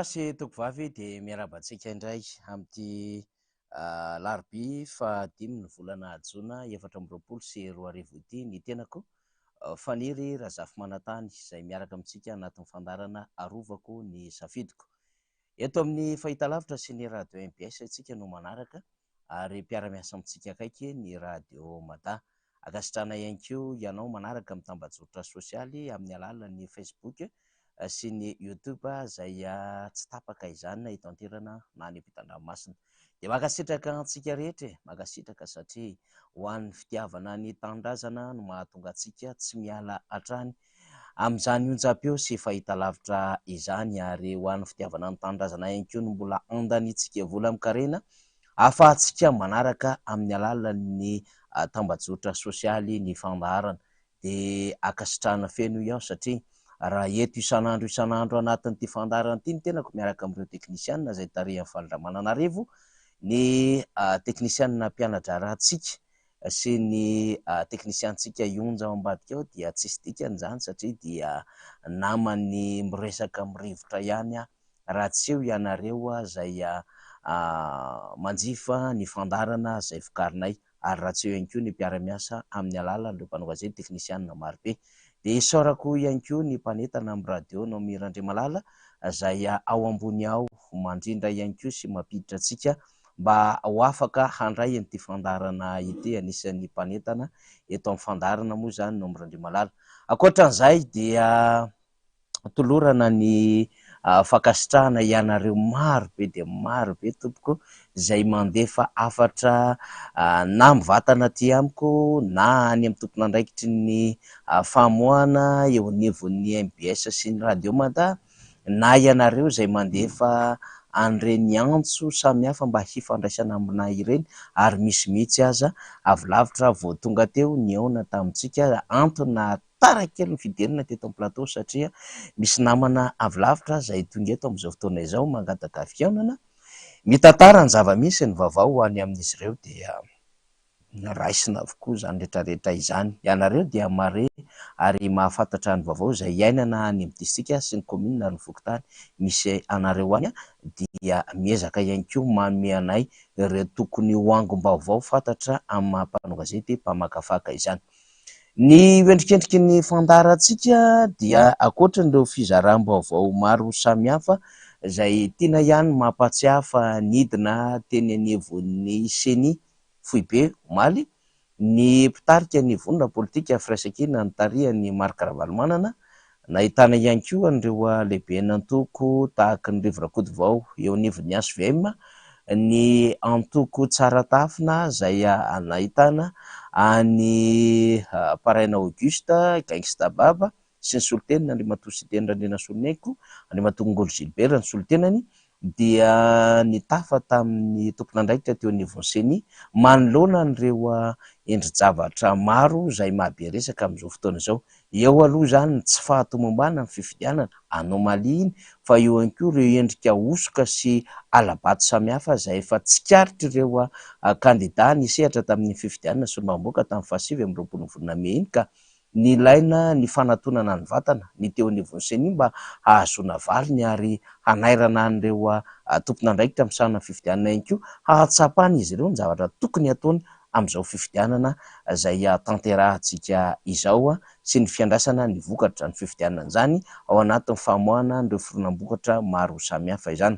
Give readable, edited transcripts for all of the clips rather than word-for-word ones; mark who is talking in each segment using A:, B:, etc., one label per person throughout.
A: Tompokolahy sy tompokovavy dia miarahaba antsika indray amin'ity alarobia fahadimy ny volana jona 2024 ity ny tenako Faniry Razafimanantany izay miaraka amintsika anatin'ny fandaharana Arovako ny safidiko. Eto amin'ny fahitalavitra sy ny radio mbs isika no manaraka ary mpiara-miasa amintsika akaiky ny radio Mada. Ankasitrahana ihany koa ianao manaraka amin'ny tambajotra sosialy amin'ny alalan'ny Facebook sy ny YouTube izay tsy tapaka izany na eto an-toerana na any ampitan-dranomasina. Dia mankasitraka antsika rehetra e! Mankasitraka satria ho an'ny fitiavana ny tanindrazana no mahatonga antsika tsy miala hatrany amin'izany onjam-peo sy fahitalavitra izany ary ho an'ny fitiavana ny tanindrazana ihany koa no mbola andaniantsika vola amin-karena ahafahantsika manaraka amin'ny alalan'ny tambajotra sosialy ny fandaharana. Dia ankasitrahana feno hoy aho satria raha eto isan'andro isan'andro anatin'ity fandaharana ity ny tenako miaraka amin'ireo teknisianina izay tarihan'i Faly Ramananarivo, ny teknisianina mpiana-draharahantsika sy ny teknisiantsika Ionja ao ambadika ao dia tsisy dikany izany satria dia naman'ny miresaka amin'ny rivotra ihany aho raha tsy eo ianareo izay manjifa ny fandaharana izay vokarinay ary raha tsy eo ihany koa ny mpiara-miasa amin'ny alalan'ireo mpanao gazety teknisianina marobe. Dia isaorako ihany koa ny mpanentana amin'ny radio Naomi Randriamalala izay ao ambony ao mandrindra ihany koa sy mampiditra antsika mba ho afaka handray an'ity fandaharana ity. Anisan'ny mpanentana eto amin'ny fandaharana moa izany Naomi Randriamalala. Ankoatran'izay dia tolorana ny fankasitrahana ianareo maro be dia maro be tompoko izay mandefa hafatra na mivantana aty amiko na any amin'ny tompon'andraikitry ny famoahana eo anivon'ny mbs sy ny radio Mada na ianareo izay mandefa an'ireny antso samihafa mba hifandraisana aminay ireny ary misy mihitsy aza avy lavitra vao tonga teo nihaona tamintsika antony Tara kely ny fidirana teto amin'ny plateau satria misy namana avy lavitra izay tonga eto amin'izao fotoana izao mangataka fihaonana, mitantara ny zava-misy, ny vaovao ho any amin'izy ireo dia raisina avokoa izany rehetrarehetra izany. Ianareo dia mahare ary mahafantatra ny vaovao izay iainana any amin'ny distrika sy ny kaominina ary ny fokontany misy anareo any dia miezaka ihany koa manome anay ireo tokony ho angom-baovao fantatra amin'ny maha mpanao gazety mpamakafaka izany. Ny endrikendriky ny fandaharantsika dia ankoatran'ireo fizaram-baovao maro samihafa izay tiana ihany ny mampahatsiahy fa nidina teny anivon'ny Ceni foibe omaly ny mpitarika ny vondrona politika Firaisankina notarihan'i Marc Ravalomanana. Nahitana ihany koa an'ireo lehiben'antoko tahaka ny Rivo Rakotovao eo anivon'ny HVM, ny antoko Tsaratafina izay nahitana an'i Paraina Auguste, Gangsta Baba, sy ny solontenany Andriamatoa Siteny Randrianasoloniaiko, Andriamatoa Ngolo Gilbert ny solontenany, dia nitafa tamin'ny tompon'andraikitra teo anivon'ny Ceni manoloana an'ireo endri-javatra maro izay mahabe resaka amin'izao fotoana izao. Eo aloha izany ny tsy fahatomombanan'ny fifidianana, anomalie iny, fa eo ihany koa ireo endrika hosoka sy hala-bato samihafa izay efa tsikaritr'ireo kandida nisehatra tamin'iny fifidianana solombavambahoaka tamin'ny faha 29 ny volana mey iny ka Nilaina ny fanatonana ny vatana ny teo anivon'ny Ceni mba hahazoana valiny ary hanairana an'ireo tompon'andraikitra misahana ny fifidianana ihany koa hahatsapan'izy ireo ny zavatra tokony hataony amin'izao fifidianana izay tanterahantsika izao sy ny fiandrasana ny vokatr'izany fifidianana izany ao anatin'ny famoahana an'ireo fironam-bokatra maro samihafa izany.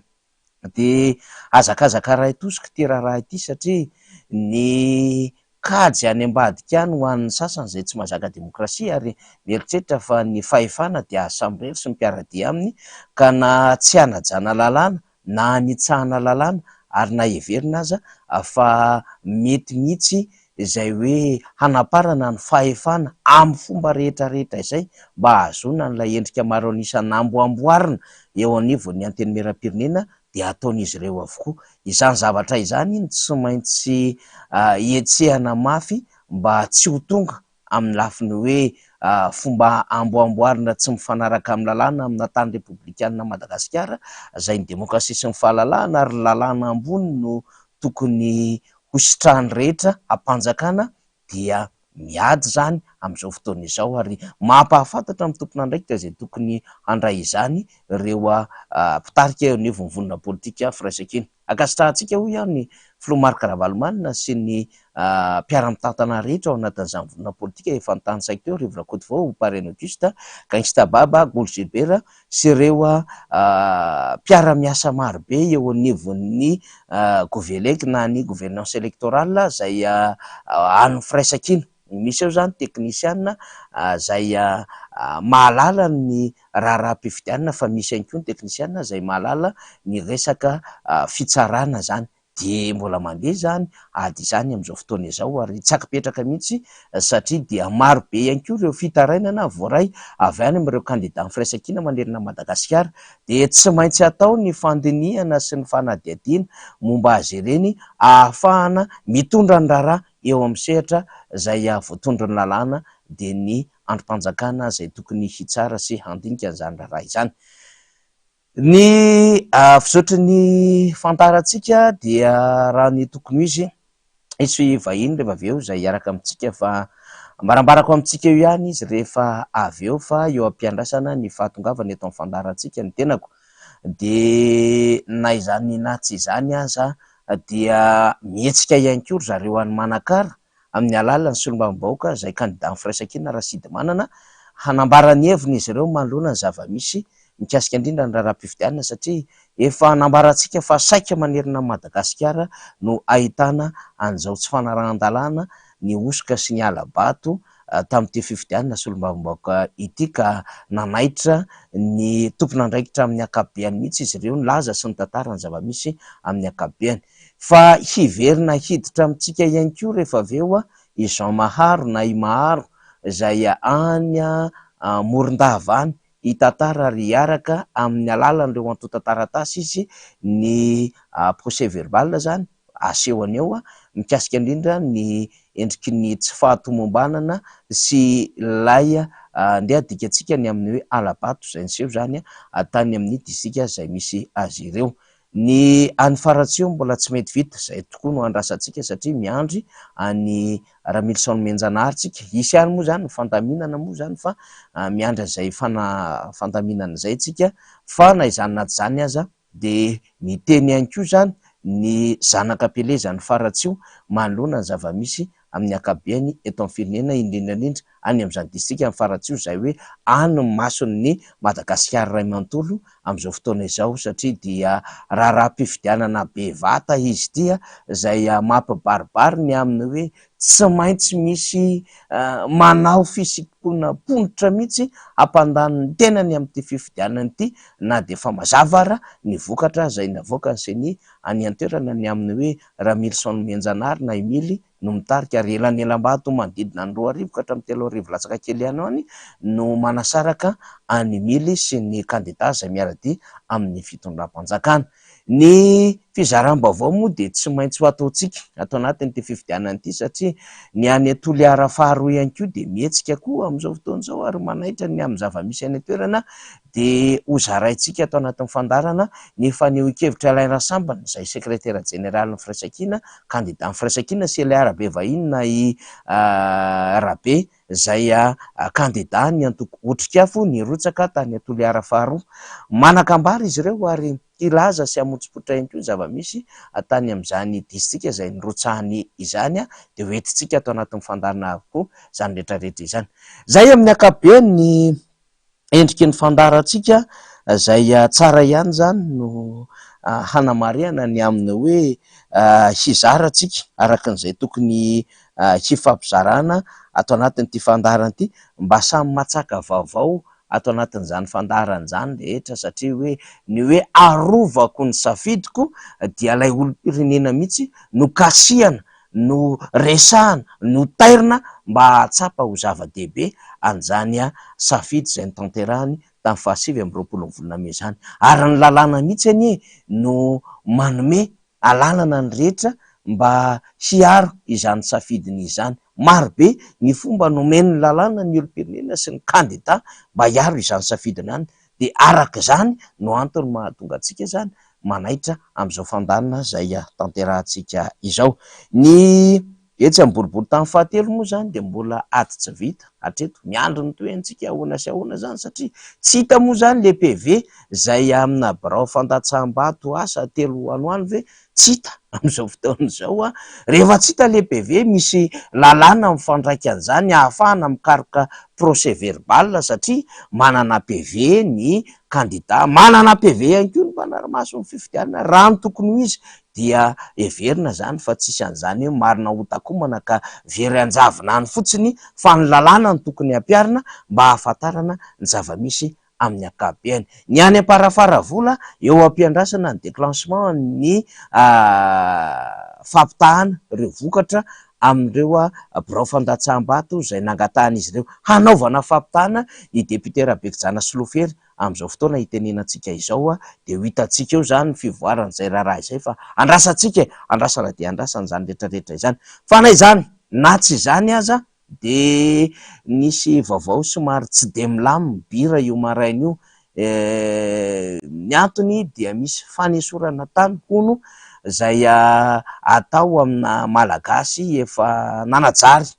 A: Dia hazakazaka iray tosika ity raharaha ity satria ny kajy any ambadika any ho an'ny sasany izay tsy mahazaka demokrasia ary mieritreritra fa ny fahefana dia azy samirery sy ny mpiara-dia aminy ka na tsy hanajana lalàna na hanitsahana lalàna ary na heverina aza fa mety mihitsy izay hoe hanamparana ny fahefana amin'ny fomba rehetra rehetra izay mba hahazoana an'ilay endrika maro an'isa namboamboarina eo anivon'ny Antenimierampirenena dia ataon'izy ireo avokoa. Izany zavatra izany no tsy maintsy hetsehana mafy mba tsy ho tonga amin'ny lafiny hoe fomba amboamboarina tsy mifanaraka amin'ny lalàna amina tany repoblikanina Madagasikara izay ny demokrasia sy ny fahalalahana ary ny lalàna ambony no tokony ho sitrahan'ny rehetra hampanjakana dia miady izany amin'izao fotoana izao ary mampahafantatra amin'ny tompon'andraikitra izay tokony handray izany ireo mpitarika eo anivon'ny vondrona politika Firaisankina. Ankasitrahantsika hoy aho ny Filoha Marc Ravalomanana sy ny mpiara-mitantana rehetra ao anatin'izany vondrona politika efa notanisaiko teo, Rivo Rakotovao, Parrain Auguste, Gangsta Baba, Goly Gilbert sy ireo mpiara-miasa marobe eo anivon'ny Govelec na ny Gouvernance Electorale izay an'ny Firaisankina. Misy eo izany teknisiana izay mahalala ny raharaham-pifidianana fa misy ihany koa ny teknisiana izay mahalala ny resaka fitsarana izany. Dia mbola mandeha izany ady izany amin'izao fotoana izao ary tsy ankipetraka mihitsy satria dia maro be ihany koa ireo fitarainana voaray avy any amin'ireo kandidan'ny firaisankina manerana an'i Madagasikara. Dia tsy maintsy atao ny fandinihana sy ny fanadihadiana momba azy ireny ahafahana mitondra ny raharaha eo amin'ny sehatra izay voatondron'ny lalàna dia ny andrim-panjakana izay tokony hitsara sy handinika an'izany raharaha izany. Ny fizotry ny fantarantsika dia raha ny tokony ho izy, hisy vahiny rehefa avy eo izay hiaraka amintsika fa ambarambarako amintsika eo ihany izy rehefa avy eo fa eo am-piandrasana ny fahatongavany eto amin'ny fandaharantsika ny tenako dia na izany na tsy izany aza dia mihetsika ihany koa ry zareo any Manakara amin'ny alalan'ny solombavambahoaka izay kandidan'ny Firaisankina Rasidimanana, hanambara ny heviny izy ireo manoloana ny zava-misy mikasika indrindra ny raharaham-pifidianana satria efa nambarantsika fa saika manerana an'i Madagasikara no ahitana an'izao tsy fanarahan-dalàna ny hosoka sy ny hala-bato tamin'ity fifidianana solombavambahoaka ity ka nanaitra ny tompon'andraikitra amin'ny ankapobeany mihitsy izy ireo nilaza sy nitantara ny zava-misy amin'ny ankapobeany. Fa hiverina hiditra amintsika ihany koa rehefa avy eo i Jean Maharo na i Maharo izay any Morondava any hitantara ary hiaraka amin'ny alalan'ireo antontan-taratasy izy ny procès verbal izany asehony eo mikasika indrindra ny endriky ny tsy fahatomombanana sy ilay ndeha adikantsika ny amin'ny hoe hala-bato izay niseho izany tany amin'ny distrika izay misy azy ireo. Ny any Faratsiho mbola tsy mety vita, izay tokoa no andrasantsika satria miandry an'i Ramilison Nomenjanahary tsika. Hisy ihany moa izany ny fandaminana moa izany fa miandry an'izay fandaminana izay tsika fa na izany na tsy izany aza dia miteny ihany koa izany ny zanaka am-pielezan'i Faratsiho manoloana ny zava-misy amin'ny ankapobeany eto amin'ny firenena indrindra indrindra any amin'izany distrikan'i Faratsiho izay hoe any ny mason'ny Madagasikara iray manontolo amin'izao fotoana izao satria dia raharaham-pifidianana be vata izy ity izay mampibaribary ny amin'ny hoe tsy maintsy misy manao fisintomana ponitra mihitsy hampandany ny tenany amin'ity fifidianana ity na dia efa mazava ara ny vokatra izay navoakan'ny Ceni any an-toerana ny amin'ny hoe Ramilison Nomenjanahary na Emily no mitarika ary elanelam-bato manodidina ny 2000 ka hatramin'ny 3000 latsaka kely ihany any no manasaraka an'i Mily sy ny kandida izay miara-dia amin'ny fitondram-panjakana. Ny fizaram-baovao moa dia tsy maintsy ho ataontsika ato anatin'ity fifidianana ity satria ny any Toliara faharoa ihany koa dia mihetsika koa amin'izao fotoana izao ary manaitra ny amin'ny zava-misy any an-toerana dia hozaraintsika ato anatin'ny fandaharana ny fanehoan-kevitr'i Alain Rasambany izay sekretera jeneralin'ny Firaisankina, kandidan'ny Firaisankina sy ilay Rabe vahiny na i Rabe izay kandida ny antoko Otrikafo nirotsaka tany Toliara faharoa. Manan-kambara izy ireo ary hilaza sy hamotsipoitra ihany koa ny zava-misy tany amin'izany distrika izay nirotsahany izany dia hoentintsika ato anatin'ny fandaharana avokoa izany rehetrarehetra izany. Izay amin'ny ankapobeny ny endriky ny fandaharantsika izay tsara ihany izany no hanamarihana ny amin'ny hoe hizara tsika araka an'izay tokony hifampizarana ato anatin'ity fandaharana ity mba samy matsaka vaovao ato anatin'izany fandaharana izany rehetra satria hoe ny hoe arovako ny safidiko dia ilay olom-pirenena mihitsy no kasihana no resahana, no tairina mba hahatsapa ho zava-dehibe an'izany safidy izay notanterahiny tamin'ny faha 29 ny volana mey izany. Ary ny lalàna mihitsy anie no manome alalana ny rehetra mba hiaro izany safidiny izany. Marobe ny fomba nomen'ny lalàna ny olom-pirenena sy ny kandida mba hiaro izany safidiny izany. Dia araka izany no antony mahatonga antsika izany manaitra amin'izao fandanina izay tanterahantsika izao. Ny Etsy amin'ny boriborintany fahatelo moa izany dia mbola ady tsy vita hatreto. Miandry ny tohiny-tsika ahoana sy ahoana izany satria tsy hita moa izany ilay PV izay amina birao fandatsaham-bato asa telo any ho any ve tsy hita amin'izao fotoana izao. Rehefa tsy hita ilay PV, misy lalàna mifandraika an'izany ahafahana mikaroka procès verbal satria manana PV ny kandida, manana PV ihany koa ny mpanara-maso ny fifidianana. Raha ny tokony ho izy dia heverina izany fa tsisy an'izany hoe marina ho takomana ka very an-javona any fotsiny fa ny lalàna no tokony hampiharina mba hahafantarana ny zava-misy amin'ny ankapobeny. Ny any Amparafaravola, eo am-piandrasana ny déclenchement ny fampitahana ireo vokatra amin'ireo birao fandatsaham-bato izay nangatahan'izy ireo hanaovana fampitahana ny député Raberijana Solofery amin'izao fotoana itenenantsika izao dia ho hitantsika eo izany ny fivoaran'izay raharaha izay fa andrasantsika e! Andrasana dia andrasana izany rehetrarehetra izany. Fa na izany na tsy izany aza Dia nisy vaovao somary tsy dia milamina bira io maraina io. Ny antony dia misy fanesorana tany hono izay atao amina Malagasy efa nanajary,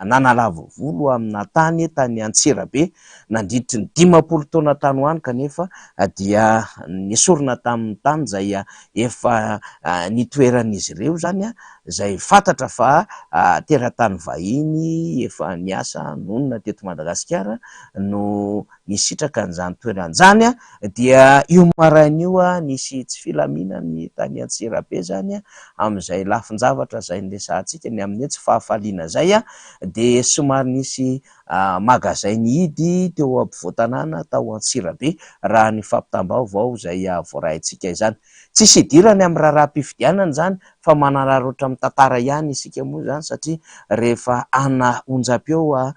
A: nanalava volo amina tany tany Antsirabe nandritry ny 50 taona tany ho any kanefa dia nesorina tamin'ny tany izay efa nitoeran'izy ireo izany izay fantatra fa teratany vahiny efa niasa nonina teto Madagasikara no nisitraka an'izany toerana izany dia io maraina io nisy tsy filaminany tany Antsirabe izany amin'izay lafin-javatra izay niresahantsika ny amin'ny hoe tsy fahafaliana izay dia somary nisy magazay nihidy teo ampovoan-tanàna tao Antsirabe raha ny fampitam-baovao izay voaraintsika izany. Tsisy idirany amin'ny raharaham-pifidianana izany fa manararaotra mitantara ihany isika moa izany satria rehefa ana onjam-peo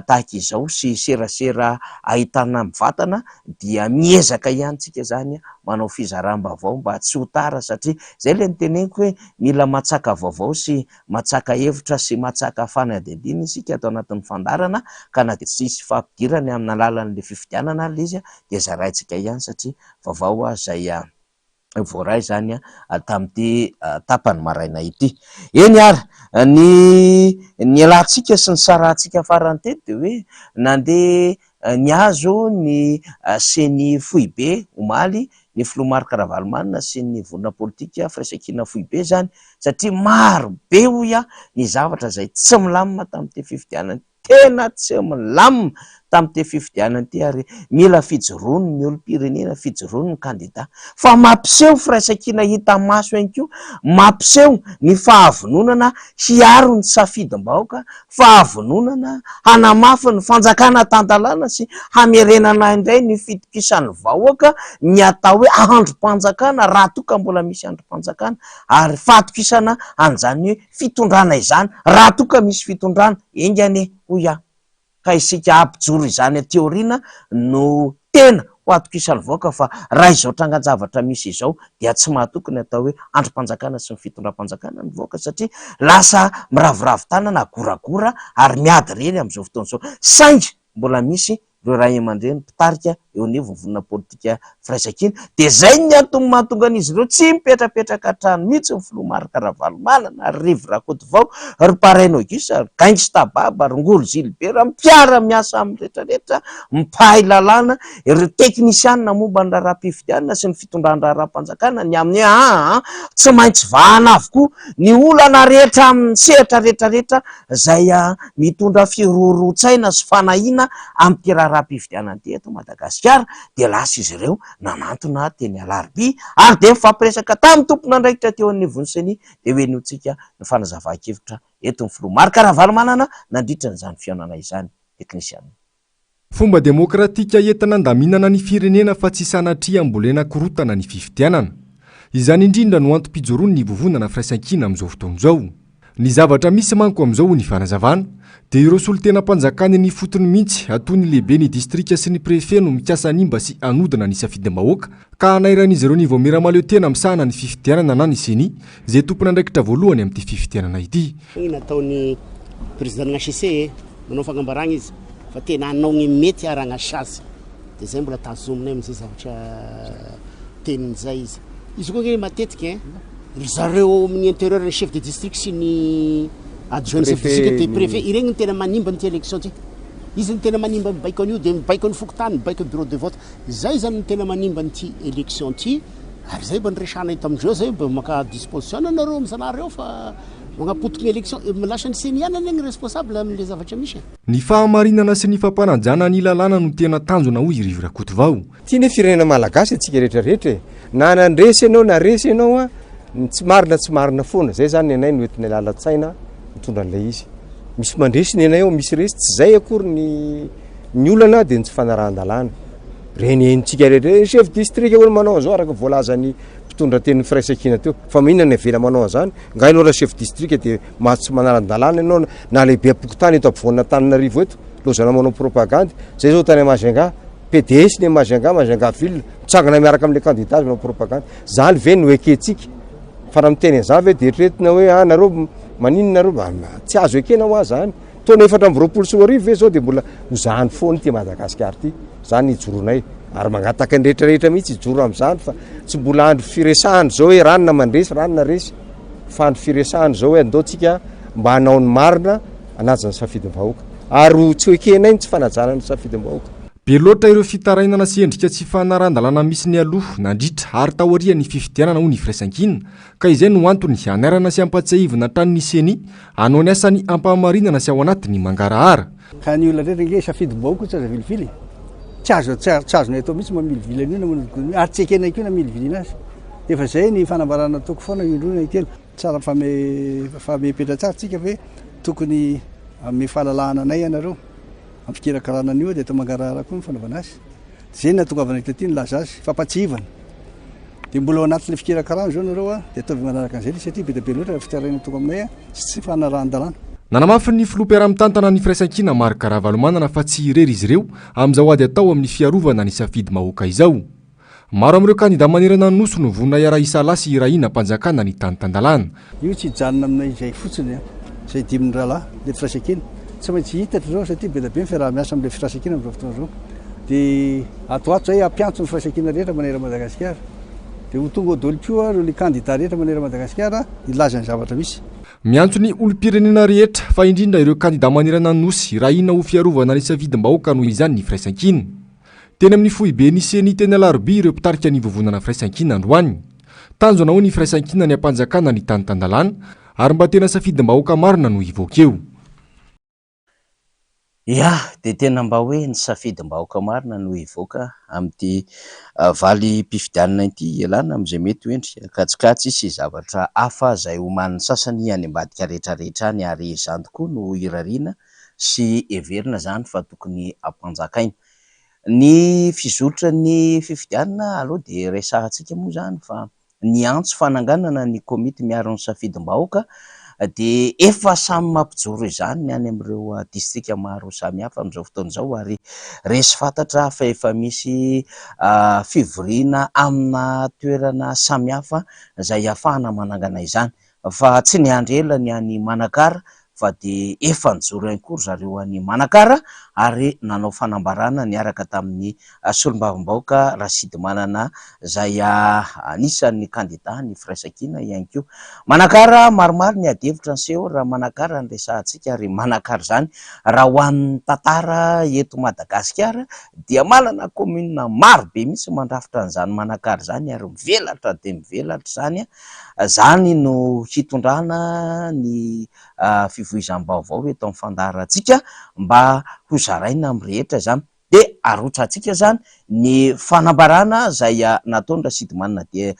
A: tahaka izao sy serasera ahitana mivantana dia miezaka ihany tsika izany manao fizaram-baovao mba tsy ho tara satria izay ilay noteneniko hoe mila matsaka vaovao sy matsaka hevitra sy matsaka fanadihadiana isika ato anatin'ny fandaharana ka na dia tsy hisy fampidirany amin'ny alalan'ilay fifidianana ary ilay izy dia zaraintsika ihany satria vaovao izay voaray izany tamin'ity tapany maraina ity. Eny ary, ny nialantsika sy nisarahantsika farany teto dia hoe nandeha nihazo ny Ceni foibe omaly ny filoha Marc Ravalomanana sy ny vondrona politika Firaisankina foibe izany satria maro be hoy aho ny zavatra izay tsy milamina tamin'ity fifidianana ity. Tena tsy milamina tamin'ity fifidianana ity ary mila fijoroany ny olom-pirenena, fijoroany ny kandida. Fa mampiseho firaisankina hita maso ihany koa, mampiseho ny fahavononana hiaro ny safidim-bahoaka, fahavononana hanamafy ny fanjakana tan-dalàna sy hamerenana indray ny fitokisan'ny vahoaka ny atao hoe andrim-panjakana raha toa ka mbola misy andrim-panjakana ary fahatokisana an'izany hoe fitondrana izany raha toa ka misy fitondrana, enga anie hoy aho ka isika hampijoro izany aty aoriana no tena ho atokisan'ny vahoaka fa raha izao trangan-javatra misy izao dia tsy mahatoky ny atao hoe andrim-panjakana sy ny fitondram-panjakana ny vahoaka satria lasa miraviravy tanana, agoragora ary miady irery amin'izao fotoana izao saingy mbola misy ireo ray aman-dreny mpitarika eo anivon'ny vondrona politika Firaisankina, dia izay ny antony mahatonga an'izy ireo tsy mipetrapetraka hatrany mihitsy ny filoha Marc Ravalomanana, ry Rivo Rakotovao, ry Paraina Auguste, ry Gangsta Baba, ry Ngolo Gilbert, mpiara-miasa amin'ny rehetrarehetra, mpahay lalàna, ireo teknisianina momba ny raharaham-pifidianana sy ny fitondran-draharaham-panjakana ny amin'ny hoe aa tsy maintsy vahana avokoa ny olana rehetra amin'ny sehatra rehetrarehetra izay mitondra firohorohan-tsaina sy fanahiana amin'ity raharaham-pifidianana ity eto Madagasikara dia lasa izy ireo nanantona teny Alarobia ary dia nifampiresaka tamin'ny tompon'andraikitra teo anivon'ny Ceni dia ho henointsika ny fanazavan-kevitra entin'ny filoha Marc Ravalomanana nandritra izany fihaonana izany. Teknisiana.
B: Fomba demokratika entina andaminana ny firenena fa tsy sanatria ambolena korontana ny fifidianana. Izany indrindra no antom-pijoroan'ny Vovonana Firaisankina amin'izao fotoana izao. Ny zavatra misy manko amin'izao hoy ny fanazavana dia ireo solontenam-panjakana eny ifotony mihitsy toy ny lehiben'ny distrika sy ny préfet no mikasa hanimba sy hanodina ny safidim-bahoaka ka hanairan'izy ireo ny vaomiera mahaleo tena misahana ny fifidianana na ny Ceni izay tompon'andraikitra voalohany amin'ity fifidianana ity.
C: Ny nataon'ny président-n'ny HCC e, manao fagnambaragna izy fa tena hanao ny mety aragna chasse de zay mbola tazominay amizay zavatra teniny zay izy. Izy koa nge matetika e, ry zareo ao amin'ny intérieur ny chef de district sy ny. Adjoint chef district dia préfet, iregny no tena manimba an'ity élection ty. Izy no tena manimba mibaiko an'io dia mibaiko ny fokontany, mibaiko ny bureau de vote. Zay zany no tena manimba an'ity élection ty ary zay mba niresahana eto amindreo zay mba maka disposition nareo amin'ny zalahy reo fa magnapotiky ny élection, lasa ny ceni ihany anie ny responsable amin'le zavatra misy e.
B: Ny fahamarinana sy ny fampanajana ny lalàna no tena tanjona hoy i Rivo Rakotovao.
D: Ity anie firenena malagasy antsika rehetra rehetra e! Na nandresy ianao na resy ianao an, ny tsy marina tsy marina foana, zay zany ny anay no entinay lalan-tsaina mitondra an'ilay izy. Misy mandresy ny anay ao, misy resy, tsy zay akory ny ny olana dia ny tsy fanarahan-dalàna. Reny henontsika rehetra hoe chef district hono manao an'izao araka ny voalazan'ny mpitondra tenin'ny firaisankina teo. Fa maninona ny avela manao an'izany? Nga ianao raha chef district dia maha tsy manara-dalàna ianao na lehibem-pokontany eto ampovoan'Antananarivo eto, lozana manao propagandy. Zay zao tany Majunga. Pds ny Majunga, Majunga ville, mitsangana miaraka amin'ilay candidat manao propagande. Zany ve no ekentsika? Fa raha miteny an'izany ve dia eritreretina hoe ah nareo maninona nareo? Tsy azo ekena hoa zany. Taona 2024 ve zao dia mbola ho zany foana ity Madagasikara ity? Zany ny ijoroanay. Ary mangataka ny rehetra rehetra mihitsy hijoro amin'izany fa tsy mbola andro firesahana izao hoe ranona mandresy, ranona resy. Fa andro firesahana izao hoe andao tsika mba hanao ny marina, hanaja ny safidin'ny vahoaka. Ary tsy ho ekenay ny tsy fanajana ny safidim-bahoaka.
B: Be loatra ireo fitarainana sy endrika tsy fanarahan-dalàna misy nialoha, nandritra ary taorian'ny fifidianana hoy ny Firaisankina, ka izay no antony hanairana sy hampatsiahivina hatrany ny Ceni hanao ny asany am-pahamarinana sy ao anatin'ny mangarahara.
E: Ka ny olona rehetra ange safidim-bahoaka tsy azo avilivily e. Tsy azo tsy azonay atao mihitsy mamilivily an'io na manodinkodina an'io ary tsy ekenay koa na miliviliana azy. Efa izay ny fanambarana ataoko foana indroa na intelo. Tsara famepetra tsara tsika ve tokony hanome fahalalahana anay ianareo amin'ny fikarakarana an'io dia atao mangarahara koa ny fanaovana azy. Dia izay no nahatongavana taty nilaza azy, fampatsiahivana. Dia mbola ao anatin'ilay fikarakarana izao nareo dia ataovy manaraka an'izay ilay satria be dia be loatra fitarainana tonga aminay sy tsy fanarahan-dalàna.
B: Nanamafy ny filoha mpiara-mitantana ny Firaisankina Marc Ravalomanana fa tsy irery izy ireo amin'izao ady atao amin'ny fiarovana ny safidim-bahoaka izao. Maro amin'ireo kandida manerana ny Nosy no vonona hiara-hisalahy sy hirahina am-panjakana ny tany tan-dalàna.
E: Io tsy hijanona aminay izay fotsiny an, izay dimin'ny rahalahy, ilay firaisankina. Tsy maintsy hiitatra izao satria be dia be ny fiaraha-miasa amin'ilay firaisankina amin'izao fotoana izao. Dia ato ho ato izay hampiantso ny firaisankina rehetra manerana an'i Madagasikara. Dia ho tonga ao daholo koa ireo ilay kandida rehetra manerana an'i Madagasikara hilaza ny zavatra misy.
B: Miantso ny olom-pirenena rehetra, fa indrindra ireo kandida manerana ny Nosy, hirahina ho fiarovana ny safidim-bahoaka noho izany ny firaisankina. Teny amin'ny foiben'ny Ceni teny Alarobia ireo mpitarika ny vovonana Firaisankina androany. Tanjona hoy ny Firaisankina ny hampanjakana ny tany tan-dalàna ary mba tena safidim-bahoaka marina no hivoaka eo.
A: Ya, dia tena mba hoe ny safidim-bahoaka marina no hivoaka amin'ity valim-pifidianana ity, ialana amin'izay mety ho endrika kajikajy sy zavatra hafa izay omanin'ny sasany any ambadika rehetrarehetra any ary izany tokoa no irariana sy heverina izany fa tokony hampanjakaina. Ny fizotran'ny fifidianana aloha dia resahantsika moa izany fa ny antso fananganana ny komity miaro ny safidim-bahoaka dia efa samy mampijoro izany ny any amin'ireo distrika maro samihafa amin'izao fotoana izao ary resy fantatra fa efa misy fivoriana amina toerana samihafa izay ahafahana manangana izany. Fa tsy niandry ela ny any Manakara fa dia efa nijoro ihany koa ry zareo any Manakara ary nanao fanambarana niaraka tamin'ny solombavambahoaka Rasidimanana izay anisan'ny kandida ny Firaisankina ihany koa. Manakara, maromaro ny adihevitra niseho raha Manakara no resahantsika ary Manakara izany raha ho an'ny tantara eto Madagasikara dia manana commune maro be mihitsy mandrafitra an'izany Manakara izany ary mivelatra dia mivelatra izany. Izany no hitondrana ny fivoizam-baovao eto amin'ny fandaharantsika mba ho zaraina amin'ny rehetra izany. Dia arotsahantsika izany ny fanambarana izay nataon'i Rasidimanana dia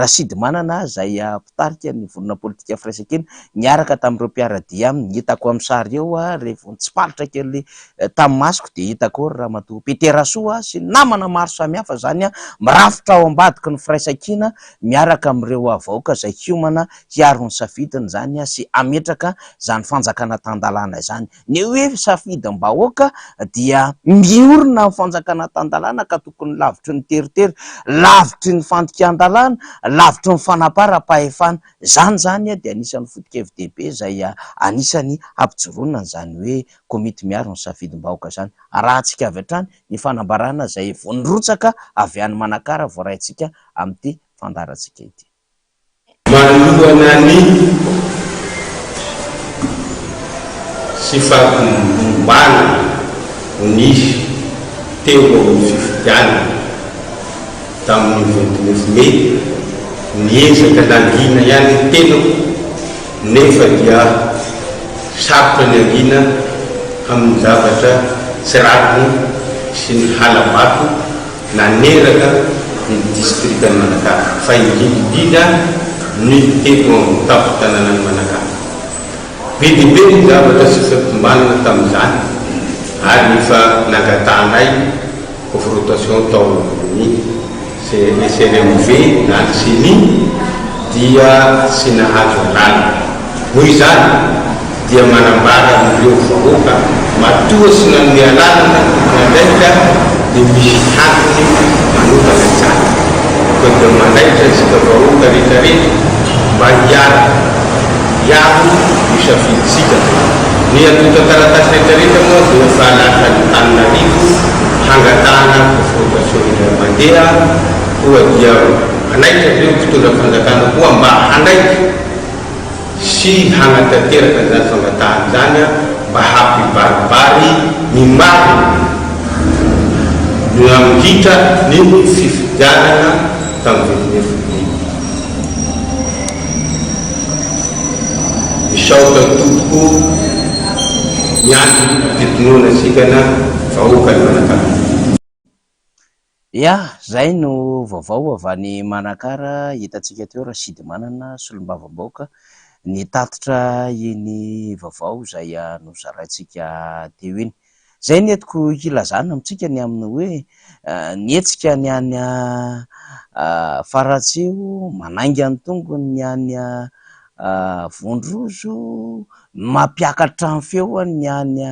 A: Rasidimanana izay mpitarika ny vondrona politika Firaisankina niaraka tamin'ireo mpiara-dia aminy. Hitako amin'ny sary eo rehefa nitsipalotra kely tamin'ny masoko dia hitako eo ry Ramatoa Peterasoa sy ny namana maro samihafa izany mirafitra ao ambadiky ny Firaisankina miaraka amin'ireo vahoaka izay hiomana hiaro ny safidiny izany sy hametraka izany fanjakana tan-dalàna izany. Ny hoe safidim-bahoaka dia miorina amin'ny fanjakana tan-dalàna ka tokony lavitry ny teritery, lavitry ny fandikan-dalàna, lavitry ny fanaparam-pahefana. Izany izany dia anisan'ny foto-kevi-dehibe izay anisan'ny hampijoroana an'izany hoe komity miaro ny safidim-bahoaka izany. Arahantsika avy hatrany ny fanambarana izay vao nirotsaka avy any Manakara voaraintsika amin'ity fandaharantsika ity.
F: Manohana ny tsy fahatomombanana nisy teo amin'ny fifidianana tamin'ny 29 mey, niezaka nangina ihany ny tenako nefa dia sarotra ny hangina amin'ny zavatra tsy rariny sy ny hala-bato naneraka ny distrikan'i Manakara fa indrindra indrindra ny teto amin'ny tampon-tanànan'i Manakara. Be dia be ny zavatra tsy fatombanana tamin'izany ary efa nangatahanay confrontation tao amin'ny CRMV na ny ceni dia tsy nahazo alalana. Noho izany dia manambara amin'ireo vahoaka matoa tsy nanome alalana ny tompon'andraikitra dia misy antony manokana izany. Koa dia manaitra antsika vahoaka rehetrarehetra mba hiaraka hiaro ny safidintsika. Ny antontan-taratasy rehetrarehetra moa dia efa lasa Antananarivo hangatahana confrontation indray mandeha koa dia manaitra ireo mpitondra fanjakana koa mba hanaiky sy hanatanteraka an'izany fangatahana izany mba hampibaribary ny marina nandritra ny fifidianana tamin'ny 29 mey. Misaotra tompoko miandry am-pitonoana antsika na vahoakan'i Manakara.
A: Ya, zay no vaovao avy any Manakara hitantsika teo Rasidimanana solombavambahoaka nitatitra iny vaovao izay nozaraintsika teo iny. Izay no entiko hilazana amintsika ny amin'ny hoe nihetsika ny any Faratsiho, manainga ny tongony ny any Vondrozo, mampiakatra ny feony ny any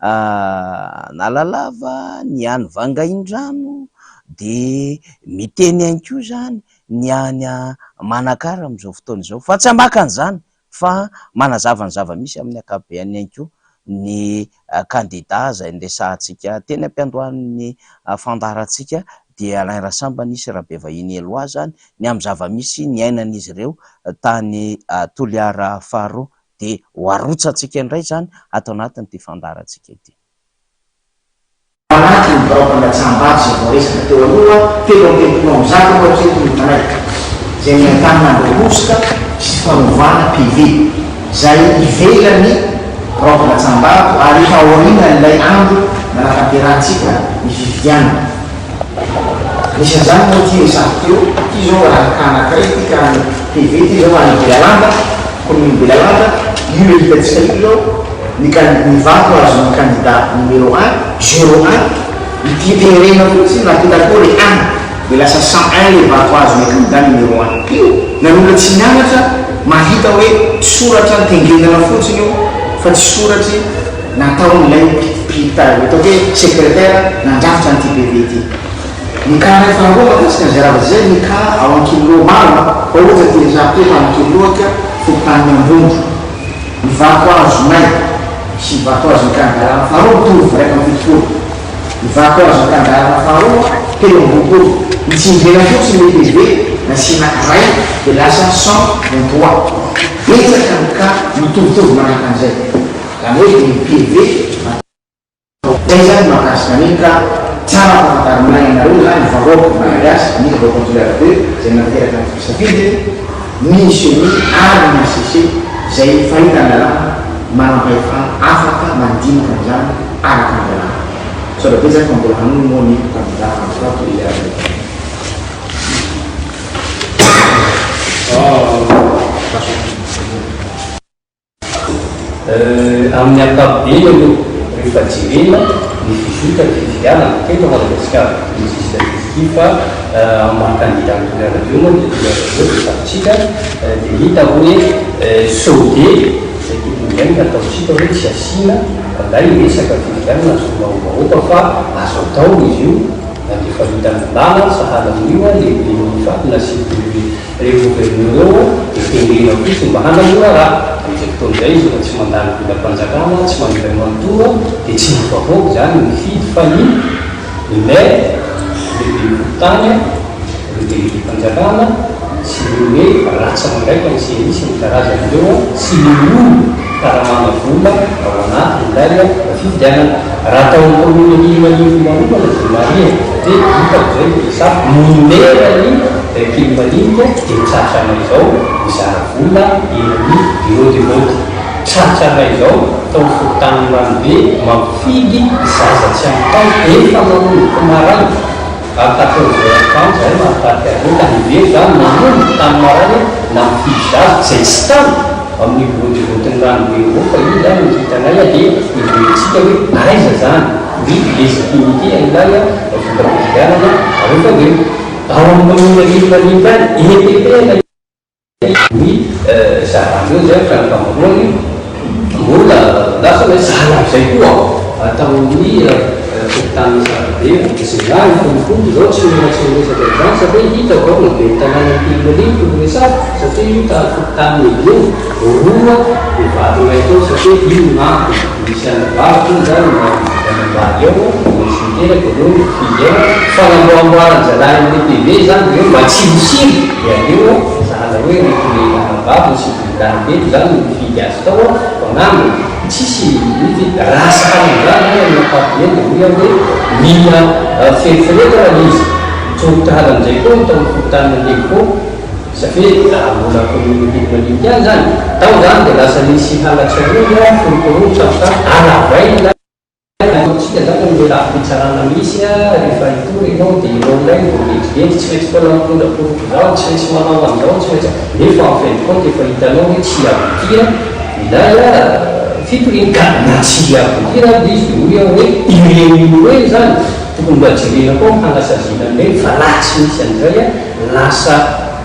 A: Analalava, ny any Vangaindrano, dia miteny ihany koa izany ny any Manakara amin'izao fotoana izao fa tsy ambakany izany fa manazava ny zava-misy amin'ny ankapobeany ihany koa ny kandida izay niresahantsika teny am-piandohan'ny fandaharantsika dia Alain Rasambany sy Rabevahiny Eloi izany ny amin'ny zava-misy niainan'izy ireo tany Toliara faharoa dia ho arotsantsika indray izany ato anatin'ity fandaharantsika ity.
G: Ao anatin'ny biraom-pandatsaham-bato izay voaresaka teo aloha, 133 aloha hatreto ny hitanay, izay ny Antaninandro hosoka sy fanovana PV, izay ivelan'ny biraom-pandatsaham-bato ary efa aorianan'ilay andro nanatanterahantsika ny fifidianana. Anisan'izany moa ity resahako teo ity izao raha ny cas anankiray ity cas ny PV ity izao any Belalanda, commune Belalanda, io ilay hitantsika io izao, ny can ny vato azon'ny candidat numéro un, zéro un, ity terena fotsiny na peta-ko le un dia lasa 101 le vato azon'ilay candidat numéro un. Io na ny olona tsy nianatra mahita hoe soratra nitengenana fotsiny io fa tsy soratry nataon'ilay mpita ataoko hoe secrétaire nandrafitra an'ity PV ity. Ny cas iray faharoa mahakasika an'izay ravatra izay ny cas ao Ankililoha maro an, fa ohatra ity resahako ity efa Ankililoha ka fokontanin'i Ambondro. Ny vato azonay sy ny vato azon'ny kandalana faharoa mitovy, 71. Ny vato azon'ny kandalana faharoa, 23. Ny tsindriana fotsiny le PV nasiana iray dia lasa 123. Betsaka ny cas mitovitovy manahaka an'izay. Izany hoe dia ny PV atao. Zay zany mahakasika an'iny ka tsara ampahafantarina ianareo zany vahoaka malagasy, ny vahoaka Toliara 2 izay nateraka ny safidiny, ny ceni ary ny HCC izay faritan'ny lalàna manam-pahefana afaka mandinika an'izany araka ny lalàna. Misaotra betsaka fa mbola hanohy moa ny kandida François Toliara 2.
H: Amin'ny ankapobeny aloha, rehefa jerena ny fizotran'ny fifidianana teto Madagasikara, législative ity fa amin'ny maha kandida an'i Toliara Ii moa dia Toliara ii dia fantatsika dia hita hoe sao dia izay tokony indray no hataontsika hoe tsy asiana ilay resaka fifidianana solombavambahoaka fa azo atao izy io na dia efa hitan'ny lalàna sahala amin'io lehiben'ny fat na sy Ireo gouverneur ireo dia tendrena fotsiny mba hanamora raha. Amin'izay fotoana izay izy efa tsy mandany volam-panjakana, tsy mandray manontolo, dia tsy ny vahoaka izany no mifidy fa ny ny maire, ireo lehiben'ny fokontany, ireo délégué-mpanjakana sy ireo hoe ratsa-mangaika ny CNI sy ny karazany ireo sy ny olona karamana vola ao anaty. fifidianana. Raha atao amin'ny commune Ankilimaliniko manokana dia marihana satria hitako izay ny resafa, ny maire ny Ankilimaliniko dia tratranay izao mizara vola eny amin'ny bureau de vote. Tratranay izao tao amin'ny fokontanin'i Ranobe mampifidy zaza tsy ampy taona efa manomboka maraina. À 14 heures 30 zahay mahatarika azy eo ka nivery zany nanomboka tamin'ny maraina nampifidy zaza izay tsy tany amin'ny bureau de vote ny ranobe eo fa io zany no hitanay dia heverintsika hoe aiza zany ny légitimité an'ilay voka-pifidianana alefa avy eo ao amin'ny commune Anilomaninika any EPP ilay Ny zava-andreo izay hatrany am-pamoloany mbola lasa hoe sahala amin'izay koa atao amin'ny fokontanin'i Sarabe. Zay ny kolikoly izao tsy mila tsy miresaka izany satria hitako ao ny ben'ny tanànan'i Ankilimalinika no resahako satria io tany fokontanin'i Ivoho roa ny vadinay tao satria io no antony nisy an'ny vaviko iny izany na nanambady ao no nisy niteraka ireo nifidy ao fanamboamboaran-jalahy amin'ny PV izany dia hoe mba tsy ho sira dia aleo Sahala hoe reto lehilahy vavy sy vehivavy reto izany no nifidy azy tao an, angamba tsisy mihitsy raha sahala amin'izany izany amin'ny ankapobeny dia hoy aho hoe mila fieritreretana ilay izy. Tsory-tahala amin'izay koa ny tao amin'ny fokontanin'Antehipo satria raha mbola commune Ankilimalinika ihany izany, tao izany dia lasa nisy halatra omby forokorono trano alavaina. Ataontsika zany amin'ilay lafim-pitsarana misy a, rehefa hitory ianao dia ianao indray no vetivety, tsy maintsy mbola mitondra porofo izao, tsy maintsy manao an'izao, tsy maintsy, nefa en fin de compte efa hitanao hoe tsy hi-aboutir ilay fitoriana, ka na tsy hi-aboutir ary ilay izy dia hoy aho hoe ireny olona ireny izany tokony mba jerena koa ny hanasaziana an'ireny fa raha tsy misy an'izay a, lasa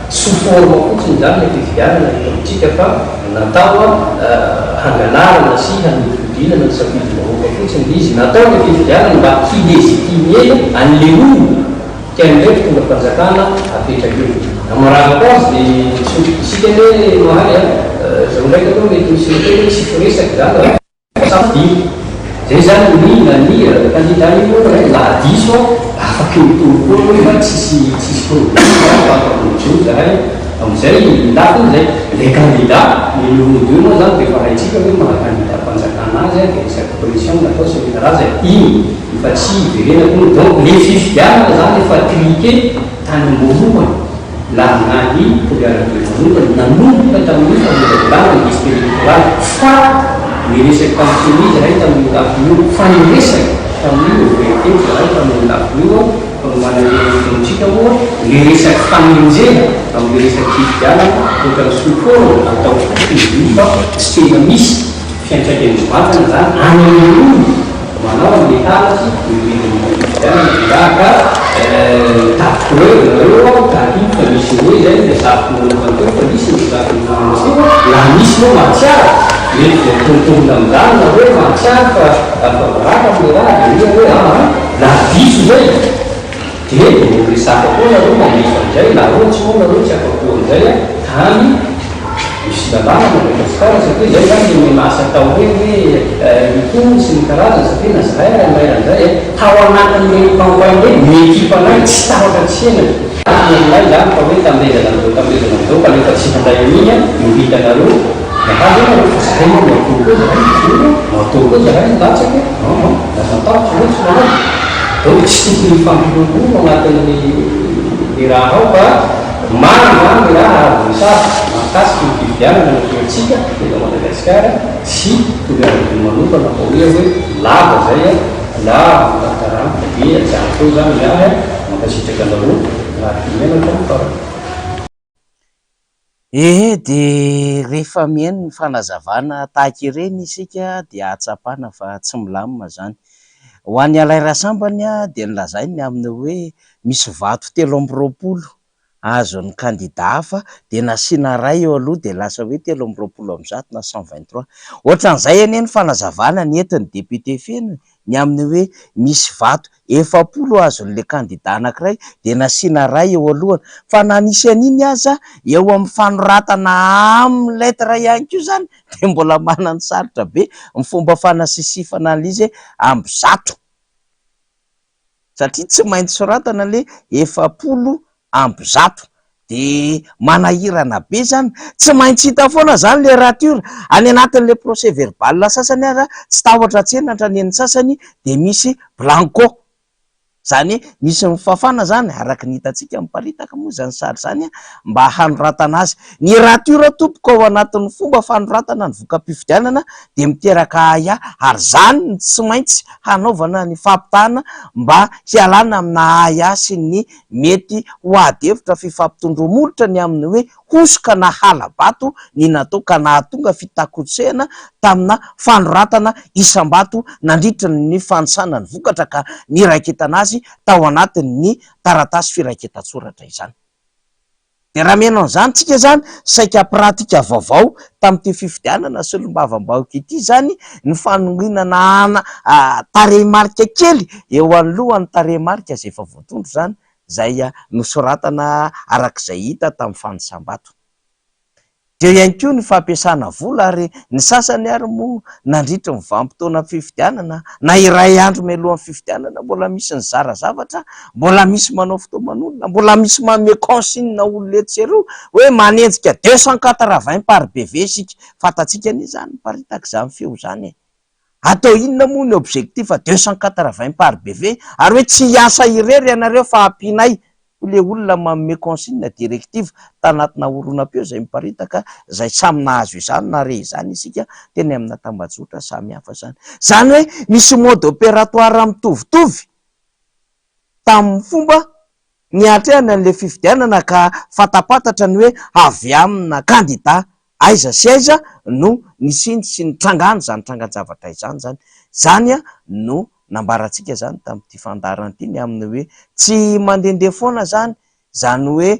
H: sous forme fotsiny izany ilay fifidianana eto amintsika fa natao hangalarana sy hanodikodinana ny safidim-bahoaka fotsiny ilay izy. Natao ilay fifidianana mba hi-légitimer an'ilay olona tian'ilay mpitondra fanjakana hapetraka eo. Hamarana azy dia tsy isika anie mahay a, izao ndraiky aloha mety misy miteny hoe tsy firesaka izany. Safidy. Zay zany ny na ny candidat io moa ray laha diso aho afaky mitory koa aloha fa tsisy tsisy problème zany fa afaka mijoro zahay amizay lafiny zay. Le candidat numéro deux moa zany defa haintsika hoe maha candidat mpanjakana azy de resaka pression natao sy ny karazany iny efa tsy hiverenako iny donc le fifidianana zany efa triqué tany amboalohany. Lalàna ny Toliara be manokana nanomboka tamin'ny famolavolana ny liste électorale fa niresaka tamin'ny ceni izahay tamin'io lafiny io fa niresaka tamin'ny OVT izahay tamin'io lafiny io fanomanana ny élection-tsika moa ny resaka fanenjehana amin'ny resaka fifidianana ohatran'ny sous forme atao fotsiny izy io fa tsy tena misy fiantraikany mivantana izany any amin'ny olona Manao an'le halaky ny vidin'ny fifidianana angaha ka mitady preuve nareo ao tadidiko fa nisy hoe zay ny resahako manokana teo fa nisy ny resahako manokana teo raha misy moa mahatsiaro mety voatontonona amin'izany nareo mahatsiaro fa afa-baraka amin'le raha dia hoy aho hoe aa raha diso zay dia miresaka koa nareo mandefa an'izay na roa tsy moa nareo tsy afa-po an'izay tany Misy lalàna Madagascar satria zay zany le menace atao hoe hoe hitory sy ny karazany satria na zahay ary maire anzay e, tao anatin'ireny campagne ireny ny equipe anay tsy tahotra tsy henatra, tsy aminay zany fa hoe tambezana an'izao tambezana an'izao fa rehefa tsy handray an'iny an no hitanareo mahazo ianareo fa zahay moa matoa koa zahay mijoro matoa koa zahay milatsaka e, non non lasa matahotra zay tsy manao donc tsy tokony hifampihorohoro anatin'ny le raha ao fa Maro izany ny raha azo resahana mahakasika ny fifidianana natrehantsika eto Madagasikara sy Toliara manokana fa hoe hoe lava izay a na tantarana dia tsy ampy teo izany ny ahy a, mankasitraka anareo raha tiana hatramin'ny farany.
A: Ee dia rehefa mihaino ny fanazavana tahaka ireny isika dia ahatsapana fa tsy milamina izany. Ho an'i Alain Rasambany dia nolazainy ny amin'ny hoe misy vato 23 azon'ny kandida hafa dia nasiana iray eo aloha dia lasa hoe 123 na 123. Ohatran'izay anie ny fanazavana nentin'ny député Feno e, ny amin'ny hoe misy vato 40 azon'ilay kandida anankiray dia nasiana iray eo alohany. Fa na nisy an'iny aza eo amin'ny fanoratana amin'ny lettre ihany koa izany dia mbola mananosarotra be ny fomba fanasisifana an'ilay izy hoe amby zato. Satria tsy maintsy soratana le 140. De manahirana be zany, tsy maintsy hita foana zany le rature, any anatin'le procès verbal sasany aza tsy tahotra tsenatra ny an'ny sasany de misy blanco, zany hoe misy mifafana zany araka ny hitantsika miparitaka moa zany sary zany mba hanoratana azy. Ny rature tompoko ao anatin'ny fomba fanoratana ny voka-pifidianana dia miteraka ahiahy ary zany no tsy maintsy hanaovana ny fampitahana mba hialana amina ahiahy sy ny Mety ho ady hevitra fifampitondroa-molotra ny amin'ny hoe hosoka na hala-bato ny natao ka nahatonga fitakotsehana tamina fanoratana isam-bato nandritra ny fanisana ny vokatra ka niraiketana azy tao anatin'ny taratasy firaiketan-tsoratra izany. Dia raha mihaino an'izany tsika izany, saika pratika vaovao tamin'ity fifidianana solombavambahoaka ity izany ny fanohinana ana tarehimarika kely eo anoloan'ny tarehimarika izay efa voatondro izany, izay nosoratana araka izay hita tamin'ny fanisam-bato. Teo ihany koa ny fampiasana vola ary ny sasany ary moa nandritry ny vanim-potoanam-pifidianana na iray andro mialohan'ny fifidianana mbola misy nizara zavatra, mbola misy manao fitaoman'olona, mbola misy manome consigne olona etsy sy eroa hoe manenjika 280 par BV isika. Fantatsika anie izany miparitaka izany feo izany e! Atao inona moa ny objectif 280 par BV ary hoe tsy hiasa irery ianareo fa ampianay hoy le olona manome consigne, directive, tanatina horonam-peo izay miparitaka izay samy nahazo izany na re izany isika teny amina tambajotra samihafa izany. Izany hoe misy mode opératoire mitovitovy tamin'ny fomba niatrehana an'ilay fifidianana ka fantapantatra ny hoe avy amina kandida aiza sy aiza no nisiany sy nitrangany izany trangan-javatra izany izany. Izany no nambarantsika izany tamin'ity fandaharana ity ny amin'ny hoe tsy mandehandeha foana izany, izany hoe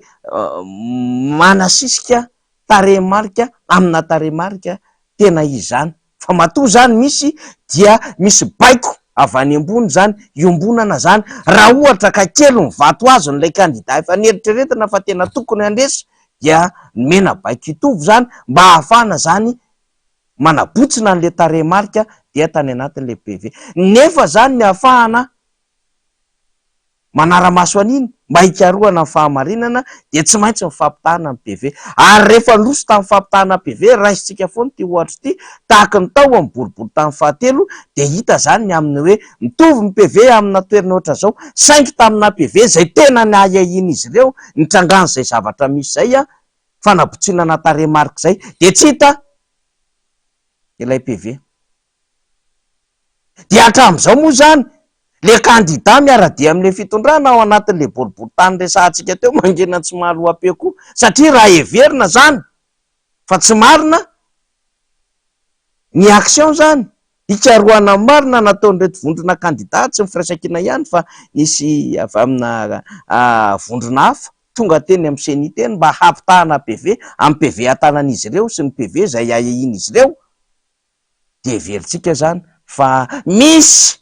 A: manasisika tarehimarika amina tarehimarika tena izy izany fa matoa izany misy dia misy baiko avy any ambony izany iombonana izany raha ohatra ka kely ny vato azon'ilay kandida efa neritreretina fa tena tokony handresy dia nomena baiko hitovy izany mba hahafahana izany manabotsina an'ilay tarehimarika dia tany anatin'ilay PV nefa izany ny hahafahana manara-maso an'iny mba hikarohana ny fahamarinana dia tsy maintsy ny fampitahana ny PV. Ary rehefa niroso tamin'ny fampitahana PV, raisintsika foana ity ohatra ity, tahaka ny tao amin'ny boriborintany fahatelo dia hita izany ny amin'ny hoe mitovy ny PV amina toerana ohatran'izao, saingy tamina PV izay tena nahiahian'izy ireo nitrangan'izay zavatra misy izay, fanabotsinana tarehimarika izay, dia tsy hita ilay PV. Dia hatramin'izao moa izany, le kandida miara-dia amin'ilay fitondrana ao anatin'ilay boriborintany resahantsika teo mangina tsy mahaloa-pe koa, satria raha heverina izany fa tsy marina ny action izany, hikarohana ny marina nataon'ireto vondrona kandida, tsy ny firaisankina ihany fa nisy avy amina vondrona hafa tonga teny amin'ny ceni teny mba hampitahana PV amin'ny PV an-tanan'izy ireo sy ny PV izay ahiahian'izy ireo. dia heverintsika izany fa misy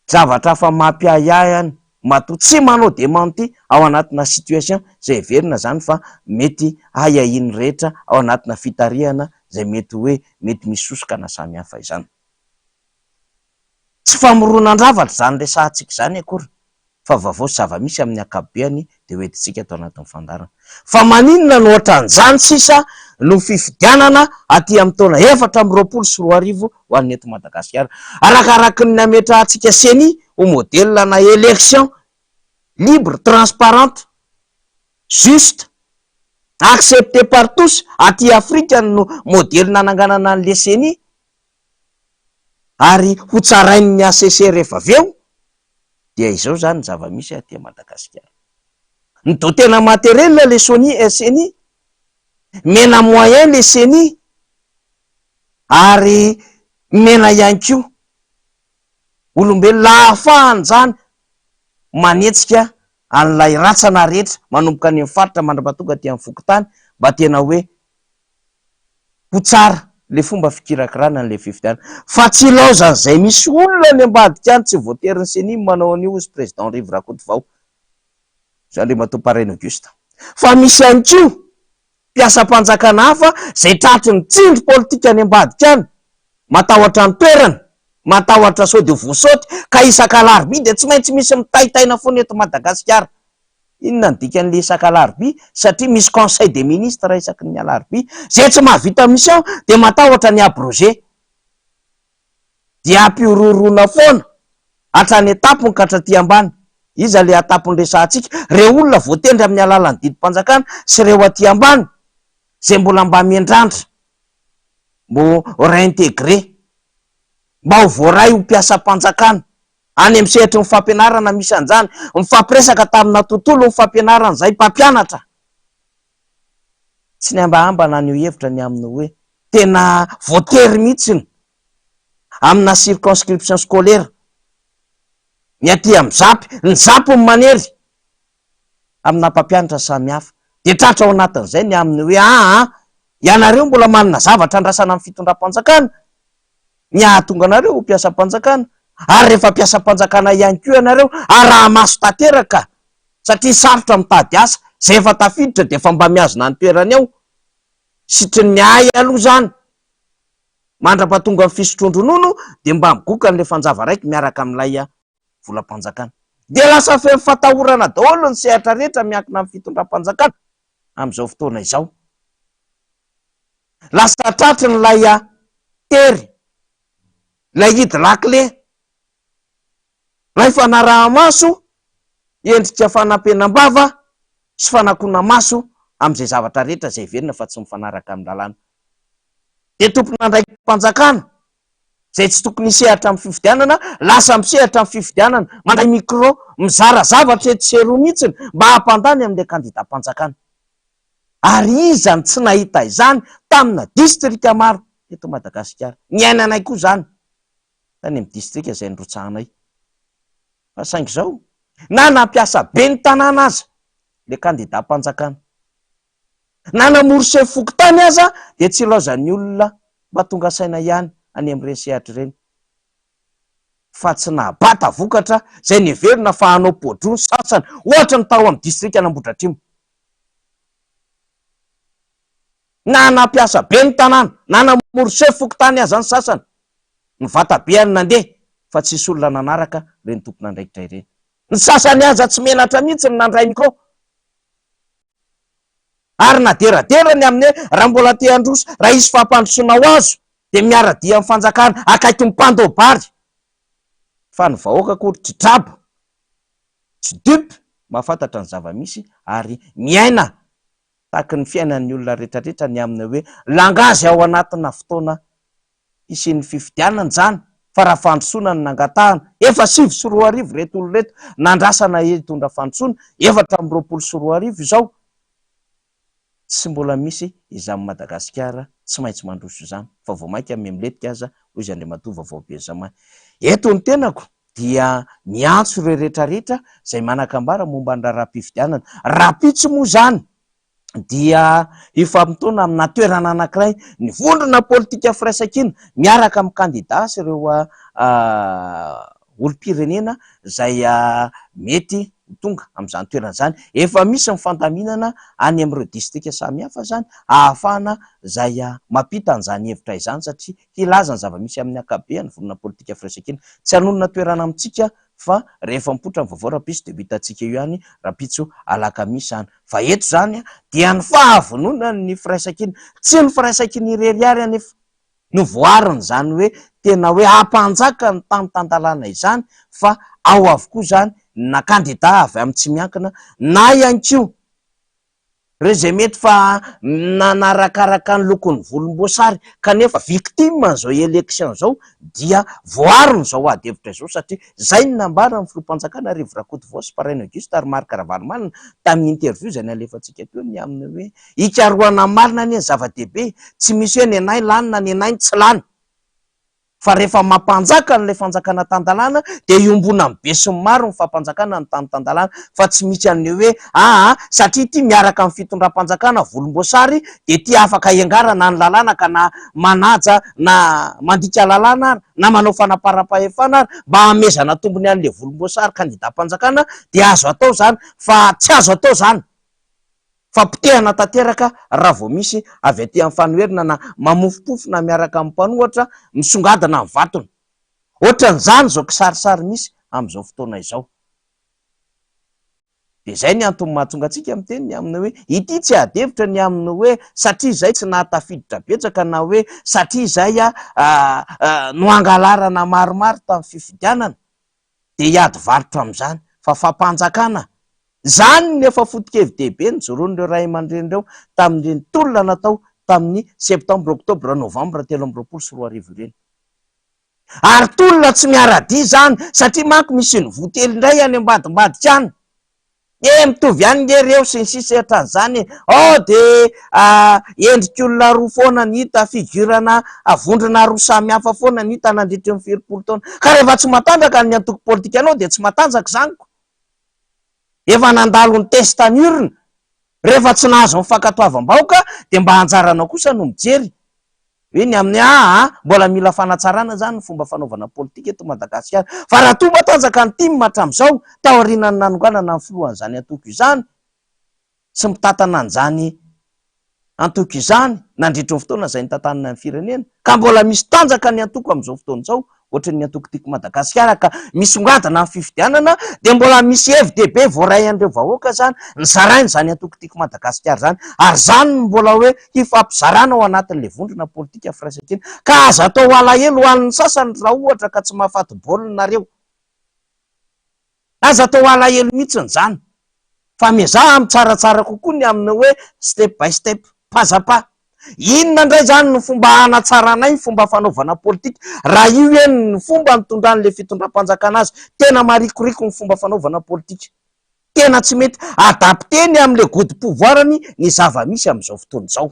A: zavatra hafa mampiahiahy any matoa tsy manao démenti ao anatina situation izay heverina izany fa mety ahiahian'ny rehetra ao anatina fitarihana izay mety hoe mety misy sosoka na samihafa izany. Tsy famoronan-javatra izany resahantsika izany akory fa vaovao sy zava-misy amin'ny ankapobeany dia ho entintsika ato anatin'ny fandaharana. Fa maninona no ohatran'izany sisa no fifidianana aty amin'ny taona 2024 ho an'ny eto Madagasikara? Arakaraky ny nametrahantsika ceni ho modèle na élection libre, transparente, juste, acceptée par tous aty Afrika no modèle nananganana an'le ceni ary ho tsarain'ny HCC rehefa avy eo, dia izao izany ny zava-misy aty Madagasikara. Ny dotena matériel le Sony ceni, mena moyen le ceni, ary mena ihany koa olombelona ahafahany izany manetsika an'ilay rantsana rehetra manomboka any amin'ny faritra mandra-pahatonga aty amin'ny fokontany mba tena hoe ho tsara le fomba fikirakirana an'ilay fifidianana fa tsy ilaozan'izay misy olona any ambadika any, tsy voatery ny ceni no manao an'io hozy président Rivo Rakotovao sy Andriamatoa Paraina Auguste fa misy ihany koa mpiasam-panjakana hafa izay tratry ny tsindry politika any ambadika any, matahotra ny toerana, matahotra sao dia voasaoty ka isak'alarobia dia tsy maintsy misy mitaitaina foana eto Madagasikara. Inona ny dikan'ilay isaka alarobia? Satria misy conseil des ministres isaky ny alarobia. Izay tsy mahavita mission dia matahotra ny abroger. Dia ampihorohoroana foana hatrany an-tampony ka hatraty ambany. Iza ilay an-tampony resahantsika? Ireo olona voatendry amin'ny alalan'ny didim-panjakana sy ireo aty ambany izay mbola mba miandrandra mbo réintégrer, mba ho voaray ho mpiasam-panjakana. Any amin'ny sehatry ny fampianarana misy an'izany. Nifampiresaka tamina tontolon'ny fampianarana izahay mpampianatra. Tsy nihambahamba naneho hevitra ny amin'ny hoe tena voatery mihitsy amina circonscription scolaire ny aty amin'ny zap, ny zap no manery amina mpampianatra samihafa. Dia tratra ao anatin'izay ny amin'ny hoe aa ianareo mbola manana zavatra andrasana amin'ny fitondram-panjakana ny hahatonga anareo ho mpiasam-panjakana ary rehefa mpiasam-panjakana ihany koa ianareo araha-maso tanteraka satria sarotra mitady asa, izay efa tafiditra dia efa mba mihazona ny toerany ao, sitrin'ny ahy aloha izany mandra-pahatonga ny fisotroan-dronono dia mba migoka an'ilay fanjava raiky miaraka amin'ilay volam-panjakana. Dia lasa feno fatahorana daholo ny sehatra rehetra miankina amin'ny fitondram-panjakana amin'izao fotoana izao. Lasa tratry ny lay tery, ilay hidy lakile, ilay fanaraha-maso, endrika fanampenam-bava sy fanakona-maso amin'izay zavatra rehetra izay heverina fa tsy mifanaraka amin'ny lalàna. Dia tompon'andraiki-panjakana izay tsy tokony hisehatra amin'ny fifidianana, lasa misehatra amin'ny fifidianana, mandray micro, mizara zavatra etsy sy eroa mihitsy mba hampandany amin'ilay kandidam-panjakana. Ary iza no tsy nahita izany tamina distrika maro teto Madagasikara? Niainanay koa izany tany amin'ny distrika izay nirotsahanay. Fa saingy izao, na nampiasa ben'ny tanàna aza ilay kandidam-panjakana, na namory sefo fokontany aza dia tsy ilaozan'ny olona mba tonga saina ihany any amin'ireny sehatra ireny fa tsy nahabata vokatra izay neverina fa hanao poa-droa ny sasany, ohatra ny tao amin'ny distrikan'Ambohidratrimo. Na nampiasa ben'ny tanàna, na namory sefo fokontany aza ny sasany, ny vatabeany nandeha fa tsisy olona nanaraka ireny tompon'andraikitra ireny. Ny sasany aza tsy menatra mihitsy ny nandray micro ary naderadera ny amin'ny hoe raha mbola te handroso, raha hisy fampandrosoana ho azo dia miara-dia amin'ny fanjakana akaiky ny mpandoa-bary fa ny vahoaka akory tsy draba, tsy dupe mahafantatra ny zava-misy ary miaina tahaky ny fiainan'ny olona rehetrarehetra ny amin'ny hoe langage ao anatina fotoana hisian'ny fifidianana izany fa raha fandrosoana no nangatahana, efa 2009 ireto olona ireto nandrasana hitondra fandrosoana, 2024 izao tsy mbola misy izany Madagasikara tsy maintsy mandroso izany fa vao mainka miha-milentika aza hoy izy Andriamatoa Vaovao Benjamin. Eto ny tenako dia miantso ireo rehetrarehetra izay manan-kambara momba ny raharaham-pifidianana. Rahampitso moa izany dia hifamotoana amina toerana anankiray ny vondrona politika Firaisankina miaraka amin'ny kandida sy ireo olom-pirenena izay mety ho tonga amin'izany toerana izany. Efa misy ny fandaminana any amin'ireo distrika samihafa izany ahafahana izay mampita an'izany hevitra izany satria hilaza ny zava-misy amin'ny ankabeany vondrona politika Firaisankina. Tsy hanonona toerana amintsika fa rehefa mipoitra ny vaovao rahampitso dia ho hitantsika eo ihany rahampitso alakamisy izany. Fa eto izany dia ny fahavononan'ny Firaisankina, tsy ny Firaisankina irery ihany anefa no voariny izany hoe tena hoe hampanjaka ny tany tan-dalàna izany fa ao avokoa izany na kandida avy amin'ny tsy miankina na ihany koa Ireo izay mety fa nanarakaraka ny lokon'ny volomboasary kanefa victime an'izao election izao dia voaariny izao ady hevitra izao satria izay no nambaran'ny filoham-panjakana Rivo Rakotovao sy Paraina Auguste ary Marc Ravalomanana tamin'ny interview izay nalefantsika teo ny amin'ny hoe hikarohana marina anie ny zava-dehibe tsy misy hoe nenay lany na nenay ny tsy lany. Fa rehefa mampanjaka an'ilay fanjakana tan-dalàna dia iombonan'ny besinimaro ny fampanjakana ny tany tan-dalàna fa tsy misy an'ilay hoe aa satria ity miaraka amin'ny fitondram-panjakana volomboasary dia ity afaka hiangarana ny lalàna ka na manaja na mandika lalàna ary na manao fanaparam-pahefana ary mba hamehezana tombony an'ilay volomboasary kandidam-panjakana dia azo atao izany fa tsy azo atao izany Fampotehana tanteraka raha vao misy avy aty amin'ny fanoherana na mamofompofona miaraka amin'ny mpanohatra misongadina ny vatony. Ohatran'izany izao kisarisary misy amin'izao fotoana izao. Dia izay ny antony mahatonga antsika miteny ny amin'ny hoe ity tsy ady hevitra ny amin'ny hoe satria izay tsy nahatafiditra betsaka na hoe satria izay noangalarana maromaro tamin'ny fifidianana dia hiady varotra amin'izany fa fampanjakana izany no efa foto-kevi-dehibe nijoroan'ireo ray aman-dreny ireo tamin'ireny tolona natao tamin'ny septembre, octobre, novembre 2023 ireny. Ary tolona tsy miara-dia izany satria manko misy ny voa telo indray any ambadimbadika any. Eh mitovy ihany nge reo sy ny sisa ohatran'izany e. Ao de endrik'olona roa foana ny hita, figure-na vondrona roa samy hafa foana ny hita nandritry ny filopolo taona. Ka rehefa tsy matanjaka ny antoko politikanao dia tsy matanjaka izany ko. Efa nandalo ny test ny urne, rehefa tsy nahazo ny fankatoavam-bahoaka dia mba anjaranao kosa no mijery hoe ny amin'ny aa mbola mila fanatsarana izany ny fomba fanaovana politika eto Madagasikara. Fa raha toa matanjaka ny tim hatramin'izao, taorianan'ny nanonganana ny filohan'izany antoko izany sy mitantana an'izany antoko izany nandritry ny fotoana izay nitantanana ny firenena, ka mbola misy tanjaka ny antoko amin'izao fotoana izao, ohatry ny antoko Tiako Madagasikara ka misongadina amin'ny fifidianana dia mbola misy hevi-dehibe voaray an'ireo vahoaka izany, nizaraina izany antoko Tiako Madagasikara izany ary izany no mbola hoe hifampizarana ao anatin'ilay vondrona politika firaisankina ka aza atao alahelo ho an'ny sasany raha ohatra ka tsy mahafaty baolina nareo. Aza atao alahelo mihitsiny izany fa miezaha mitsaratsara kokoa ny amin'ny hoe step by step, pas à pas. Inona indray izany no fomba hanatsaranay ny fomba fanaovana politika raha io eny ny fomba nitondran'ilay fitondram-panjakana azy? Tena marikoriko ny fomba fanaovana politika. Tena tsy mety. Adapter-ny amin'ilay goût de pouvoir-ny ny zava-misy amin'izao fotoana izao.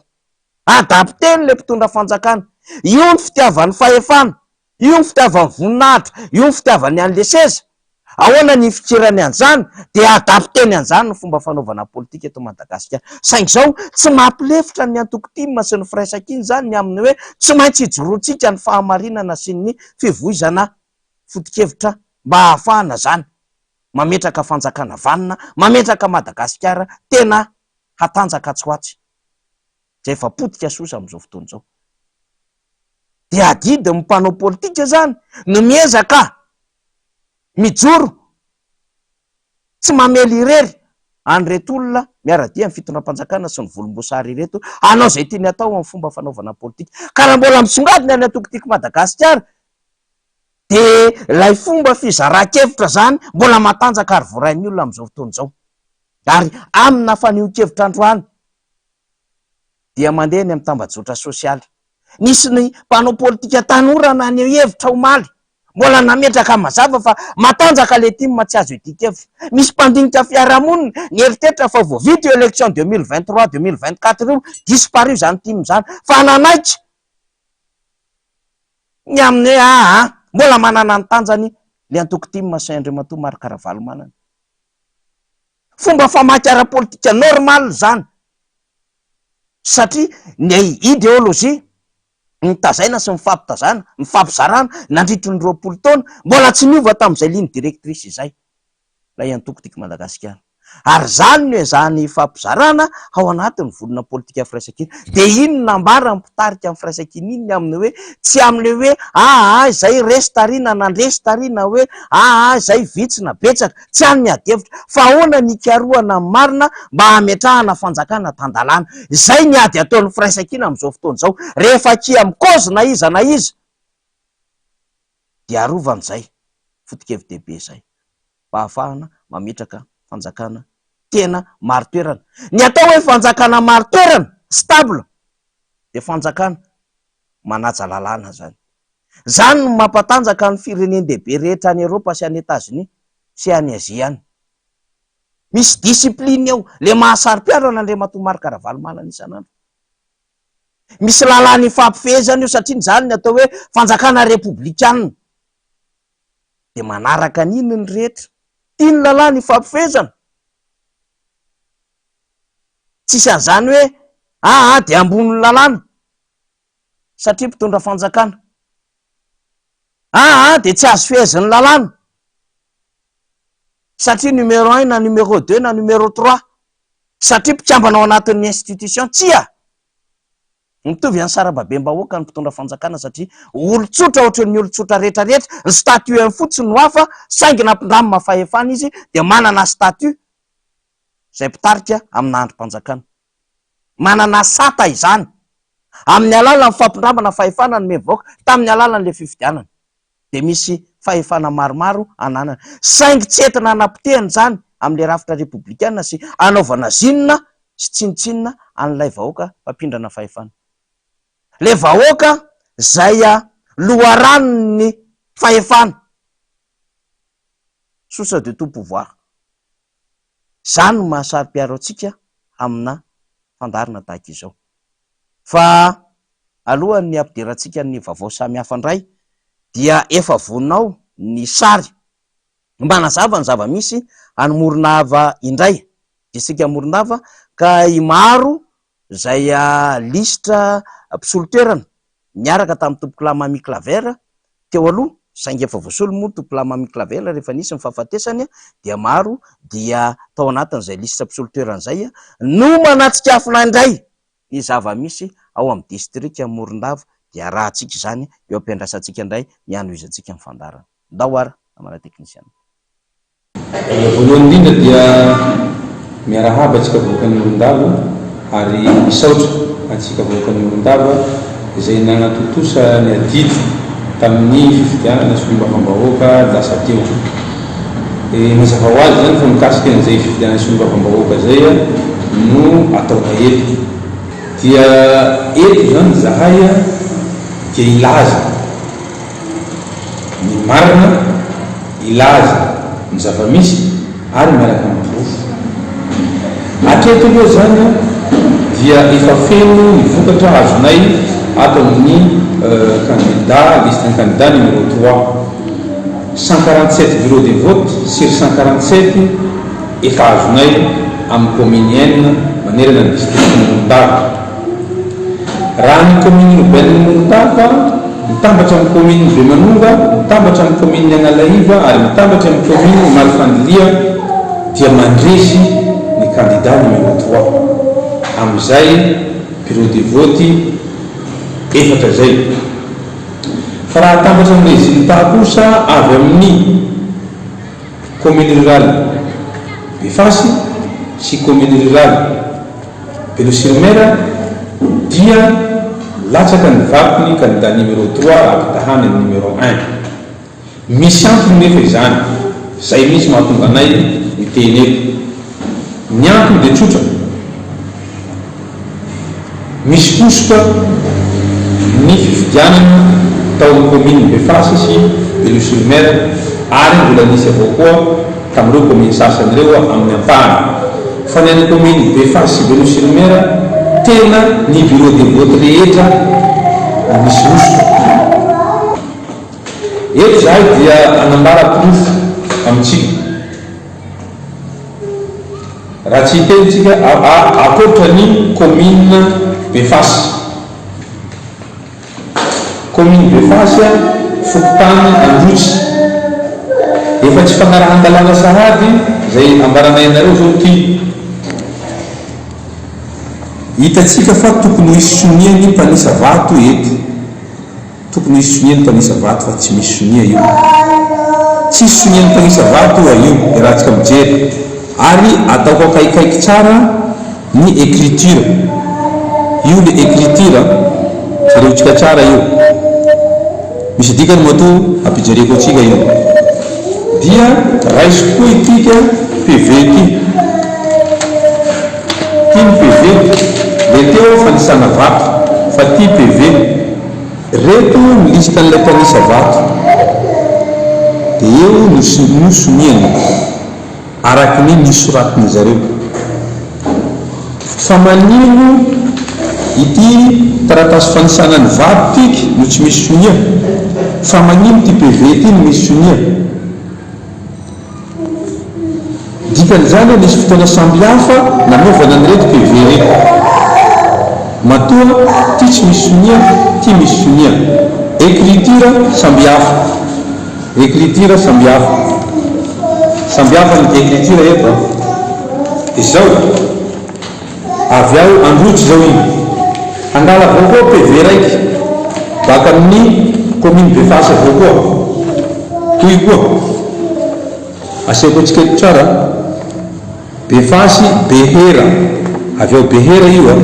A: Adapter-ny ilay mpitondra fanjakana. Io ny fitiavany fahefana. Io ny fitiavany voninahitra, io ny fitiavany an'le seza. Ahoana ny hifikirany an'izany? Dia adapter-ny an'izany ny fomba fanaovana politika eto Madagasikara. Saingy izao, tsy mampilefitra ny antoko tim sy ny firaisankina izany ny amin'ny hoe tsy maintsy ijoroantsika ny fahamarinana sy ny fivoizana foto-kevitra mba hahafahana izany mametraka fanjakana vanona, mametraka Madagasikara tena hatanjaka atsy ho atsy. Izay efa potika sosa amin'izao fotoana izao. Dia adidin'ny mpanao politika izany no miezaka mijoro tsy mamely irery an'ireto olona miara-dia amin'ny fitondram-panjakana sy ny volomboasary ireto hanao izay tiany atao amin'ny fomba fanaovana politika. Ka raha mbola misongadina ny antoko Tiako Madagasikara dia ilay fomba fizaran-kevitra izany mbola matanjaka ary voarain'ny olona amin'izao fotoana izao. Ary amina fanehoan-kevitra androany dia mandeha eny amin'ny tambajotra sosialy. Nisy ny mpanao politika tanora naneho hevitra omaly, mbola nametraka mazava fa matanjaka ilay tim tsy azo idian-kevitra. Misy mpandinika fiarahamonina nieritreritra fa vao vita io élection 2023 2024 io, disparu izany tim izany, fa nanaiky ny amin'ny hoe aa mbola manana ny tanjany ilay antoko tim sy Andriamatoa Marc Ravalomanana. Fomba famaky ara-politika normal izany satria ny ideologie nitazaina sy nifampitazana, nifampizarana nandritry ny 20 taona mbola tsy niova tamin'izay ligne directrice izay ilay antoko Tiako Madagasikara. Ary izany no ezahana hifampizarana ao anatin'ny vondrona politika firaisankina. Dia iny no nambaran'ny mpitarika ny firaisankina iny ny amin'ny hoe tsy amin'ilay hoe aa izay resy tary na nandresy tary na hoe aa izay vitsy na betsaka. Tsy any ny ady hevitra fa ahoana ny hikarohana ny marina mba hametrahana fanjakana tan-dalàna. Izay ny ady ataon'ny firaisankina amin'izao fotoana izao. Rehefa akia amin'ny cause na iza na iza dia arovana izay foto-kevi-dehibe izay mba hahafahana mametraka fanjakana tena marin-toerana. Ny atao hoe fanjakana marin-toerana, stable, dia fanjakana manaja lalàna izany. Izany no mampatanjaka ny firenen-dehibe rehetra any Eropa sy any Etazonia sy any Azia any. Misy discipline ao, le mahasaro-piaro an'Andriamatoa Marc Ravalomanana isan'andro. Misy lalàna ifampifehezana io satria izany ny atao hoe fanjakana repoblikanina. Dia manaraka an'iny ny rehetra. Tia ny lalàna ifampifehezana. Tsisy an'izany hoe aa dia ambonin'ny lalàna. Satria mpitondra fanjakana. Aa dia tsy azo fehezin'ny lalàna. Satria numéro un na numéro deux na numéro trois. Satria mpikambana ao anatin'ny institution. Tsia! Mitovy an'ny sarababem-bahoaka ny mpitondra fanjakana satria olon-tsotra ohatran'ny olon-tsotra rehetra rehetra, ny statut-ny fotsiny no hafa, saingy nampindramina fahefana izy dia manana statut. izay mpitarika amina andrim-panjakana. Manana sata izany amin'ny alalan'ny fampindramana fahefana nomeny vahoaka tamin'ny alalan'ilay fifidianana. Dia misy fahefana maromaro ananany. Saingy tsy entina hanapotehana izany amin'ilay rafitra repoblikana sy hanaovana zinona sy tsinontsinona an'ilay vahoaka mpampindrana fahefana. Ilay vahoaka izay loharanon'ny fahefana, source de tout pouvoir. Izany no maha saro-piaro antsika amina fandaharana tahaka izao. Fa alohan'ny hampidirantsika ny vaovao samihafa indray dia efa vonona ao ny sary manazava ny zava-misy any Morondava indray, distrika Morondava, ka i Maro izay lisitra mpisolo toerana niaraka tamin'ny Tompokolahy Mamy Claver teo aloha, saingy efa voasolo moa Tompokolahy Mamy Claver rehefa nisy ny fahafatesany dia maro dia tao anatin'izay lisitra mpisolo toerana izay no manatsikafona indray ny zava-misy ao amin'ny distrika Morondava dia arahantsika izany eo am-piandrasantsika indray ny hanohizantsika ny fandaharana. Ndao ara namana teknisiana.
I: Voalohany indrindra dia miarahaba antsika vahoakan'i Morondava ary misaotra antsika vahoakan'i Morondava izay nanatontosa ny adidy tamin'ny fifidianana solombavambahoaka lasa teo. Mazava ho azy izany fa mikasika an'izay fifidianana solombavambahoaka izay no ataonay eto. Dia eto izany izahay dia hilaza. Ny marina, hilaza ny zava-misy ary miaraka amin'ny porofo. Hatreto aloha izany dia efa feno ny vokatra azonay ato amin'ny kandida, liste ny kandida numéro trois. 147 bureaux de vote sur 147 efa azonay amin'ny kaominy enina manerana ny distrikan'i Morondava. Raha ny kaominina urbaine Morondava, mitambatra amin'ny kaominin'i Bemanonga, mitambatra amin'ny kaominin'i Analaiva ary mitambatra amin'ny kaominin'i Marofandilia dia mandresy ny kandida numéro trois amin'izay bureau de vote efatra izay. Fa raha atambatra ny résultat kosa avy amin'ny commune rurale Befasy sy commune rurale Belo sur Mer dia latsaka ny vaton'ny candidat numéro trois raha ampitahana ny numéro un. Misy antony nefa izany, zay mihitsy mahatonga anay miteny eto. Ny antony dia tsotra, misy hosoka ny fifidianana tao amin'ny commune Befasy sy Belo sur Mer ary mbola nisy avao koa tamin'ireo commune sasany ireo amin'ny ampahany. Fa ny an'ny commune Befasy sy Belo sur Mer tena ny bureau de vote rehetra no misy hosoka. Eto izahay dia hanambara porofo amintsika. Raha tsy hiteny tsika ankoatra ny commune Befasy. Commune Befasy fokontany Androtsy. Efa tsy fanarahan-dalàna sahady izay ambaranay anareo izao ity. Hitantsika fa tokony ho hisy sonia ny mpanisa vato eto. Tokony hisy sonia ny mpanisa vato fa tsy misy sonia io. Tsisy sonia ny mpanisa vato oa io iarahantsika mijery. Ary ataoko akaikaiky tsara ny écriture. Io le écriture an. Jereontsika tsara io. Misy dikany matoa ampijereko antsika io. Dia raisiko koa ity ka PV ity. Ty ny PV. Le teo fanisana vato. Fa ty PV. Reto ny liste an'ilay mpanisa vato. Dia eo no no soniany. Araky ny nisoratin'ny zareo. Fa manino ity taratasy fanisana ny vato tiky no tsy misy sonia? Fa manino ity PV ity no misy sonia? Dikan'izany nisy fotoana sambihafa nanaovana an'ireto PV ireto. Matoa ty tsy misy sonia, ty misy sonia. Écriture sambihafa. Écriture sambihafa. Sambihafa ny écriture eto an. Izao. Avy ao Androtsy izao iny. Hangala avao koa PV raiky baka amin'ny commune Befasy avao koa. Toy koa. Asehoko antsika eto tsara. Befasy, Behera, avy ao Behera io a.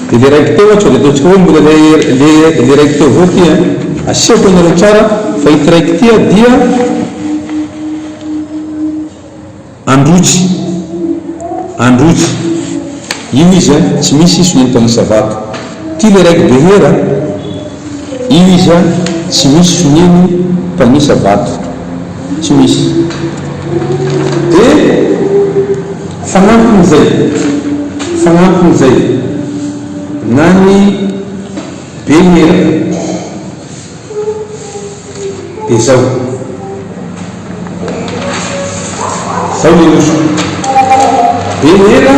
I: Dia le raiky teo sao dia ataontsika hoe mbola le le le raiky teo avao ity a. Asehoko anareo tsara fa ity raiky ity a dia Androtsy, Androtsy, io izy a, tsy misy sonia mpanisa vato. Ity le raiky Behera a, io izy a, tsy misy soniany mpanisa vato. Tsy misy. Dia fanampin'izay, fanampin'izay, na ny Behera. Dia zao. Zao le roso. Behera,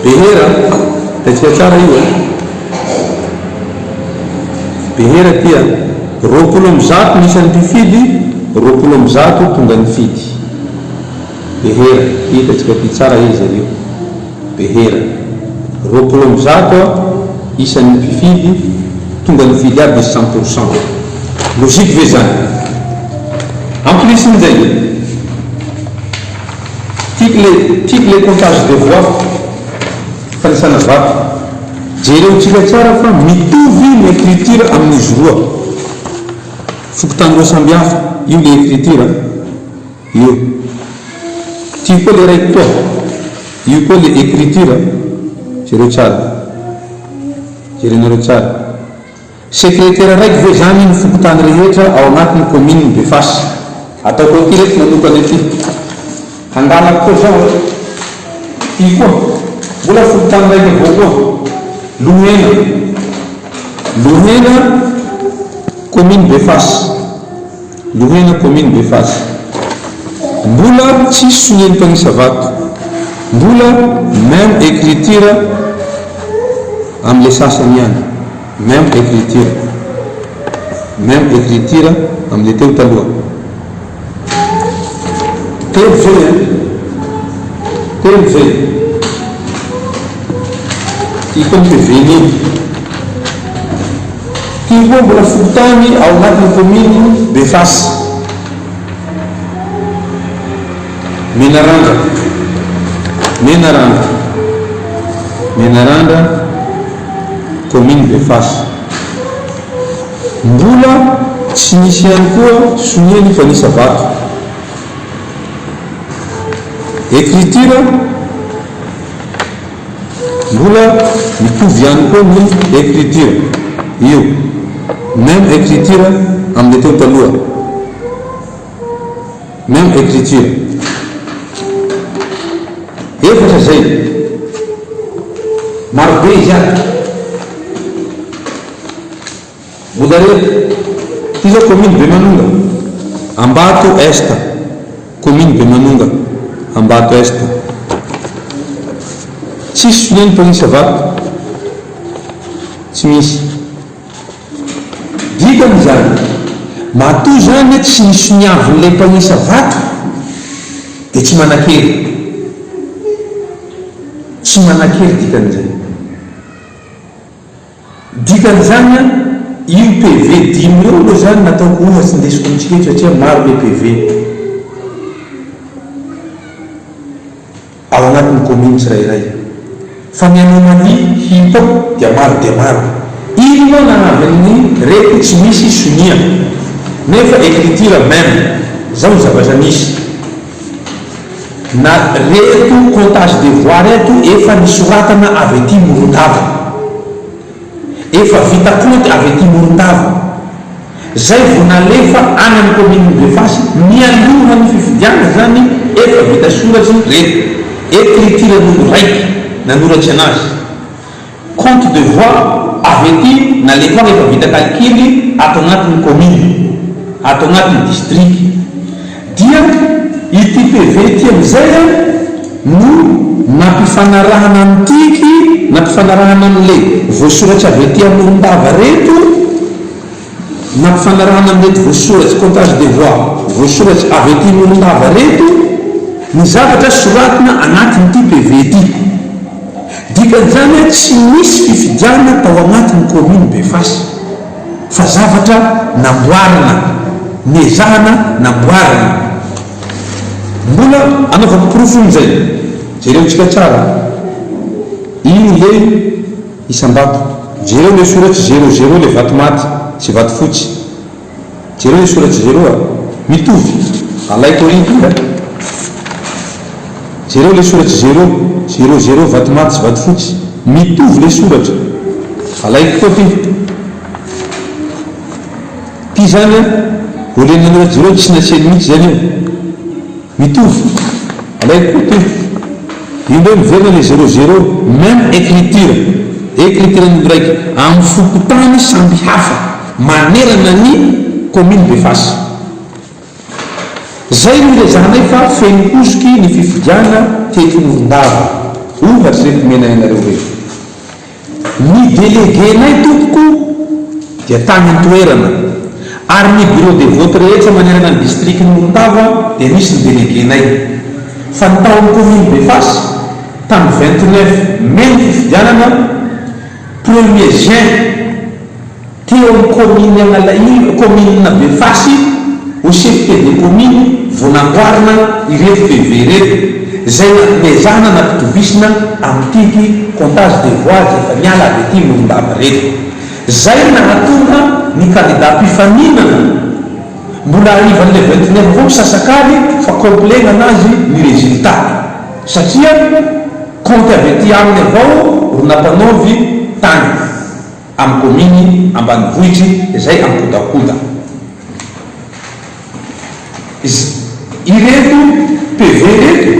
I: Behera, hitantsika tsara io eh. Behera ty a. 120 ny isan'ny mpifidy, 120 tonga nifidy. Behera, ty hitantsika ty tsara izy ary io. Behera. 120 isan'ny mpifidy tonga nifidy aby izy 100%. Logique ve zany? En plus n'izay, tiako le tiako le comptage de voix, fanisana vato. Jereontsika tsara fa mitovy ny écriture amin'izy roa. Fokontany roa samby hafa, io le écriture. Io. Ty koa le raiky koa. Io koa le écriture a. Jereo tsara. Jerenareo tsara. Secrétaire raiky ve zany ny fokontany rehetra ao anatin'ny commune Befasy? Ataoko aty reto manokana ity. Hangalako koa zao a. Ty koa. Mbola fokontany raiky avao koa. Lohena. Lohena commune Befasy. Lohena commune Befasy. Mbola tsisy sonian'ny mpanisa vato. Mbola même écriture amin'ilay sasany ihany. Même écriture. Même écriture amin'ilay teo taloha. Telo zay an. Telo zay. Ty koa ny PV-ny. Ty koa mbola fokontany ao anatin'ny commune Befasy. Menarandra. Menarandra. Menarandra, commune Befasy. Mbola tsy nisy ihany koa sonia ny mpanisa vato. Écriture. Mbola mitovy ihany koa ny écriture io, même écriture amin'ilay teo taloha, même écriture. Efatra izay. Marobe izy ato. Mbola re, ty zao commune Bemanonga, Ambato Est, commune Bemanonga, Ambato Est. Tsisy sonia ny mpanisa vato. Tsy misy. Dikany izany, matoa izany tsy nisoniavin'ilay mpanisa vato dia tsy manan-kery. Tsy manan-kery dikan'izay. Dikan'izany an, io PV dimy io aloha izany nataoko ohatsy ndesiko amintsika eto satria maro le PV ao anatin'ny commune tsirairay. Fa ny anomalie hita ao dia maro dia maro. Inona nahavy an'ny reto tsy misy sonia nefa écriture même. Zao ny zavatra nisy. Na reto comptage de voix reto efa nisoratana avy aty Morondava. Efa vita compte avy aty Morondava. Zay vao nalefa any amin'ny commune Befasy mialohan'ny fifidianana zany efa vita soratry reto. Écriture n'olo raiky nanoratry anazy. Compte de voix avy aty nalefa agny efa vita calcul ato agnatin'ny commune, ato agnatin'ny district. Dia ity PV ity amizay an no nampifanarahana an'ity, nampifanarahana an'le voasoratry avy aty Morondava reto, Nampifanarahana amin'ireto voasoratry comptage des voix voasoratry avy aty Morondava ireto ny zavatra soratina anatin'ity PV ity. Dikan'izany hoe tsy nisy fifidianana tao anatin'ny commune Befasy fa zavatra namboarina, nezahana namboarina. Mbola anaovako porofo izay. Jereontsika tsara. Iny le isam-bato. Jereo le soratsy zéro zéro le vato maty sy vato fotsy. Jereo le soratsy zéro a. Mitovy. Alaiko ary ity a. Jereo le soratsy zéro. Zéro zéro vato maty sy vato fotsy. Mitovy le soratra. Alaiko koa ty. Ty zany a, voalohany nanoratra zéro tsy nasiany mihitsy zany io. Mitovy. Alaiko koa ty. Io indray miverina le zéro zéro, même écriture. Écriture ny raiky. Amin'ny fokontany samby hafa manerana ny commune Befasy. Zay no ilazanay fa feno hosoky ny fifidiana teto Morondava. Ohatra ireto omenay anareo ireto. Ny délégué-nay tompoko dia tany an-toerana ary ny bureau de vote rehetra manerana ny district-n'i Morondava dia nisy ny délégué-nay. Fa ny tao amin'ny commune Befasy, tamin'ny 29 mai ny fifidianana, premier juin, Teo amin'ny kaominina Analahilo, kaominina Befasy, au chef de commune vao namboarina ireto PV ireto, izay nezahana nampitovisina amin'ity comptage des voix izay efa niala avy aty Morondava ireto. Izay nahatonga ny kandida mpifaninana mbola harivan'ny le 29 avao misasakaly fa complet nanazy ny résultat satria compte avy aty aminy avao ro nampanaovy tany. Amin'ny kaominy ambanivohitry izay Ankodakoda. Iz, ireto PV ireto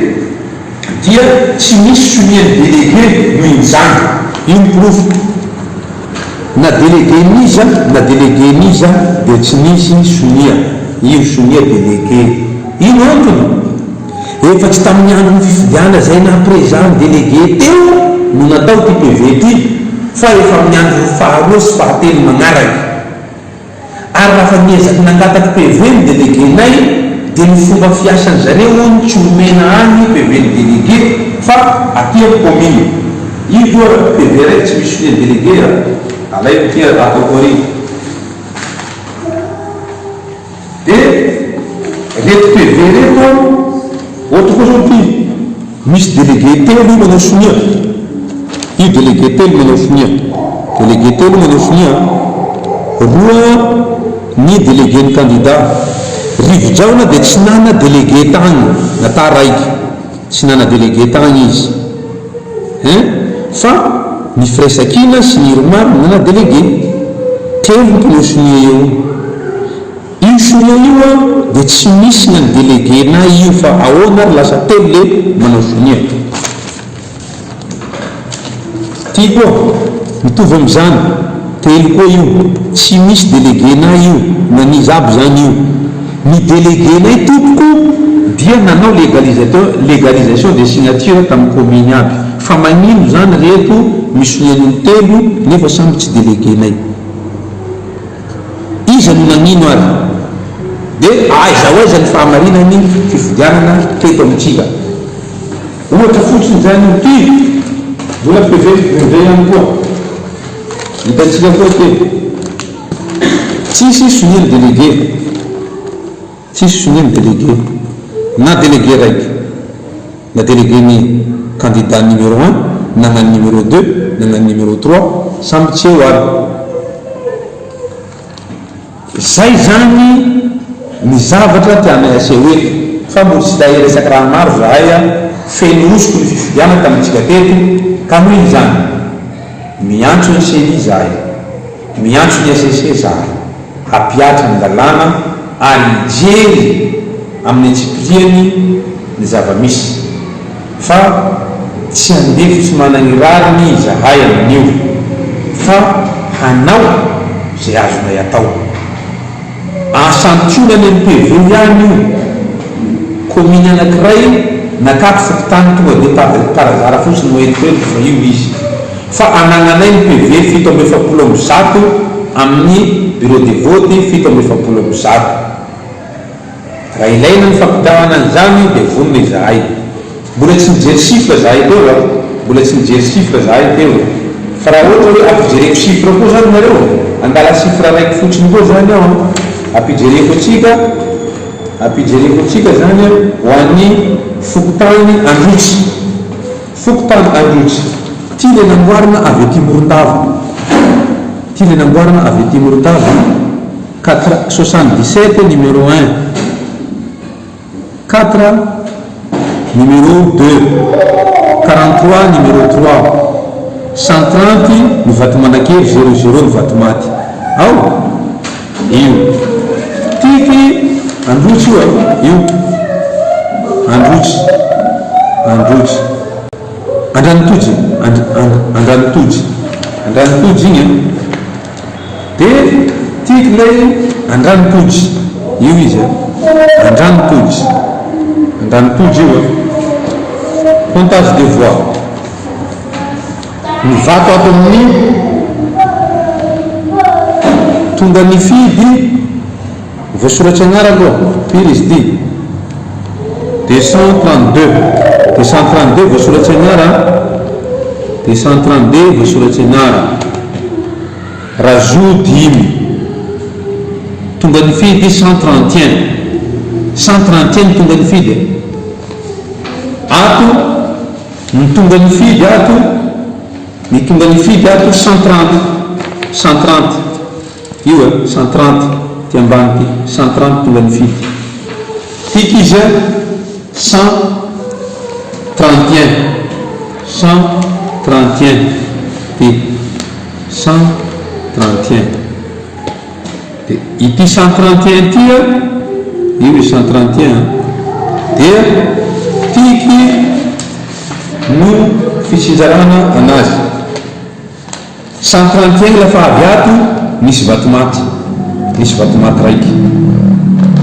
I: dia tsy misy sonian'ny délégué no injany. Io ny porofo. Na délégué n'iza na délégué n'iza dia tsy nisy sonia. Io sonia délégué. Ino antony? Efa tsy tamin'ny andron'ny fifidianana izay naha prezà ny délégué teo no natao ity PV ity fa efa amin'ny andro faharoa sy fahatelo magnaraka. Ary raha fa niezaky nangataky PV ny délégué-nay dia ny fomba fiasan zareo hono tsy omena any PV ny délégué fa aty amin'ny commune. Io toa PV raiky tsy misy sonia délégué a! Alaiko ity ataoko ary. Dia reto PV reto an, ohatra koa zao ity, misy délégué telo io manao sonia, io délégué telo manao sonia, délégué telo manao sonia an, roa ny délégué ny candidat, Rivojaona dia tsy nana délégué tagny na ta raiky, tsy nana délégué tagny izy hein, fa ny Firaisankina sy ny Irmar nana délégué, telo ny mpanao sonia eo. Io sonia io an dia tsy misy na ny délégué nay io fa ahoana ary lasa telo le manao sonia? Ty koa mitovy amizany, telo koa io, tsy misy délégué nay io na n'iza aby zany io. Ny délégué nay tompoko dia nanao légalisateur légalisation des signatures tamin'ny commune aby fa magnino zany reto misonian'olo telo nefa samby tsy délégué nay? Iza no nagnino ary? Dia aiza ho aiza ny fahamarinan'ny fifidianana teto amintsika? Ohatra fotsiny izany io ity, mbola PV indray ihany koa. Hitantsika koa ity. Tsisy sonia ny délégué. Tsisy sonia ny délégué. Na délégué raiky. Na délégué ny candidat numéro un, na ny numéro deux, na ny numéro trois, samby tsy eo ary. Zay zany ny zavatra tianay aseho eto, fa mbo tsy da hiresaka raha maro zahay a, feno hosoko ny fifidianana tamintsika teto, ka noho izany, miantso ny ceni zahay, miantso ny HCC zahay, hampihatra ny lalàna ary hijery amin'ny antsipiriany ny zava-misy fa tsy andevo tsy managny rariny izahay amin'io fa hanao izay azonay atao. Asantionany amin'ny PV ihany io. Commune anakiray nakato fokontany tonga dia par par hasard fotsiny no entiko eto fa io izy. Fa anagnanay ny PV 147 amin'ny bureau de vote 147. Raha ilaina ny fampitahana an'izany dia vonona izahay. Mbola tsy nijery chiffre zahay teo a! Mbola tsy nijery chiffre zahay teo. Fa raha ohatra hoe ampijereko chiffre koa zany nareo, angala chiffre raiky fotsiny koa zany aho an, ampijereko antsika. Ampijereko antsika zany ho an'ny fokontany Androtsy. Fokontany Androtsy. Ty le namboarina avy aty Morondava. Ty le namboarina avy aty Morondava. Quatre, 77 numéro un. Quatre, numéro deux. 43 numéro trois. 130 ny Vatomanakely, zéro zéro ny Vatomaty. Ao? Io. Tiky Androtsy io e. Io. Androtsy. Androtsy. Andranotojy. And, and, Andranotojy. Andranotojy igny e. Dia tiako ilay Andranotojy. Io izy e. Andranotojy. Andranotojy io e. Comptage des voix. Ny vato ato amin'ny tonga nifidy voasoratra anara aloha, firy izy ity? 232, 232 voasoratra anara, 232 voasoratra anara, Razo dimy, tonga nifidy 131, 131 ny tonga nifidy e, ato. Ny tonga nifidy ato, ny tonga nifidy ato 130, 130, io e, 130, ty ambany ty, 130 tonga nifidy. Tiako izy a, 131, 131, ty, 131. Dia ity 131 ity an, io izy 131 an, dia tiky no fitsinjarana anazy. 131 lafa avy ato misy vatomaty, misy vatomaty raiky,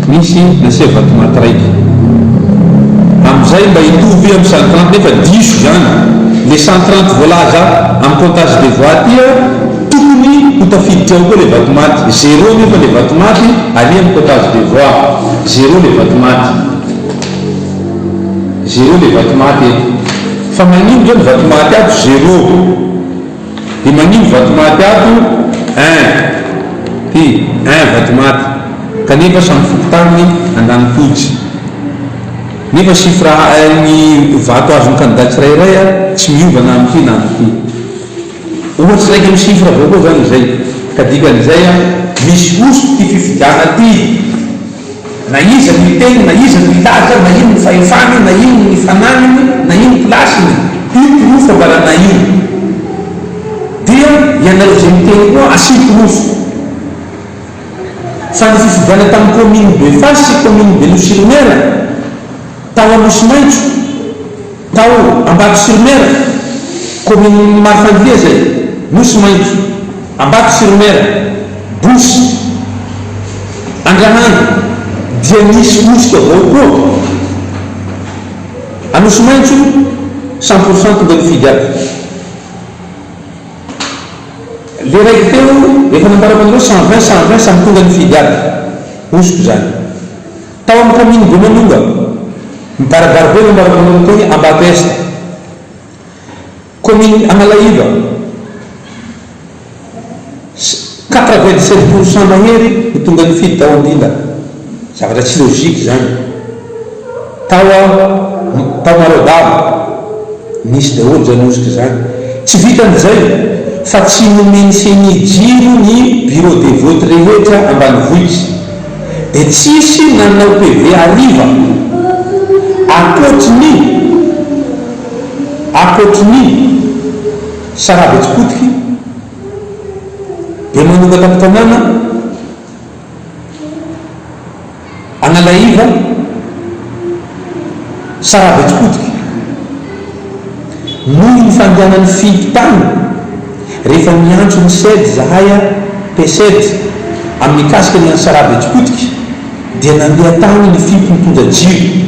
I: misy nasia vatomaty raiky. Amin'izay mba hitovy amin'ny 130 nefa diso izany, le 130 voalaza amin'ny comptage des voix aty an, Tokony ho tafiditra ao koa le vatomaty, zéro nefa le vatomaty ary amin'ny comptage de voix, zéro le vatomaty, zéro le vatomaty eto, fa magnino zao ny vatomaty ato zéro, de magnino vatomaty ato un, ty un vatomaty, kanefa samy fokontany Andranotojy, nefa chiffre ny vato azon'ny candidat tsirairay tsy miova na amin'ity na amin'ity. Ohatry iraika amin'ny chiffre avao koa zany izay, ka dikan'izay an, misy hosoka ity fifidianana ity, na iza no hiteny, na iza no hilaza, na ino ny fahefany, na ino ny fananany, na ino place-ny, io porofo ambaranay io, dia ianareo izay miteny koa asio porofo, fa ny fifidianana tamin'ny commune Befasy sy commune Benosy sur Mer, tao Anosimaitso, Tao Ambato sur Mer, kaominin'i Marofandia izay, Nosy Maitso, Ambato sur Mer, Bosy, Andrahanga, dia nisy hosoka avao koa. Anosimaitso, 100% tonga nifidy ato. Le raiky teo, efa nambarako anareo, 120, 120, samy tonga nifidy aby. Hosoka izany. Tao amin'ny kaominina Bemanonga, mibaribary be ny ambaran'ny teny Ambato Est, kaominina Analaiva, 97 pour cent mahery no tonga nifidy tao Andila. Zavatra tsy logique izany. Tao tao Maroadava, nisy daholo izany hosoka izany. Tsy vitan'izay fa tsy nomen'ny Ceni jiro ny bureau de vote rehetra ambanivohitra. Dia tsisy nanao PV hariva ankoatry ny ankoatry ny Sarah Betsipotiky, Bemanonga tampon-tanàna, Analaiva, Sarah Betsipotiky. Noho ny fandehanan'ny fidy tany, rehefa niantso ny Ced zahay a, Pced, amin'ny mikasika ny an'i Sarah Betsipotiky, dia nandeha tany ny fip nitondra jiro,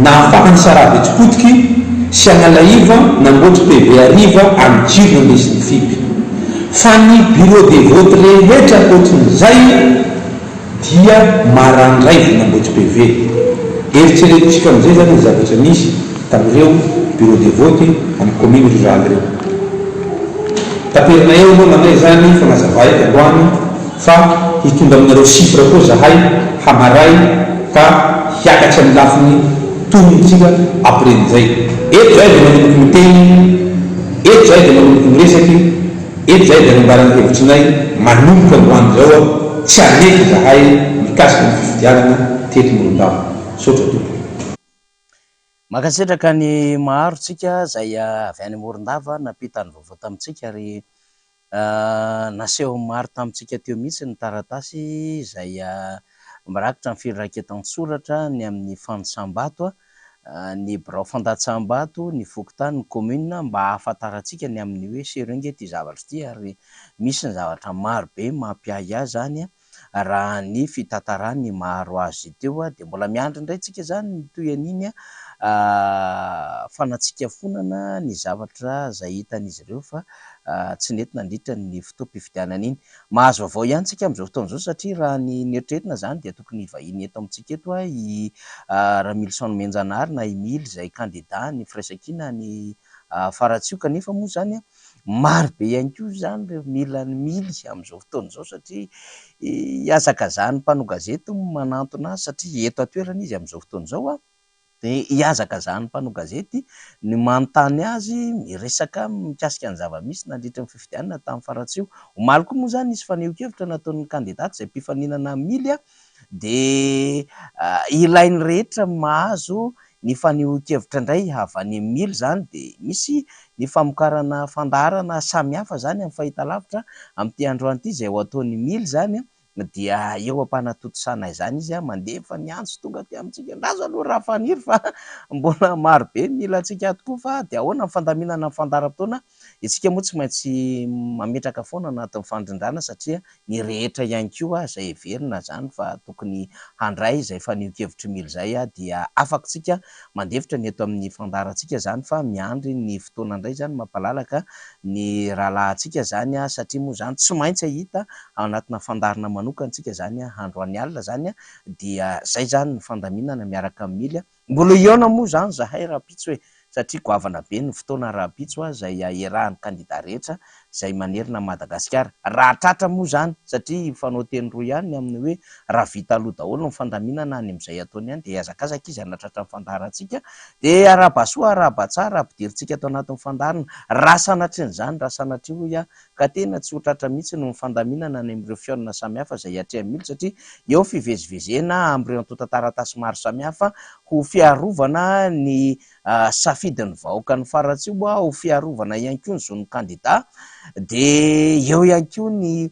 I: nahafahan'i Sarah Betsipotiky sy Analaiva namboatry PV hariva amin'ny jiro nandesin'ny fip. Fa ny bureau de vote rehetra ankoatrin'izay, Dia marandray vao namboatry PV. Eritreretintsika amin'izay izany ny zavatra nisy tamin'ireo bureau de vote amin'ny commune rurale ireo. Taperina eo aloha nanay izany fanazava eto androany fa hitondra aminareo chiffre koa zahay hamaray. ka hiakatra ny lafiny tonontsika après n'izay. Eto zahay dia manomboky miteny, eto zahay dia manomboky miresaky, eto zahay dia hanambara ny hevitrinay manomboka androany izao tsy hanaiky izahay mikasika ny fifidianana teto Morondava. Misaotra tompoko.
A: Mankasitraka ny maro tsika izay avy any Morondava nampita ny vaovao tamintsika ary nasehon'ny maro tamintsika teo mihitsy ny taratasy izay mirakitra ny firaketan-tsoratra ny amin'ny fanisam-bato, ny birao fandatsaham-bato, ny fokontany, ny commune mba hahafantarantsika ny amin'ny hoe sérieux nge ity zavatra ity ary misy ny zavatra maro be mampiahiahy izany Raha ny fitantaran'ny maro azy teo dia mbola miandry indray tsika izany ny toy an'iny fanatsikafonana ny zavatra izay hitan'izy ireo fa tsy nety nandritra ny fotoam-pifidianana iny. Mahazo vaovao ihany tsika amin'izao fotoana izao satria raha ny neritreretina izany dia tokony hivahiny eto amintsika eto i Ramilison Nomenjanahary na i Mily izay kandida ny firaisankina any Faratsiho kanefa moa izany Maro be ihany koa izany ireo mila ny mily amin'izao fotoana izao satria ihazakazahan'ny mpanao gazety ny manantona azy satria eto an-toerana izy amin'izao fotoana izao dia ihazakazahan'ny mpanao gazety ny manontany azy, miresaka aminy mikasika ny zava-misy nandritra ny fifidianana tamin'ny Faratsiho. Omaly koa moa izany nisy fanehoan-kevitra nataon'ny kandida izay mpifaninana amin'ny mily dia ilain'ny rehetra ny mahazo ny fanehoan-kevitra indray avy any amin'ny mily izany dia misy ny famokarana fandaharana samihafa izany amin'ny fahitalavitra amin'ity androany ity izay ho ataon'ny mily izany dia eo am-panatontosana izany izy mandefa ny antso tonga aty amintsika andraso aloha raha faniry fa mbola maro be ny mila antsika ato koa fa dia ahoana ny fandaminana ny fandaharam-potoana isika moa tsy maintsy mametraka foana anatin'ny fandrindrana satria ny rehetra ihany koa izay heverina izany fa tokony handray izay fanehoan-kevitr'i Mily izay dia afaka isika mandefitra ny eto amin'ny fandaharantsika izany fa miandry ny fotoana indray izany mampalalaka ny rahalahintsika izany satria moa izany tsy maintsy hahita ao anatina fandaharana manokana isika izany androany alina izany dia izay izany ny fandaminana miaraka amin'i Mily. Mbola hihaona moa izany izahay rahampitso e! Satria goavana be ny fotoana rahampitso izay iarahan'ny kandida rehetra izay manerana an'i Madagasikara. Raha tratra moa izany, satria hifanao teny roa ihany ny amin'ny hoe raha vita aloha daholo ny fandaminana any amin'izay ataony any dia hihazakazaka izy hanatratra ny fandaharantsika. Dia arahaba soa arahaba tsara ampidirintsika ato anatin'ny fandaharana. Raha sanatrian'izany, raha sanatria hoy aho, ka tena tsy ho tratra mihitsy noho ny fandaminana any amin'ireo fihaonana samihafa izay hiatrehan'ny olona satria eo ny fivezivezena amin'ireo antontan-taratasy maro samihafa ho fiarovana ny safidin'ny vahoakan'ny Faratsiho, ho fiarovana ihany koa ny zon'ny kandida, dia eo ihany koa ny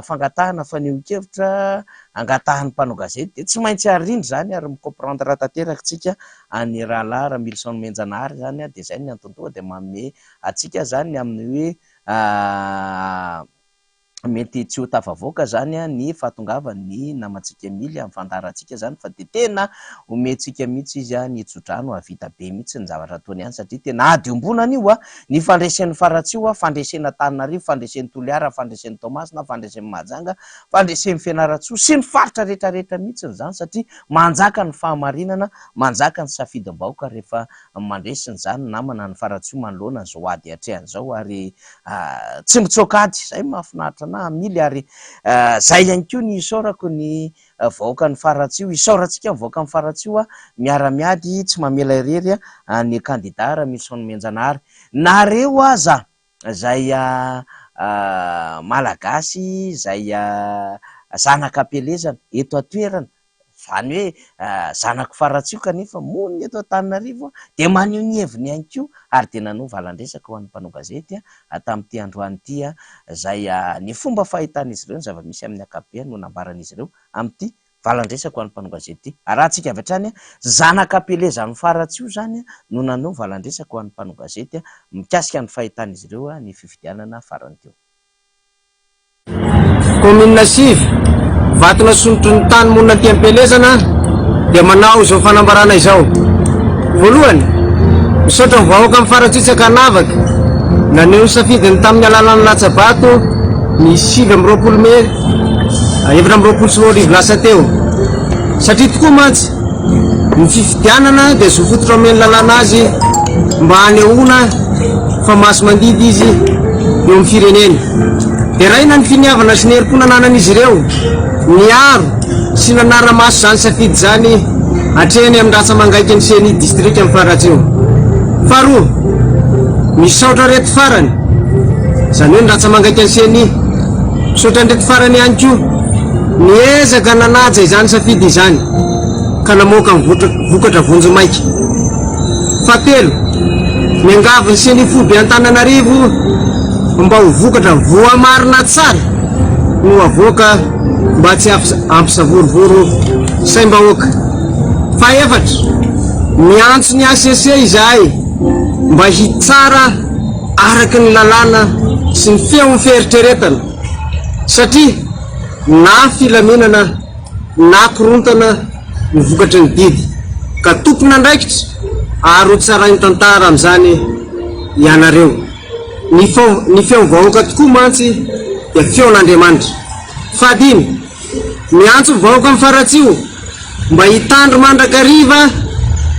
A: fangatahana fanehoan-kevitra angatahan'ny mpanao gazety dia tsy maintsy arindra izany ary mi-comprendre tanteraka isika an'i Rahalahy Ramilison Nomenjanahary izany dia izay ny antony tonga dia manome antsika izany ny amin'ny hoe mety tsy ho tafavoaka izany ny fahatongavan'ny namantsika Emile amin'ny fandaharantsika izany fa dia tena omentsika mihitsy izy ny tsodrano hahavita be mihitsy ny zavatra ataony any satria tena ady iombonana io ny fandresen'ny Faratsiho, fandresena Antananarivo, fandresen'i Toliara, fandresen'i Toamasina, fandresen'i Mahajanga, fandresen'i Fianarantsoa sy ny faritra rehetrarehetra mihitsy izany satria manjaka ny fahamarinana, manjaka ny safidim-bahoaka rehefa Mandresy izany ny namana ny Faratsiho manoloana izao ady atrehany izao ary tsy mitsoaka ady, izay no mahafinaritra anah Hamily ary izay ihany koa ny isaorako ny vahoakan'ny Faratsiho, isaorantsika ny vahoakan'ny Faratsiho miara-miady tsy mamela irery ny kandida Ramilison Nomenjanahary. Nareo aza izay Malagasy izay zanaka am-pielezana eto an-toerana, izany hoe zanak'i Faratsiho kanefa monina eto Antananarivo dia maneho ny heviny ihany koa ary dia nanao valan-dresaka ho an'ny mpanao gazety tamin'ity androany ity izay ny fomba fahitan'izy ireo ny zava-misy amin'ny ankapobeny no nambaran'izy ireo amin'ity Valan-dresaka ho an'ny mpanao gazety ity. Arahantsika avy hatrany, zanak'Ampielezan'i Faratsiho izany no nanao valan-dresaka ho an'ny mpanao gazety mikasika ny fahitan'izy ireo ny fifidianana farany teo.
J: Kaominina sivy, Vatonasondrotry ny tany monina aty Ampielezana dia manao izao fanambarana izao. Voalohany, misaotra ny vahoaka amin'ny Faratsiho tsy ankanavaka naneho ny safidiny tamin'ny alalan'ny latsa-bato ny 29 mey 2024 lasa teo. Satria tokoa mantsy, ny fifidianana dia zo fototra omen'ny lalàna azy mba hanehoana fa masi-mandidy izy eo amin'ny firenena. Deraina ny finiavana sy ny herim-po nananan'izy ireo niaro sy nanara-maso izany safidy izany hatreny amin'ny rantsa-mangaikin'ny Ceni distrikan'i Faratsiho. Faharoa, misaotra ireto farany, izany hoe ny rantsa-mangaikan'ny Ceni. Misaotra an'ireto farany ihany koa niezaka nanaja izany safidy izany ka namoaka ny vokatra vonjimaika. Fahatelo, miangavy ny Ceni foibe Antananarivo mba ho vokatra voamarina tsara no avoaka mba tsy hampisavorovoro saim-bahoaka. Fahefatra, miantso ny hcc izahay mba hitsara araka ny lalàna sy ny feon'ny fieritreretana satria na filaminana na korontana ny vokatry ny didy ka tompon'andraikitra ary ho tsarain'ny tantara amin'izany ianareo. Ny feo ny feon'ny vahoaka tokoa mantsy dia feon'Andriamanitra. Fahadimy, miantso ny vahoaka amin'ny Faratsiho mba hitandro mandrakariva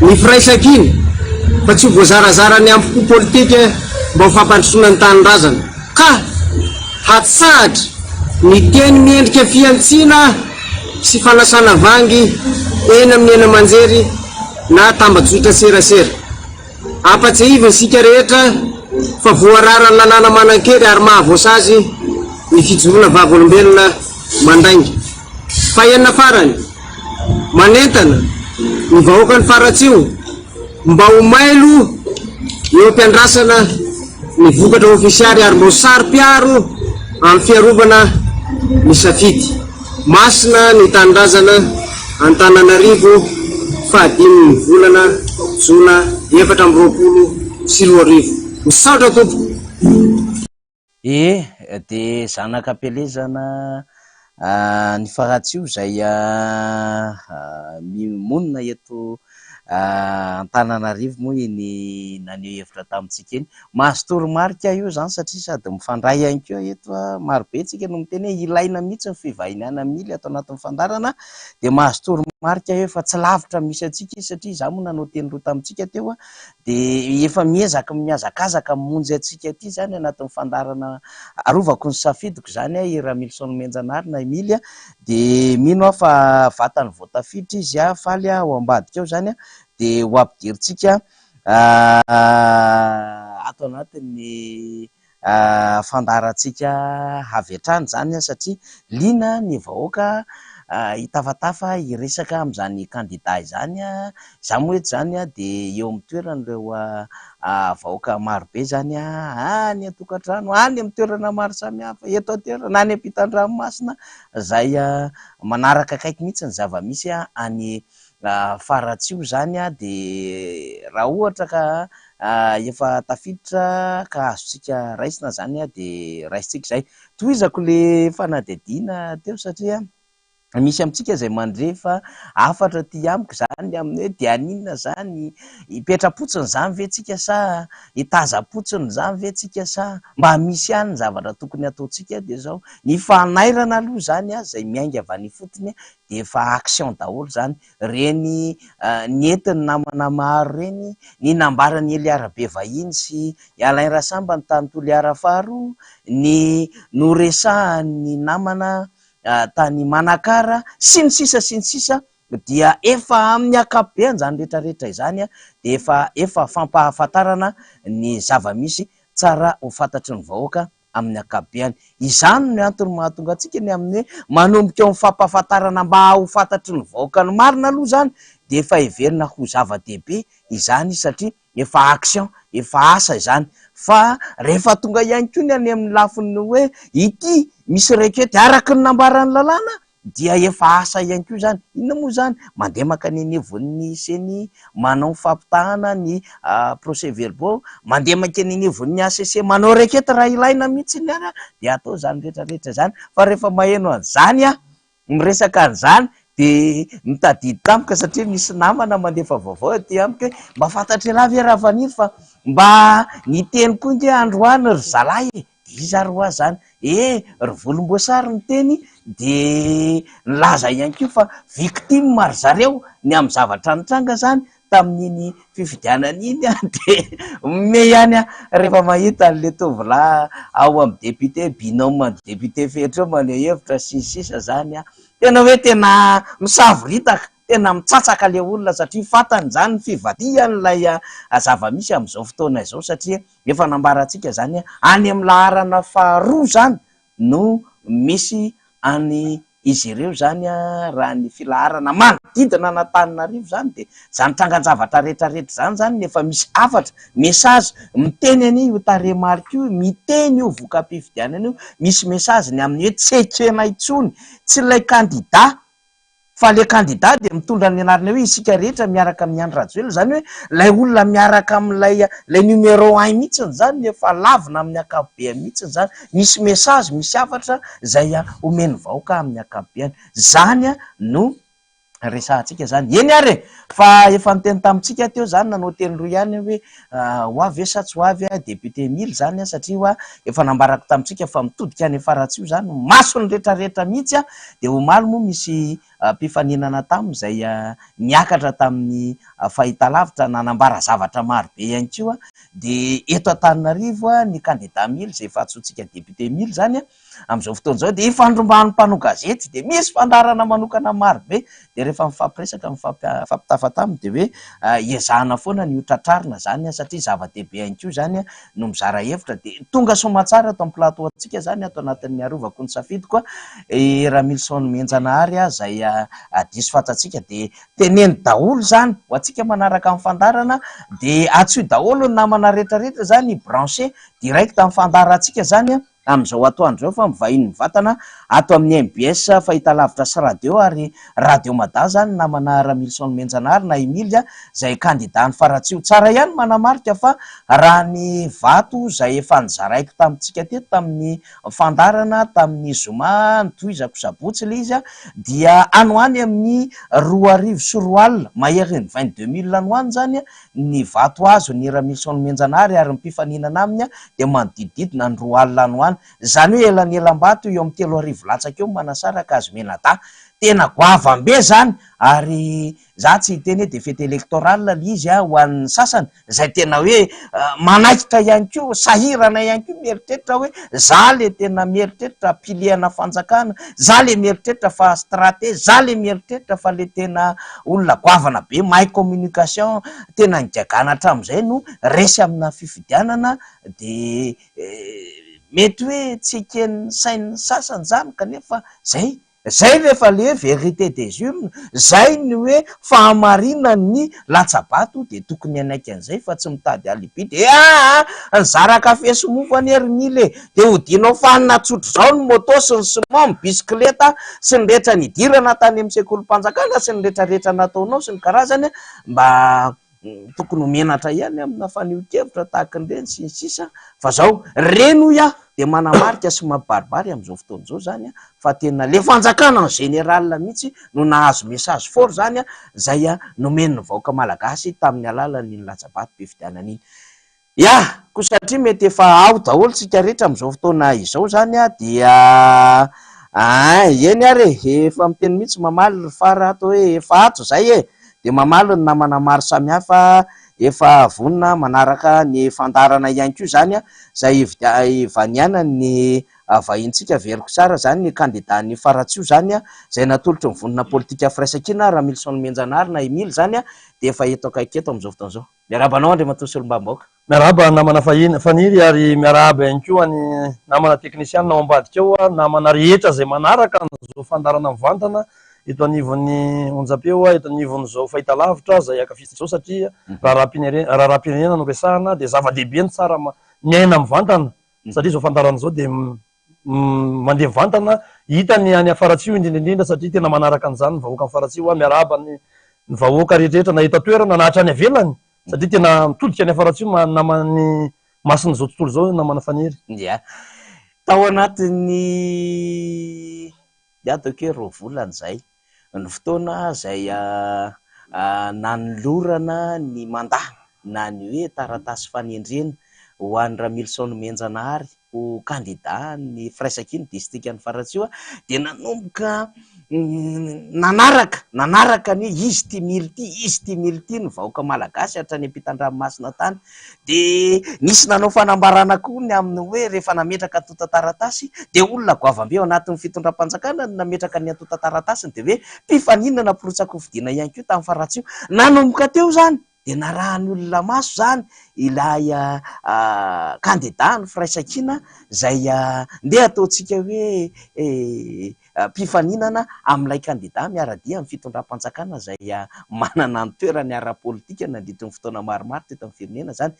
J: ny firaisankina fa tsy ho voazarazaran'ny ampopo politika mba ho fampandrosoana ny tanindrazana ka hatsahatra ny teny miendrika fihantsiana sy fanasana vangy eny amin'ny haino aman-jery na tambajotran-tserasera. Ampatsiahivina isika rehetra fa voararan'ny lalàna manan-kery ary mahavoasazy ny fijoroana vavolombelona mandainga. Fahenina farany, manentana ny vahoakan'i Faratsiho mba ho mailo eo am-piandrasana ny vokatra ofisialy ary mba ho saro-piaro amin'ny fiarovana ny safidy. Masina ny Tanindrazana, Antananarivo, fahadimin'ny volana jona 2024. Misaotra tompoko.
A: Ee, dia zanaka am-pielezana ny Faratsiho izay monina eto Antananarivo moa iny naneho hevitra tamintsika iny. Mahazo toromarika io izany satria sady mifandray ihany koa eto, marobe tsika no miteny hoe ilaina mihitsy ny fivahiniana mily ato anatin'ny fandaharana dia mahazo toromarika eo fa tsy lavitra misy antsika izy satria izaho moa nanao teny roa tamintsika teo dia efa miezaka mihazakazaka mamonjy antsika aty izany anatin'ny fandaharana arovako ny safidiko izany i Ramilison Nomenjanahary na Emily Dia mino aho fa vatany vao tafiditra izy a, faly aho ao ambadika ao izany a, dia ho ampidirintsika ato anatin'ny fandaharantsika avy hatrany izany a, satria liana ny vahoaka hitafatafa hiresaka amin'izany kandida izany a, izaho moa eto izany a dia eo amin'ny toeran'ireo vahoaka marobe izany any an-tokantrano, any amin'ny toerana maro samihafa, eto an-toerana, any ampitan-dranomasina, izay manaraka akaiky mihitsy ny zava-misy any Faratsiho izany dia raha ohatra ka efa tafiditra ka azontsika raisina izany dia raisintsika izay. Tohizako ilay fanadihadiana teo satria Misy amintsika izay mandre fa hafatra aty amiko izany ny amin'ny hoe dia haninona izany, hipetra-potsiny izany ve tsika sa hitazam-potsiny izany ve tsika sa mba misy ihany ny zavatra tokony hataontsika dia izao, ny fanairana aloha izany izay miainga avy any ifotony dia efa action daholo izany, ireny nentin'ny namana maro ireny, ny nambaran'i Eliara Bevahiny sy i Alain Rasambany tany Toliara faharoa, ny noresahan'ny namana tany Manakara, sy ny sisa sy ny sisa dia efa amin'ny ankapobeany izany rehetra rehetra izany dia efa efa fampahafantarana ny zava-misy tsara ho fantatry ny vahoaka amin'ny ankapobeany. Izany no antony mahatonga antsika ny amin'ny hoe manomboka eo amin'ny fampahafantarana mba ho fantatry ny vahoaka ny marina aloha izany dia efa heverina ho zava-dehibe izany satria efa action, efa asa izany, fa rehefa tonga ihany koa ny any amin'ny lafiny hoe ity misy requête araka ny nambaran'ny lalàna dia efa asa ihany koa izany, inona moa izany? Mandeha mankany anivon'ny ceni manao ny fampitahana ny procès verbaux, mandeha mankeny anivon'ny HCC manao requête raha ilaina mihitsy ary dia atao izany rehetra rehetra izany, fa rehefa maheno an'izany aho Miresaka an'izany dia mitadidy tampoka satria misy namana mandefa vaovao aty amiko hoe mba fantatr'ialahy ve Rafaniry fa mba niteny koa nge androany ry zalahy e! Dia iza ary hoa zany? Eh! Ry volomboasary niteny dia nilaza ihany koa fa victime ry zareo ny amin'ny zavatra nitranga zany. tamin'iny fifidianana iny dia mihomehy ihany aho rehefa mahita an'ilay tovolahy ao amin'ny député, binôme an'ny député Fetra eo maneho hevitra sy ny sisa izany an. Tena hoe tena misavoritaka, tena mitsatsaka ilay olona satria fantany izany ny fivadihan'ilay zava-misy amin'izao fotoana izao satria efa nambarantsika izany any amin'ny laharana faharoa izany no misy an' izy ireo izany raha ny filaharana manodidina an' Antananarivo izany dia izany trangan-javatra rehetra rehetra izany izany no efa misy hafatra, message, miteny anie io tarehimarika io, miteny io voka-pifidianana io, misy message ny amin'ny hoe tsy ekena intsony, tsy ilay kandida Fa le candidat dia mitondra ny anarana hoe isika rehetra miaraka amin'i Andry Rajoelina, izany hoe ilay olona miaraka amin'ilay ilay numéro un mihitsiny izany no efa lavina amin'ny ankapobeany mihitsiny izany, misy message, misy hafatra izay omen'ny vahoaka amin'ny ankapobeany. Izany no resahantsika izany. Eny ary e! Fa efa niteny tamintsika teo izany, nanao teny roa ihany aho hoe ho avy ve sa tsy ho avy député Emile izany satria hoa efa nambarako tamintsika fa mitodika any Faratsiho izany mason'ny rehetrarehetra mihitsy Dia omaly moa misy mpifaninana taminy izay niakatra tamin'ny fahitalavitra nanambara zavatra maro be ihany koa. Dia eto Antananarivo ny kandida Mily izay efa antsointsika député Mily izany amin'izao fotoana izao dia ifandrombahan'ny mpanao gazety dia misy fandaharana manokana maro be. Dia rehefa mifampiresaka mifampitafa taminy dia hoe ezahana foana ny ho tratrarina izany satria zava-dehibe ihany koa izany no mizara hevitra dia tonga soamatsara ato amin'ny plateau antsika izany ato anatin'ny arovako ny safidiko i Ramilison Nomenjanahary izay diso fantatsika dia teneno daholo izany ho antsika manaraka ny fandaharana dia antsoy daholo ny namana rehetra rehetra izany hi-brancher direct amin'ny fandaharantsika izany amin'izao atoandro izao fa mivahiny mivantana ato amin'ny mbs fahitalavitra sy radio ary radio mada izany namana Ramilison Nomenjanahary na Emilia izay kandida ny Faratsiho. Tsara ihany manamarika fa raha ny vato izay efa nozaraiko tamintsika teto tamin'ny fandaharana tamin'ny zoma nitohizako sabotsy ilay izy dia any ho any amin'ny 2002 maherin'ny 22 mille any ho any izany ny vato azon' i Ramilison Nomenjanahary ary ny mpifaninana aminy dia manodidididina ny 20 any ho any. Izany hoe elanelam-bato eo amin'ny 3000 latsaka eo no manasaraka azy mianadahy. Tena goavam-be izany ary za tsy hiteny hoe défaite électorale ilay izy ho an'ny sasany izay tena hoe manaikitra ihany koa, sahirana ihany koa mieritreritra hoe za le tena mieritreritra pilehana fanjakana, za le mieritreritra fa stratège, za le mieritreritra fa le tena olona goavana be mahay communication, tena nigagana hatramin'izay no resy amina fifidianana de mety hoe tsy eken'ny sain'ny sasany zany kanefa zay Zay rehefa le hoe vérité des urnes, zay ny hoe fahamarinan'ny latsa-bato dia tokony hanaiky an'izay fa tsy mitady alibi dia aa nizara kafe sy mofo anie ry Mily e! dia hodianao fanina tsotr'izao ny moto sy ny ciment, ny bisikileta sy ny rehetra nidirana tany amin'ny sekolim-panjakana sy ny rehetrarehetra nataonao sy ny karazany mba tokony ho menatra ihany amina fanehoan-kevitra tahaka an'ireny sy ny sisa fa zao, reny hoy aho dia manamarika sy mampibaribary amin'izao fotoana izao zany fa tena le fanjakana en général mihitsy no nahazo message fort zany zay nomen'ny vahoaka malagasy tamin'ny alalan'iny latsa-batom-pifidianana iny. Ya! Koa satria mety efa ao daholo tsika rehetra amin'izao fotoana izao zany a dia ein! Eny ary e! Efa miteny mihitsy mamaly ry fara ato hoe efa ato zay e! Dia mamaly ny namana maro samihafa efa vonona manaraka ny fandaharana ihany koa izany a, izay ivanianan'ny vahintsika averiko tsara izany ny kandidan'ny Faratsiho izany a, izay natolotry ny vondrona politika Firaisankina Ramilison Nomenjanahary na Emile izany a, dia efa eto akaiky eto amin'izao fotoana izao. Miarahaba anao Andriamatoa Solombavambahoaka.
K: Miarahaba namana fahiny Faniry ary miarahaba ihany koa ny namana teknisianina ao ambadika ao, namana rehetra izay manaraka an'izao fandaharana mivantana eto anivon'ny onjam-peo, eto anivon'izao fahitalavitra izay ankafizintsika izao satria raharaham-pirenena no resahana dia zava-dehibe ny tsara miaina mivantana satria izao fandaharana izao dia mandeha mivantana, hita ny any Faratsiho indrindra indrindra satria tena manaraka an'izany ny vahoakan'i Faratsiho, miarahaba ny vahoaka rehetrarehetra na eto an-toerana na hatrany ivelany satria tena mitodika any Faratsiho naman'ny mason'izao tontolo izao namana Faniry.
A: Ia. Tao anatin'ny ataoko hoe roa volana izay ny fotoana izay nanolorana ny mandat na ny hoe taratasy fanendrena ho an'i Ramilison Nomenjanahary ho kandida ny Firaisankina distrikan'i Faratsiho dia nanomboka Nanaraka, nanaraka ny hoe izy ity Mily ity, izy ity Mily ity ny vahoaka malagasy hatrany ampitan-dranomasina tany. Dia nisy nanao fanambarana koa ny amin'ny hoe rehefa nametraka antontan-taratasy dia olona goavam-be ao anatin'ny fitondram-panjakana no nametraka ny antontan-taratasiny dia hoe mpifaninana mpirotsak'hofidiana ihany koa tamin'ny faharatsiana. Nanomboka teo izany dia narahan'ny olona maso izany ilay kandida ny firaisankina izay ndeha ataontsika hoe mpifaninana amin'ilay kandida miara-dia amin'ny fitondram-panjakana izay manana ny toerany ara-politika nandritry ny fotoana maromaro teto amin'ny firenena izany.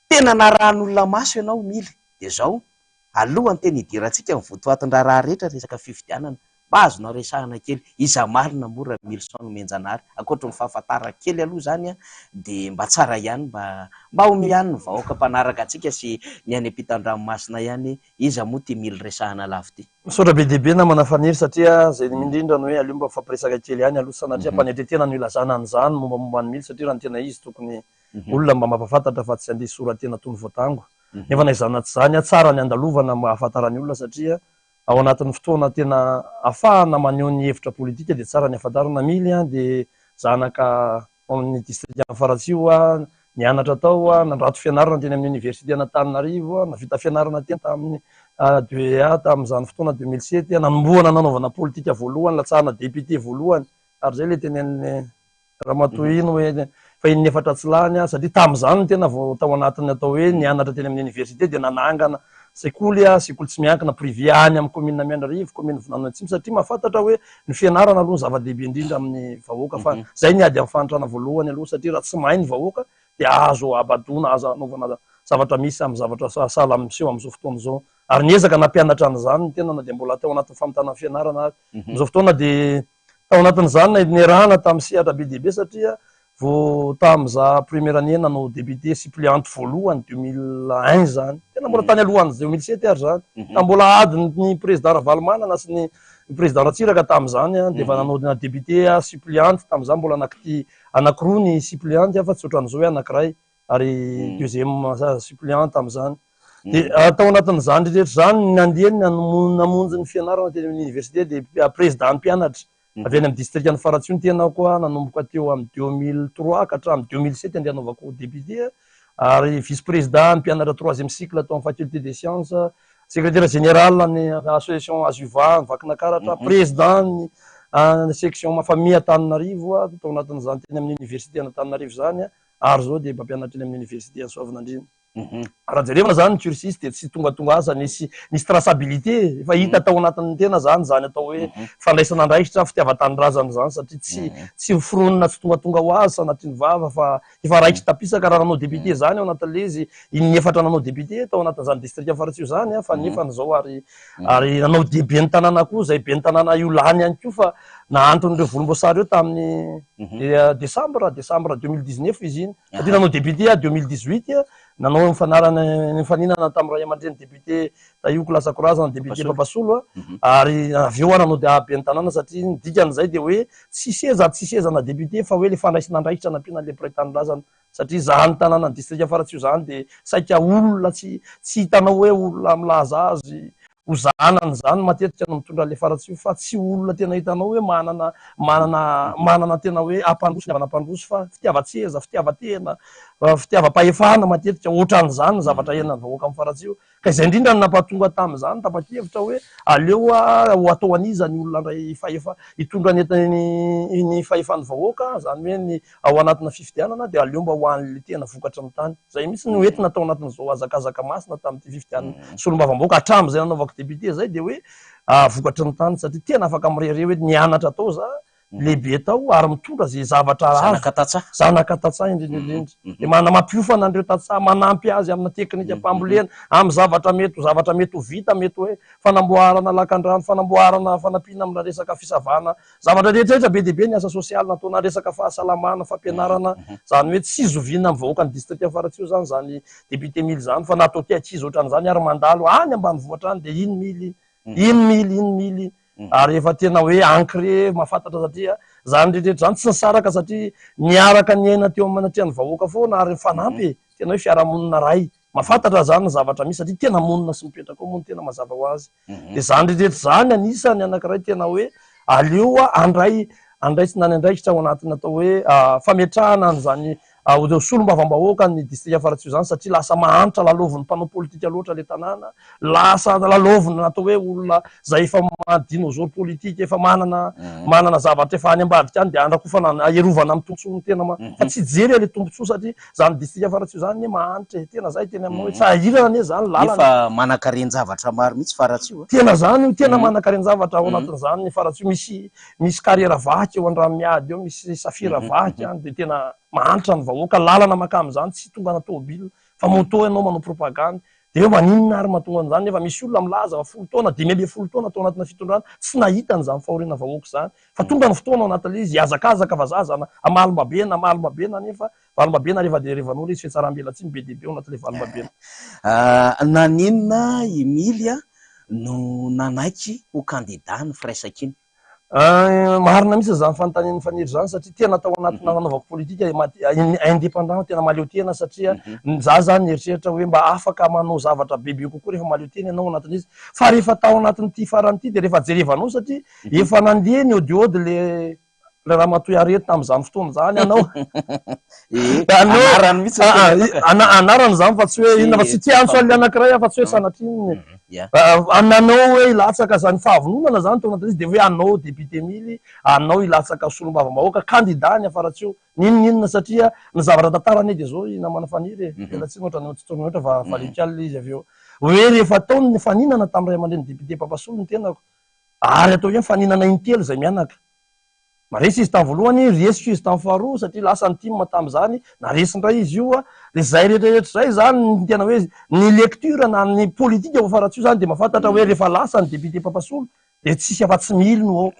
A: Tena narahan'olona maso ianao Mily. Dia izao, alohan'ny tena hidirantsika amin'ny votoatin-draharaha rehetra resaka fifidianana, mba azonao resahana kely, iza marina moa Ramilison Nomenjanahary? Ankoatry ny fahafantarako kely aloha izany dia mba tsara ihany mba mba omeo ihany ny vahoaka mpanaraka antsika sy ny any ampitan-dranomasina ihany iza moa ity Mily resahana lava ity?
K: Misaotra be dia be namana Faniry satria zay indrindra no hoe aleo mba mifampiresaka kely ihany aloha sanatria ampanetretena no ilazana an'izany mombamomba an'i Mily satria raha ny tena izy tokony olona mba mampafantatra fa tsy andeha hisora-tena toy ny voatango. Nefa na izany na tsy izany tsara ny andalovana mba ahafantaran'ny olona satria ao anatin'ny fotoana tena afahana maneho ny hevitra politika dia tsara ny ahafantarana. Mily dia zanaka ao amin'ny distrikan'i Faratsiho, nianatra tao, nandrato fianarana teny amin'ny oniversiten'Antananarivo, navita fianarana teny tamin'ny DEA tamin'izany fotoana 2007, nanombohana nanaovana politika voalohany, latsahana député voalohany, ary izay ilay tenenin'i Ramatoa iny hoe fa in'efatra tsy lany aho, satria tamin'izany ny tena vao tao anatin'ny atao hoe nianatra teny amin'ny oniversite dia nanangana sekoly aho, sekoly tsy miankina, privé, any amin'ny kaominina Miandrarivo, kaominina Vinany Atsimo, satria mahafantatra hoe ny fianarana aloha no zava-dehibe indrindra amin'ny vahoaka fa izay ny ady amin'ny fahantrana voalohany aloha satria raha tsy mahay ny vahoaka dia azo abadoana, azo anaovana zavatra misy amin'ny zavatra sahala amin'ny miseho amin'izao fotoana izao. Ary niezaka nampianatra an'izany ny tena na dia mbola tao anatin'ny famitana ny fianarana ary. Amin'izao fotoana dia Tao anatin'izany niarahana tamin'ny sehatra be dia be satria vao tamin'izaho première année nanao député suppléante voalohany 2001 izany, tena mbola tany alohan'ny 2007 ary izany, ka mbola adin'ny président Ravalomanana sy ny président Ratsiraka tamin'izany dia efa nanao député suppléante tamin'izaho mbola anaky anakiroa ny suppléante fa tsy ohatran'izao hoe anakiray. ary deuxième suppléant tamin'izany. Dia tao anatin'izany rehetra izany, nandeha namonjy ny fianarana teny amin'ny université dia président mpianatra avy any amin'ny distrikan'i Faratsiho ny tenako nanomboka teo amin'ny 2003 ka hatramin'ny 2007 andeha hanaovako député ary vice président mpianatra troisième cycle tao amin'ny faculté des sciences, secrétaire général ny association Azuva Vakinankaratra, président ny section Mafami Antananarivo tao anatin'izany teny amin'ny université an'Antananarivo izany. ary zao dia mpampianatra eny amin'ny université an'i Soavinandriana. Raha jerevana zany ny cursus dia tsy tongatonga asa, nisy nisy traçabilité efa hita tao anatin'ny tena zany izany atao hoe fandraisana andraikitra, fitiavan-tanindrazana izany satria tsy tsy hoforonina tsy tongatonga ho azy sanatria ny vava fa efa raiki-tapisaka raha nanao député zany ao anatin'ilay izy, in'efatra nanao député tao anatin'izany district Faratsiho izany fa nefa izao ary ary nanao dia ben'ny tanàna koa izay ben'ny tanàna io lany ihany koa fa nahanton'ireo volomboasary io tamin'ny desambra, desambra 2019 izy iny, satria nanao député aho 2018, nanao nifanarana nifaninana tamin'ny ray aman-dreny député Tahioko Lasakorazana, député Papasolo, ary avy eo aho nanao dia ben'ny tanàna satria ny dikan'izay dia hoe tsy seza tsy seza na député fa hoe le fandraisana andraikitra nampiana an'ilay mpiray tanindrazana. Satria izany tanànan'ny distrika Faratsiho izany dia saika olona tsy tsy hitanao hoe olona milaza azy ho zanany izany matetika no mitondra an'ilay Faratsiho fa tsy olona tena hitanao hoe manana manana manana tena hoe hampandroso fitiavana hampandroso fa fitiavan-tseza, fitiavan-tena, fitiavam-pahefana matetika ohatran'izany ny zavatra iainan'ny vahoaka amin'ny Faratsiho. Ka izay indrindra no nampahatonga tamin'izany tapa-kevitra hoe aleo ho atao an'iza ny olona handray fahefa hitondra ny ny fahefan'ny vahoaka, izany hoe ny ao anatina fifidianana dia aleo mba ho an'ilay tena vokatry ny tany. Izay mihitsy no entina tao anatin'izao hazakazaka masina tamin'ity fifidianana solombavambahoaka hatramin'izay nanaovako député izay dia hoe vokatry ny tany satria tena afaka mirehareha hoe nianatra tao za lehibe tao ary mitondra izay zavatra azo.
A: Zanaka tantsaha.
K: Zanaka tantsaha indrindra indrindra. Dia mana mampiofana an'ireo tantsaha, manampy azy amina teknikam-pambolena, amin'ny zavatra mety ho zavatra mety ho vita, mety hoe fanamboarana lakandrano, fanamboarana fanampiana amina resaka fisavana, zavatra rehetra rehetra be dia be ny asa sosialy nataona, resaka fahasalamana, fampianarana, izany hoe tsy zoviana amin'ny vahoakan'ny distrikan'i Faratsiho izany izany député Mily izany fa na atao ity ankizy ohatran'izany ary mandalo any ambanivohitra any dia iny Mily, iny Mily, iny Mily. ary efa tena hoe ancré mahafantatra satria zany rehetra zany tsy nisaraka satria niaraka niaina teo amin'ny anatrehan'ny vahoaka foana ary nifanampy e, tena hoe fiarahamonina ray mahafantatra zany ny zavatra misy satria tena monina sy mipetraka ao moa no tena mazava ho azy, dia zany rehetra zany anisany anankiray tena hoe aleo handray andraisina ny andraikitra ao anatin'ny atao hoe fametrahana an'izany ireo solombavambahoaka ny distrika Faratsiho izany satria lasa mahantra lalaovin'ny mpanao politika loatra ilay tanàna, lasa lalaovina atao hoe olona izay efa dinôzôro politika efa manana manana zavatra efa any ambadika any dia andrakofana hierovana amin'ny tombontsoa ny tena fa tsy hijery ilay tombontsoa satria izany distrika Faratsiho izany anie mahantra e, tena zay teny aminao hoe tsy ahirana anie izany lalana.
A: Nefa manakaren-javatra maro mihitsy Faratsiho a.
K: Tena zany io, tena manakaren-javatra ao anatin'izany Faratsiho, misy Misy carrière vaky eo Andranomiady eo, misy safira vaky any dia tena mahantra ny vahoaka, lalana mankany amin'izany tsy tongana tôbila fa moto ianao manao propagande, dia hoe maninona ary mahatonga an'izany nefa misy olona milaza fa folo taona, 15 taona tao anatina fitondrana tsy nahita an'izany fahoriana vahoaka izany fa tonga ny fotoana ao anatin'ilay izy hihazakazaka vazaha zana amalombabena amalombabena nefa valimbabena rehefa dia revan'olona izy fihatsaram-belatsihy be dia be ao anatin'ilay valimbabena.
A: Naninona i Mily no nanaiky ho kandida ny Firaisankina?
K: Marina mihitsy izany fanontanian'i Faniry izany satria tena tao anatina nanaovako politika indépendant tena mahaleo tena satria za zany nieritreritra hoe mba afaka manao zavatra bebe kokoa rehefa mahaleo tena ianao anatin'izy fa rehefa tao anatin'ity farany ity dia rehefa jerevanao satria efa nandeha ny odiody le le ramatoa Iariety tamin'izany fotoana izany ianao.
A: Eh, anarany mihitsy
K: ah, ah, anarany izany fa tsy hoe inona fa tsy tia antso an'ilay anankiray aho fa tsy hoe mm. sanatria inona. Mm, ah, nanao hoe hilatsaka izany fahavononana izany tao anatin'izy dia hoe anao député Mily, anao hilatsaka solombavambahoaka, candidat ny Afaratsio. N'inon'inona satria ny zavatra tantara anie dia izao i namana Faniry e. Mm-hmm. Ela tsy ohatran'ny tsy tokony ohatra fa mm-hmm. valiako alina izy avy eo. Hoe rehefa atao ny faninana tamin'ny ray aman-dreny député Papasolo ny tenako. Ary atao hoe mifaninana intelo izay mianaka. Maresy izy tamin'ny voalohany, resiko izy tamin'ny faharoa satria lasa ny tim tamin'izany, naresy indray izy io. Dia izay rehetra rehetra izay izany ny tena hoe ny lecture na ny politika ao Faratsiho izany dia mahafantatra hoe rehefa lasa ny député Papasolo dia tsisy afa-tsy Mily no ao.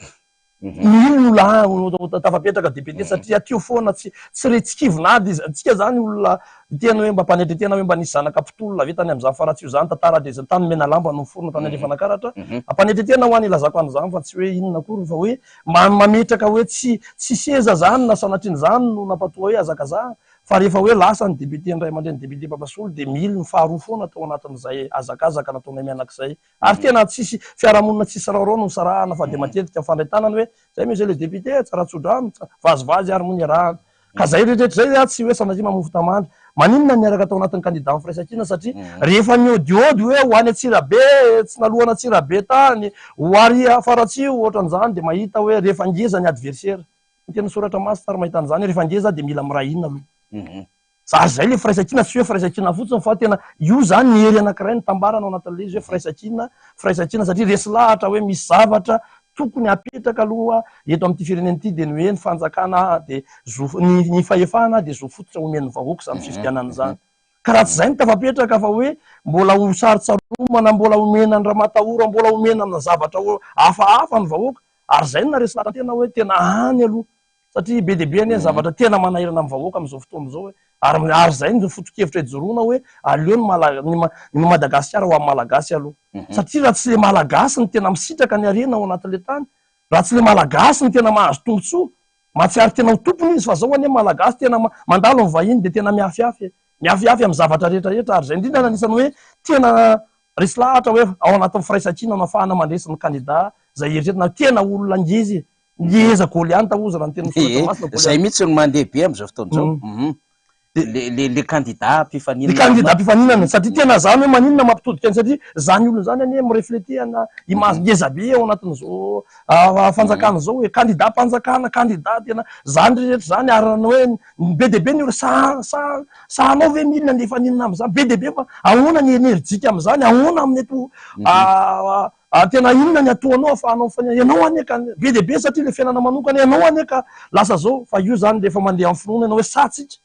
K: Mily no la tafapetraka député satria teo foana tsy tsy re tsy kivin'ady izy. Antsika izany olona Tena hoe mba mpanetry tena hoe mba nisy zanaka mpitolona ve tany amin'izany Faratsiho izany tantara dia izay tany Menalamba no niforona tany Andrefanankaratra. Mpanetry tena ho an ilazako an'izany fa tsy hoe inona akory fa hoe mametraka hoe tsy tsy seza izany na sanatrian'izany no nampatoa hoe hazakazahana fa rehefa hoe lasa ny député ny ray aman-dreny député Papasolo dia mily ny faharoa foana tao anatin'izay hazakazaka nataonay mianak'izay ary tena tsisy fiarahamonina tsisy raorao no nisarahana fa dia matetika mifandray tanana hoe zay monsieur le député tsara tso-drano vazivazy ary moa niarahana Ka zay rehetra rehetra zay tsy hoe sanatria mamovo tamandry. Maninona niaraka tao anatin'ny candidat ny firaisankina satria rehefa niodiody hoe ho any Antsirabe, tsy nalohan' Antsirabe tany, ho ary Faratsiho ohatran'izany dia mahita hoe rehefa ngeza ny adversaire. Ny teny soratra masina ary mahita an'izany rehefa ngeza dia mila miray hina aloha. Ary zay le firaisankina tsy hoe firaisankina fotsiny fa tena io zany ny hery anankiray nitambarana ao anatin'ilay izy hoe firaisankina, firaisankina satria resy lahatra hoe misy zavatra tokony hapetraka aloha eto amin'ity firenena ity dia ny hoe ny fanjakana dia zo, ny ny fahefana dia zo fototra omen'ny vahoaka izany fifidianana izany. Ka raha tsy izay no tafapetraka fa hoe mbola ho sarotsaromana, mbola omena ny ramatahora, mbola omena amina zavatra hafahafa ny vahoaka, ary izay no naharesy lahatra tena hoe tena any aloha Satria be dia be anie ny zavatra tena manahirana amin'ny vahoaka amin'izao fotoana izao e. Ary ary izay no foto-kevitra ijoroana hoe aleo ny Mala ny ny Madagasikara ho an'ny Malagasy aloha. Satria raha tsy le Malagasy no tena misitraka ny harena ao anatin'ilay tany, raha tsy le Malagasy no tena mahazo tombontsoa, mahatsiaro tena ho tompony izy fa zao anie Malagasy tena mandalo ny vahiny dia tena miafiafy e. Miafiafy amin'ny zavatra rehetra rehetra ary izay indrindra no anisan'ny hoe tena resy lahatra hoe ao anatin'ny firaisankina no ahafahana mandresy ny kandida izay eritreretina tena olona ngeza e. Ngeza Goliata hozy raha ny tenin'ny soratra masina Goliata.
A: Zay mihitsy no mandeha be amin'izao fotoana izao. Mhm. Le le le candidat mpifaninana.
K: Le candidat mpifaninana satria tena zany hoe maninona mampitodika any satria zany olona zany anie mi-refleter ana image ngeza be ao anatin'izao fanjakana izao hoe candidat mpanjakana, candidat tena zany rehetra zany ary ny hoe be dia be ny olona sa sa sahanao ve mila andeha hifaninana amin'izany be dia be fa ahoana ny enerjika amin'izany ahoana amin'ny eto Ary tena inona ny atoanao afahanao mifanena? Ianao anie ka be dia be satria le fiainana manokana ianao anie ka lasa zao fa io zany rehefa mandeha amin'ny finoana ianao hoe sahy tsika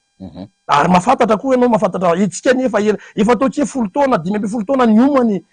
K: ary mahafantatra koa ianao mahafantatra itsika anie efa ela efa atao tsy hoe folo taona 15 taona niomana e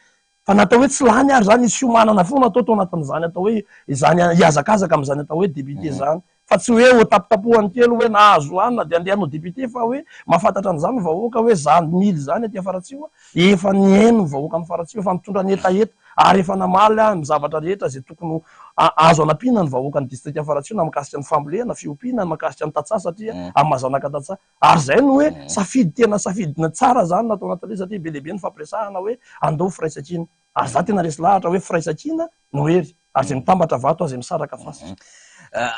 K: fa natao hoe tsy lany ary zany nisy fiomanana foana atao tao anatin'izany atao hoe izany hihazakazaka amin'izany atao hoe député zany Fa tsy hoe ho tapotapohany kely hoe nahazo hanina dia andeha hanao député fa hoe mahafantatra an'izany ny vahoaka hoe zany mily izany aty Faratsiho efa nihaino ny vahoakan'i Faratsiho efa nitondra ny hetaheta ary efa namaly ny zavatra rehetra izay tokony ho azo anampiana ny vahoakan'ny distrikan'i Faratsiho na mikasika ny fambolena, fiompiana, mikasika ny tantsaha satria amin'ny maha zanaka tantsaha ary izay no hoe safidy tena safidina tsara izany natao anatin'ilay satria be dia be ny fampiresahana hoe andao firaisankina ary za tena resy lahatra hoe firaisankina no hery. Ary izay mitambatra vato aza misaraka fasika.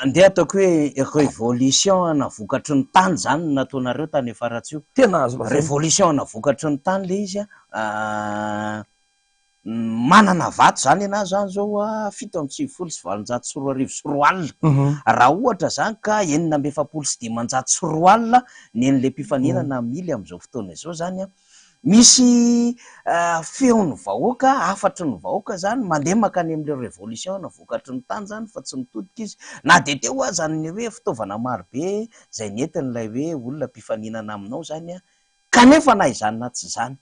A: Andeha ataoko hoe révolution ana vokatry ny tany izany no nataonareo tany Faratsiho.
K: Tena azo lazaina.
A: Révolution ana vokatry ny tany ilay izy an. Manana vato izany ianah izany izao 2897 20. Raha ohatra izany ka 246 ny an'ilay mpifaninana hamily amin'izao fotoana izao izany an. Misy feon'ny vahoaka, hafatry ny vahoaka izany, mandeha mankany amin'ilay révolution na vokatry ny tany izany fa tsy mitodika izy. Na dia teo aza ny hoe fitaovana marobe izay nentin'ilay hoe olona mpifaninana aminao izany, kanefa na izany na tsy izany,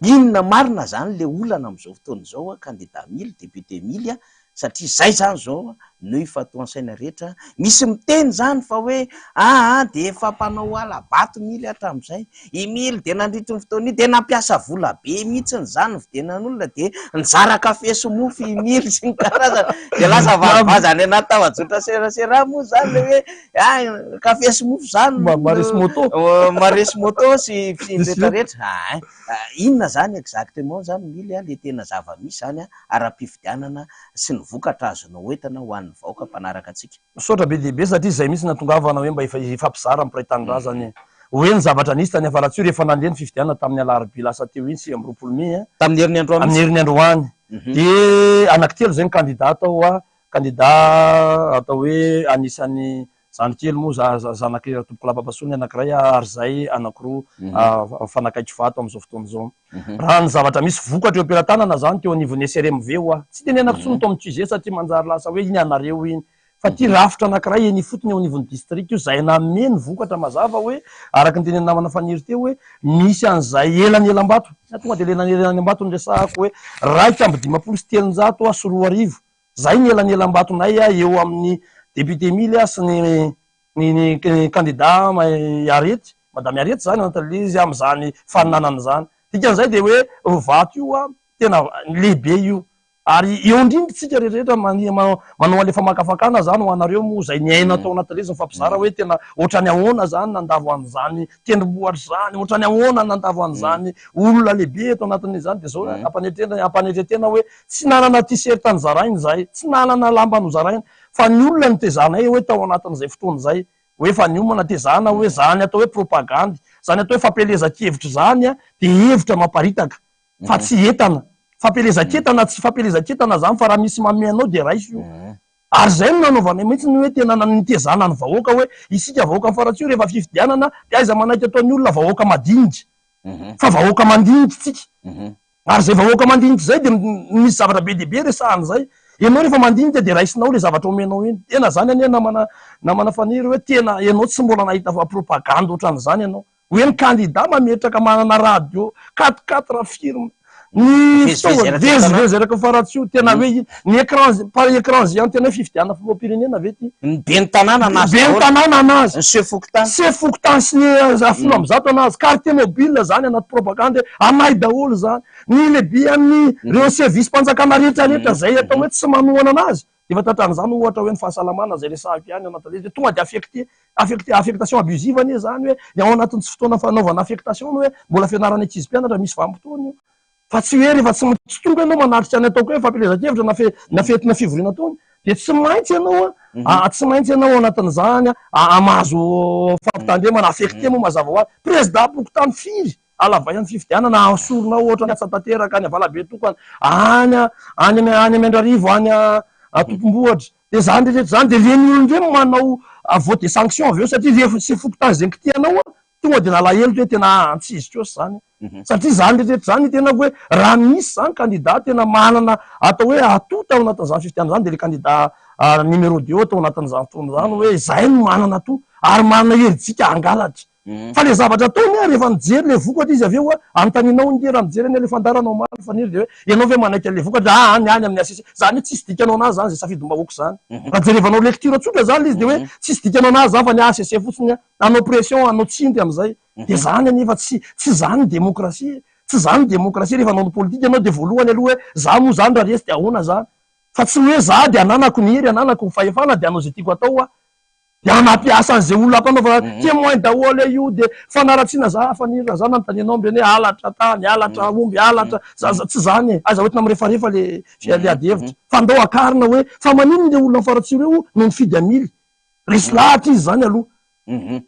A: inona marina izany ilay olana amin'izao fotoana izao, kandida Mily, député Mily, satria zay zany zao no ifantohan-saina rehetra, misy miteny zany fa hoe aa dia efa mpanao hala-bato Mily hatramin'izay, i Mily dia nandritry ny fotoana io dia nampiasa vola be mihitsiny zany nividianan'olona dia nizara kafe sy mofo i Mily sy ny karazany, dia lasa vazivazy any anaty tambajotra serasera moa zany le hoe ah kafe sy mofo zany
K: Maresy moto,
A: maresy moto sy sy ny rehetra rehetra, aa inona zany exactement zany Mily a le tena zava-misy zany a. ara-pifidianana sy ny vokatra azonao entina ho an'ny vahoaka mpanaraka antsika.
K: Misaotra be dia be satria izay mihitsy natongavana hoe mba hifampizara amin'ny mpiray tanindrazana e. Hoe ny zavatra nisy tany Afaratsiho rehefa nandeha ny fifidianana tamin'ny alarobia lasa teo iny 29 mey a.
A: Tamin'ny herin'ny androany
K: mihitsy. Tamin'ny herin'ny androany. Dia anankitelo izay ny kandida tao a. Kandida atao hoe anisan'ny Zandry kely moa za zanak'i Ratompokolahy Papasoa ny anankiray ary zay anankiroa mifanakaiky vato amin'izao fotoana izao. Raha ny zavatra misy vokatra eo am-pelatanana zany teo anivon'ny SRMV hoa, tsy tenenako intsony tao amin'ny QG satria manjary lasa hoe iny anareo iny, fa ity rafitra anankiray eny ifotony eo anivon'ny distrika io izay nanome ny vokatra mazava hoe araka ny tenenin'ny namana Faniry teo hoe misy an'izay elanelam-bato, tonga dia elanelam-bato no resahako hoe 2051 Zay ny elanelam-batonay eo amin'ny député Mily sy ny ny candidat Harriet, madame Harriet zany anatin'ilay izy amin'izany faninanana izany. Dikan'izay dia hoe io vato io tena lehibe io. Ary eo indrindra isika rehetra manao an'ilay famakafakana zany ho anareo moa izay niaina tao anatin'ilay izy mifampizara hoe tena ohatran'ny ahoana zany nandavo an'izany tendrombohitra izany, ohatran'ny ahoana nandavo an'izany olona lehibe eto anatin'izany. Dia izao ampanetrena ampanetre-tena hoe Tsy nanana t-shirt nozaraina izahay, tsy nanana lamba nozaraina, fa ny olona notezanay hoe tao anatin'izay fotoana izay, hoe efa niomana tezana hoe zany atao hoe propagandy, zany atao hoe fampielezan-kevitra izany dia hevitra mamparitaka fa tsy entana. Fampielezan-kentana tsy fampielezan-kentana zany fa raha misy manome anao dia raiso io. Ary izay no nanaovanay mihitsy ny hoe tena nitezana ny vahoaka hoe isika vahoakan'i Faratsiho rehefa fifidianana dia aiza manaiky ataon'ny olona vahoaka madinika fa vahoaka mandinika tsika. Ary izay vahoaka mandinika izay dia misy zavatra be dia be resahana izay. Ianao rehefa mandinika dia raisinao ilay zavatra omenao iny. Tena izany anie namana namana Faniry hoe tena ianao tsy mbola nahita propagande ohatran'izany ianao. Hoe ny kandida mametraka manana radio quatre quatre firme ny fitaovana mivezivezy eraky ny faratsiho tena hoe iny ny écran par écran géant tena hoe fifidianana filoham-pirenena ve ity?
A: Ny ben'ny tanàna anazy
K: Ben'ny
A: daholo.
K: tanàna anazy.
A: Ny chef fokontany.
K: Chef fokontany sy ny 110 anazy. Quartier mobile zany anaty propagande anay daholo zany. Ny lehiben'ny reo service mpanjakana rehetra rehetra zay atao hoe tsy manohana anazy Efa tratran'izany ohatra hoe ny fahasalamana izay resahiko ihany ao anatin'ilay izy hoe tonga dia affecté, affecté, affectation abusive anie izany hoe ny ao anatin'ny tsy fotoana fanaovana affectation ny hoe mbola fianaran'ny ankizy mpianatra misy vanim-potoana io. Fa tsy hoe rehefa tsy tsy tonga ianao manatrika ny ataoko hoe fampielezan-kevitra na fe na fetina fivoriana ataony dia tsy maintsy ianao a, tsy maintsy ianao ao anatin'izany a, mahazo fampitandremana, affecté moa mazava ho azy. Prezidam-pokontany firy Alavaian'ny fifidianana asorina ohatra any Antsatanteraka, any Avalabetokana, any any any Miandrarivo, any Tomponbohitra. Dia izany rehetra izany dia ireny olona ireny manao vote de sanction avy eo satria rehefa sefo fokontany izay nikitihanao tonga dia nalahelo hoe tena tsy izy kosa izany. Satria izany rehetra izany ny tenako hoe raha misy izany candidat tena manana atao hoe atout tao anatin'izany fifidianana izany dia ilay candidat numéro deux tao anatin'izany fotoana izany hoe izay no manana atout ary manana herijika hangalatra. Fa le zavatra ataony an, rehefa mijery le vokatra izy avy eo an, anontanianao ange raha mijery anie le fandaharana omaly Faniry de hoe ianao ve manaiky anle vokatra, aa ny any amin'ny HCC, zany hoe tsisy dikany ho anazy zany zay safidim-bahoaka zany. Raha jerevanao lecture tsotra zany le izy de hoe tsisy dikany ho anazy zany fa ny HCC fotsiny an, hanao pression, hanao tsindry amizay. De zany anefa tsy tsy zany ny demokrasia e, tsy zany ny demokrasia rehefa hanao ny politika ianao de voalohany aloha hoe za moa zany raha resy de ahoana zany? Fa tsy hoe za de ananako ny hery, ananako ny fahefana de hanao ze tiako atao aho. Dia hampiasa an'izay olona ampanaovana témoin daholo io dia fanaratsiana za Faniry raha za nanontanianao ambeny hoe halatra tany, halatra omby, halatra zaza, tsy zany e, aiza hoentina mirefarefa le le ady hevitra fa ndao akarina hoe fa maninona ireo olona mifaratsiho ireo no nifidy hamily, resy lahatra izy zany aloha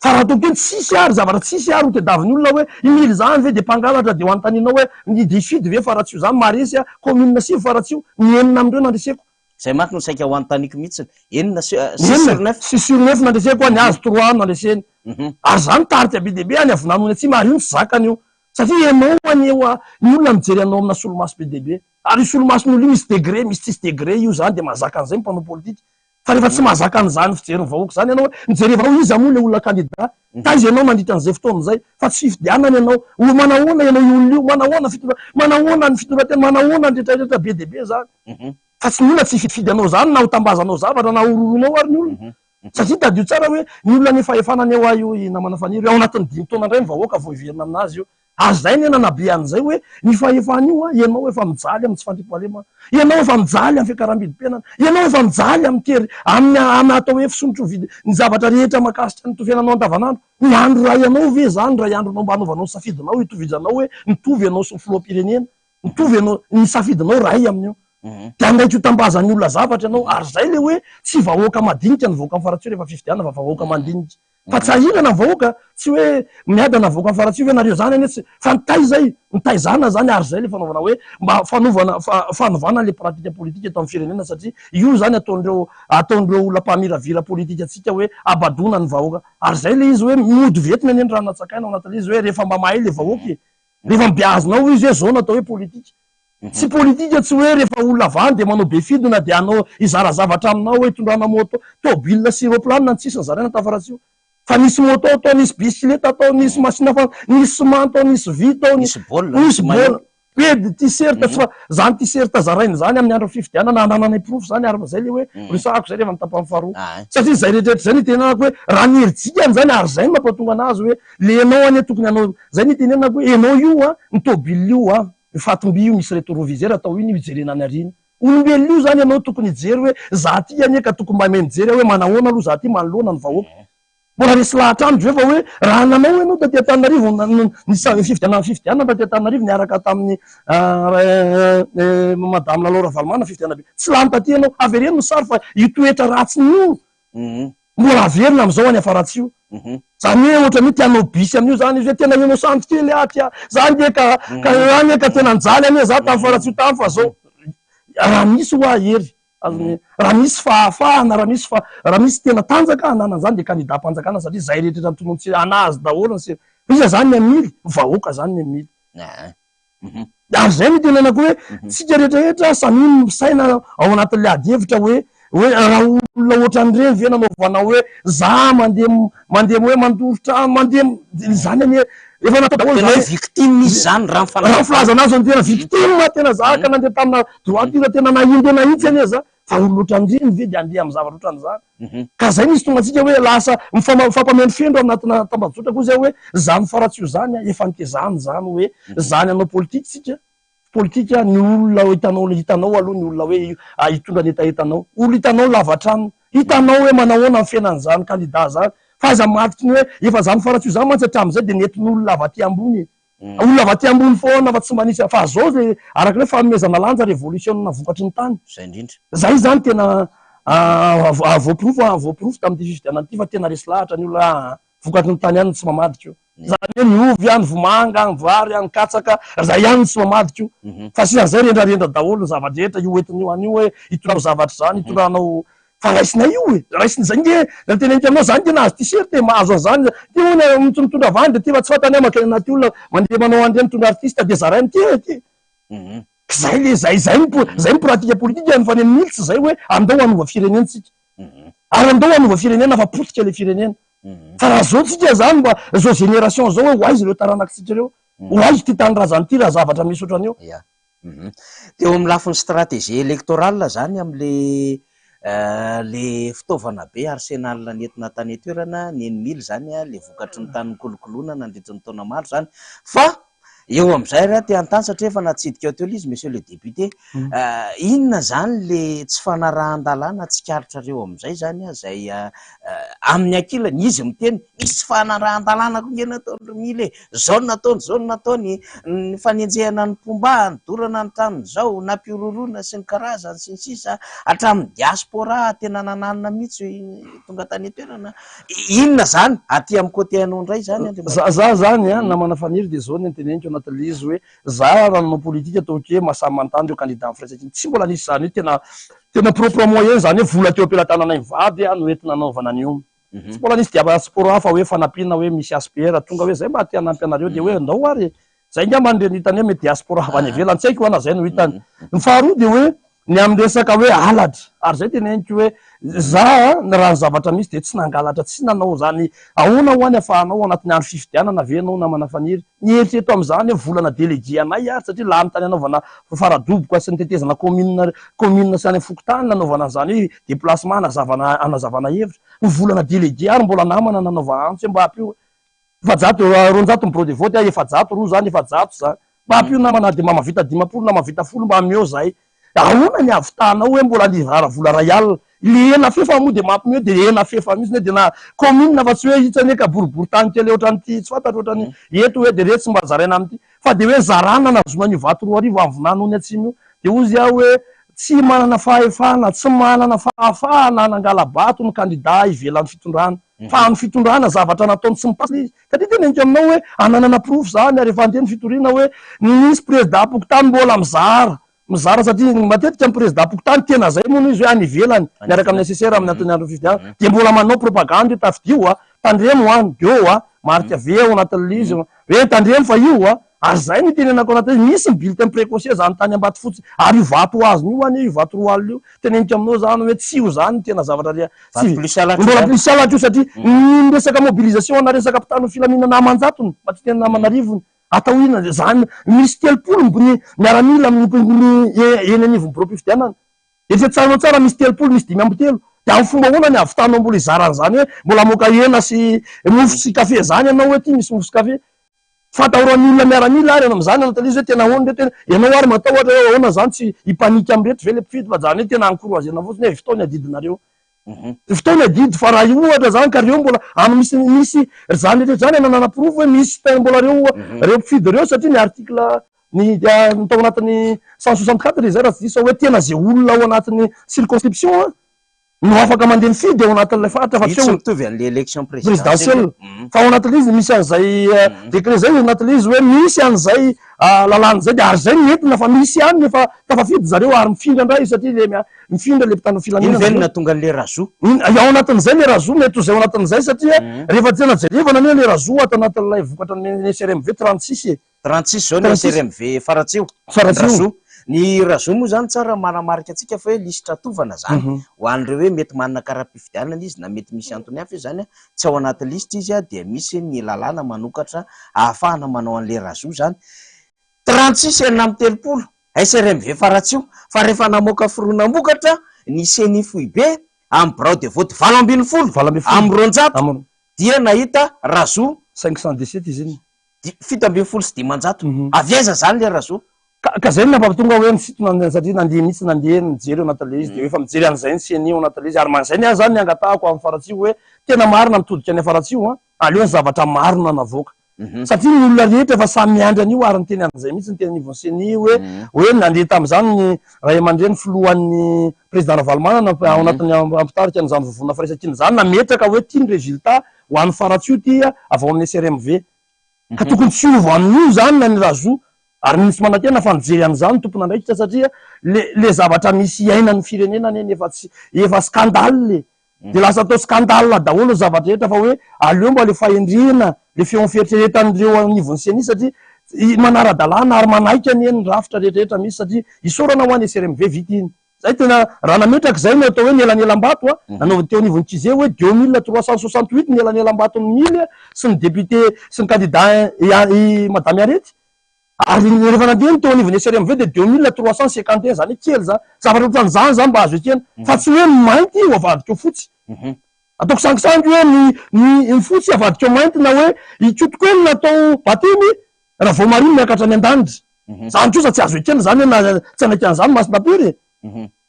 K: fa raha ataoko hoe tsisy ary zavatra tsisy ary ho tediavin'ny olona hoe i Mily zany ve dia mpangalatra dia ho anontanianao hoe ny dia hifidy ve Faratsiho zany maharesy a, commune 9 Faratsiho, ny enina amin'ireo nandreseko.
A: Zay manko no saika ho anontaniako mihitsiny. Enina six sur neuf.
K: Six sur neuf nandreseko ny azy trois nandreseny. Ary za nitarika be dia be any Avonanony Atsimo ary io no tsy zakany io. Satria ianao anie hoa ny olona mijery anao amina solomaso be dia be. Ary io solomason'olona io misy degré misy tsisy degré io zany dia mahazaka an'izay ny mpanao politika. Fa rehefa tsy mahazaka an'izany fijerin'ny vahoaka izany ianao hoe mijerevanao iza moa ilay olona kandida, taiza ianao nandritra an'izay fotoana izay fa tsy fifidianana ianao, o manahoana ianao io olona io, manahoana fitondra, manahoana ny fitondran-tena, manahoana ny rehetra rehetra be dia be izany. Fa tsy ny olona tsy hifidifidy anao izany na ho tambazanao zavatra na hororoinao ary ny olona. Satria tadidio tsara hoe ny olona anie fahefana anie hoa io i namana Faniry io, ao anatin'ny dimy taona indray ny vahoaka vao hiverina aminazy io. Ary zay anie nanabe an'izay hoe ny fahefana io an, ianao efa mijaly amin'ny tsy fandriampahalemana, ianao efa mijaly amin'ny fiakaram-bidim-piainana, ianao efa mijaly amin'ny tery, amin'ny amin'ny atao hoe fisondrotry ny vidy, ny zavatra rehetra mahakasika ny fiainanao andavanandro. Ny andro iray anao ve izany, iray andronao mba hanaovanao ny safidinao, hitovizanao hoe mitovy ianao sy ny filoham-pirenena, mitovy ianao, ny safidinao iray amin'io. Dia hanaiky ho tambazan'ny olona zavatra ianao, ary izay ilay hoe tsy vahoaka madinika ny vahoaka Faratsiho rehefa fifidianana fa vahoaka mandinika. Fa tsy ahinana ny vahoaka, tsy hoe miadana ny vahoaka Faratsiho ve nareo zany anie tsy, fa nitaiza e, nitaizana zany ary zay le fanaovana hoe mba fanovana fanovana le pratique politique eto amin'ny firenena satria io zany ataon'ireo ataon'ireo olona mpamiravira politique antsika hoe abadoana ny vahoaka ary zay le izy hoe mody ventina anie ny rano natsakaina ao anatin'ilay izy hoe rehefa mba mahay le vahoaka e, rehefa mibeazinao izy hoe zao no atao hoe politique. Tsy politika tsy hoe rehefa olona avy any dia manao be fidina dia hanao hizara zavatra aminao hoe hitondrana moto, tôbila sy roplanina ny tsisy nozaraina tafaratsiho. Fa nisy moto tao, nisy bisikileta tao, nisy machine fa nisy ciment tao, nisy vy tao,
A: nisy baolina,
K: nisy baolina, be de t-shirt tsy fa zany t-shirt zaraina zany amin'ny andron'ny fifidianana anananay porofo zany ary zay le hoe resahako zay rehefa ny tapany faharoa. Satria zay rehetra rehetra zay no itenenako hoe raha ny herijikany zany ary zay no mampatonga anazy hoe le enao anie tokony hanao zay no itenenako hoe enao io an, ny tôbila io an, Io fatim-by io misy retroviseur atao iny io hijerena any aoriana. Olombelona io zany ianao tokony hijery hoe za ty anie ka tokony mba mahay mijery aho hoe manahoana aloha za ty manoloana ny vahoaka. Mbola resy lahatra amiko ve fa hoe raha nanao ianao taty Antananarivo ny fifidianana fifidianana taty Antananarivo niaraka tamin'ny Madame Lalao Ravalomanana fifidianana be. Tsy lany taty ianao. Avereno ny sary fa io toetra ratsiny io Mbola averina amin'izao any Afaratsiho. Zany hoe ohatran'ny hoe te hanao bisy amin'io zany izy hoe tena innocente kely aho ty a. Za nge ka ka anie ka tena nijaly anie za tamin'ny Faratsiho tany fa zao. Raha misy hoa hery, azony raha misy fahafahana, raha misy fa raha misy tena tanjaka hanana an'izany dia kandidam-panjakana satria zay rehetra eto an-tonontsika anazy daholo ny se- Iza zany ny hamily? Vahoaka zany ny hamily. Ary izay no itenenako hoe tsika rehetra rehetra samia misaina ao anatin'ilay ady hevitra hoe hoe raha olona ohatran'ireny ve nanaovana hoe za mandeha mandeha hoe mandoro trano mandeha izany anie efa natao daholo
A: Tena hoe victime izy izany raha ny
K: raha ny filazana azy no tena victime tena za ka nandeha tamina droiture tena nahindena mihitsy anie za. Fa olona ohatran'ireny ve dia handeha amin'ny zavatra ohatran'izany? Ka izay no hisintonantsika antsika hoe lasa mifampamendrofendro anatina tambajotra koa izay hoe izany faratsiho izany an, efa nitezana izany hoe izany hanao politika isika, politika ny olona hitanao hitanao aloha ny olona hoe hitondra ny hetahetanao, olona hitanao lava tranony, hitanao hoe manahoana ny fiainan'izany kandida izany, fa aza matoky ny hoe efa izany faratsiho izany mantsy hatramin'izay dia nentin'olona avy aty ambony e. Olona avy aty ambony foana fa tsy manisy fa zao le araka ny hoe fanomezana lanja revolisiona vokatry ny tany.
A: Zay indrindra.
K: Zay zany tena voaporofo voaporofo tamin'ity fifidianana ity fa tena resy lahatra ny olona aa vokatry ny tany ihany no tsy mamadika io. Zany hoe ny ovy ny vomanga, ny vary, ny katsaka, zay ihany no tsy mamadika io. Fa sisan'izay rendrarendra daholo ny zava-drehetra io entin'io an'io hoe hitondranao zavatra izany, hitondranao Fa raisinay io e! Raisina izay nge raha teneniko aminao za nge nahazo t-shirt e! Mahazo an'izany ty hono mitondra vandy ty fa tsy fantany aho mankany anaty olona mandeha manao an'ireny mitondra artiste de zarainy ty e ty! Zay le zay zay ny zay ny pratique politique ny fa ny mily tsy zay hoe andao hanova firenena tsika ary andao hanova firenena fa potika le firenena fa raha zao tsika zany mba zao génération zao hoe ho aiza ireo taranakitsika ireo ho aiza ty tanindrazana ty raha zavatra misy ohatran'io.
A: Teo amin'ny lafiny stratégie électorale izany amin'ilay ilay fitaovana be arsenal nentina tany an-toerana, ny eny mily izany, ilay vokatry ny tany nikolokoloina nandritry ny taona maro izany. Fa Eo amin'izay ary aho te hanontany satria efa natsidika teo ilay izy Monsieur le député. Inona izany le tsy fanarahan-dalàna tsikaritrareo amin'izay izany izay amin'ny ankilany izy miteny misy tsy fanarahan-dalàna koa nge nataon'i Mily e! Izao no nataony, izao no nataony, ny fanenjehana ny mpomba, nidorana ny tranony izao, nampihorohoroana sy ny karazany sy ny sisa hatramin'ny diaspora tena nananina mihitsy tonga tany an-toerana. Inona izany aty amin'ny côté anao indray izany Andriamatoa?
K: Za zany an, namana Faniry dia zao ny anteneniko anatin'ilay izy hoe za raha nanao politika ataoko hoe mahasahy manontany ireo candidat amin'ny firaisankina, tsy mbola nisy izany hoe tena tena propre moyen izany hoe vola teo am-pelatananay mivady no entina nanaovana an'io. Tsy mbola nisy diaspora fa hoe fanampiana hoe misy HPR tonga hoe zay mba te hanampy anareo dia hoe ndao ary e! Zay ngamba no hitany hoe mety diaspora avy any ivelany tsy haiko na zay no hitany. Ny faharoa dia hoe ny amin'ny resaka hoe halatra ary zay teneniko hoe za raha ny zavatra misy dia tsy nangalatra tsy nanao zany ahoana hoa ny afahanao ao anatin'ny andro fifidianana ve ianao namana Faniry Nieritrereto amin'izany hoe volana délégué anay ary satria lany tany anaovana faradoboka sy nitetezana commune commune sy any amin'ny fokontany nanaovana an'izany hoe déplacement hanazavana hanazavana hevitra. Ny volana délégué ary mbola namana nanaova antso hoe mba ampio 400 200 ny bureau de vote 400 roa zany 400 zany mba ampio namana dia mba mahavita 50 na mahavita folo mba ameo zahay. Ahoana ny havitanao hoe mbola nizara vola ray alina? Le hena fefa moa dia mampime dia hena fefa mihitsy dia na commune fa tsy hoe itsy anie ka boriborintany kely ohatran'ity tsy fantatro ohatran'ny eto hoe dia retsy mba zaraina amin'ity fa dia hoe zarana nahazoana an'io vato 2000 amin'ny vinany ony atsimo io dia hozy aho hoe tsy manana fahefana tsy manana fahafahana hanangala-bato ny kandida ivelan'ny fitondrana fa amin'ny fitondrana zavatra nataony tsy mi-passe izy satria teneniko aminao hoe ananana porofo izany ary efa andeha ny fitoriana hoe nisy prezidam-pokontany mbola mizara Mizara satria matetika ny prezidam-pokontany tena zay moa no izy hoe any ivelany miaraka amin'ny assesseur amin'ny anton'ny andron'ny fifidianana dia mbola manao propagandy hoe tafidio a, tandremo an, deo a, marika V ao anatin'ilay izy hoe tandremo fa io a, ary zay no itenenako anatin'ilay izy, misy ny bulletin précoce zany tany Ambatofotsy ary io vato ho azony io anie io vato 20 alina io, teneniko aminao zany hoe tsy io zany no tena zavatra rea,
A: tsy,
K: mbola plus halatra io satria ny resaka mobilisation na resaka mpitandro ny filaminana aman-jatony fa tsy tena aman'arivony. Atao inona izany? Misy 30 ny miaramila amin'ny eny anivon'ny biraom-pifidianana. Eritreretsanao tsara misy 30, misy 53. Dia amin'ny fomba ahoana ny hahavitanao mbola hizara an'izany hoe mbola hamoaka hena sy mofo sy kafe izany ianao hoe ity misy mofo sy kafe. Fatahoran'ny olona miaramila ary amin'izany anatin'ilay izy hoe tena ahoana ireto hoe ianao ary matahotra hoe ahoana izany tsy hi-panique amin'ireto ve ilay mpifidy fa izany hoe tena encourager-na fotsiny hoe vitao ny adidinareo. Fotoana adidy fa raha ohatra zany ka reo mbola any misy misy ry zany rehetra zany ananana porofo hoe misy tena mbola reo reo mpifidy reo satria ny article ny ny tao anatin'ny 164 izay raha tsy diso aho hoe tena ze olona ao anatin'ny circonscription an no afaka mandeha mifidy ao anatin'ilay faritra fa
A: Io
K: tsy
A: tsy
K: hoe
A: mitovy an'le élection présidentielle.
K: présidentielle fa ao anatin'ilay izy misy an'izay décret zay anatin'ilay izy hoe misy an'izay lalàna izay dia ary izay no entina fa misy ihany ny efa tafafidy zareo ary mifindra indray satria le mifindra le mpitandro filaminana.
A: Iny ve no nahatonga an'le razoa?
K: Iny, ao anatin'izay le razoa mety ho izay ao anatin'izay satria rehefa tena jerevana anie le razoa ato anatin'ilay vokatra ny SRMV 36 e.
A: 36 izao ny SRMV Faratsiho.
K: Faratsiho.
A: Razoa. Ny razoa moa izany tsara manamarika antsika fa hoe lisitra tovana izany ho an'ireo hoe mety manana kara-pifidianana izy na mety misy antony hafa izy izany tsy ao anaty lisitra izy dia misy ny lalàna manokatra ahafahana manao an'ilay razoa izany. 36 36 SRMV Faratsiho fa rehefa namoaka fironam-bokatra ny Ceni foibe amin'ny birao de vote 18 amin'ny 200 dia nahita razoa
K: 517 izy iny.
A: 517. Avy aiza izany ilay razoa?
K: Ka ka zay no nampahatonga hoe nisintona ny satria nandeha mihitsy nandeha nijery ao anatin'ilay izy dia efa mijery an'izay ny ceni ao anatin'ilay izy ary man zay ny ahy zany ny angatahako amin'ny Faratsiho hoe tena marina mitodika any Faratsiho an, aleo ny zavatra marina navoaka satria ny olona rehetra efa samy miandry an'io ary niteny an'izay mihitsy ny teny anivon'ny ceni hoe hoe nandeha tamin'izany ny ray aman-dreny filohan'ny président Ravalomanana ao anatin'ny mpitarika an'izany vovonana firaisankina izany nametraka hoe ity ny résultat ho an'ny Faratsiho ity avy ao amin'ny SRMV Ka tokony tsy hiova amin'io izany na ny razoa ary misy manantena fa mijery an'izany ny tompon'andraikitra satria le le zavatra misy iainan'ny firenena anie nefa tsy efa scandale e! De lasa atao scandale daholo ny zavatra rehetra fa hoe aleo mba le fahendrena le feon'ny fieritreretan'ireo anivon'ny ceni satria manara-dalàna ary manaiky anie ny rafitra rehetra rehetra misy satria isaorana ho an'ny SRMV vita iny. Zay tena raha nametraka izay no atao hoe ny elanelam-bato a, nanaovany teo anivon'ny Kize hoe 2368 ny elanelam-baton'ny Mily sy ny député sy ny candidat i Madame Arety, ary rehefa nandeha ny teo anivon'ny SRMV dia 2351 zany hoe kely zany, zavatra ohatran'izany zany mba azo ekena fa tsy hoe ny mainty ho avadika ho fotsy. Ataoko sangisangy hoe ny ny fotsy avadika ho mainty na hoe i Koto koa no natao batemy. Raha vao Maria miakatra any an-danitra. Zany kosa tsy azo ekena zany hoe na tsy hanaiky an'izany Masina Piera e.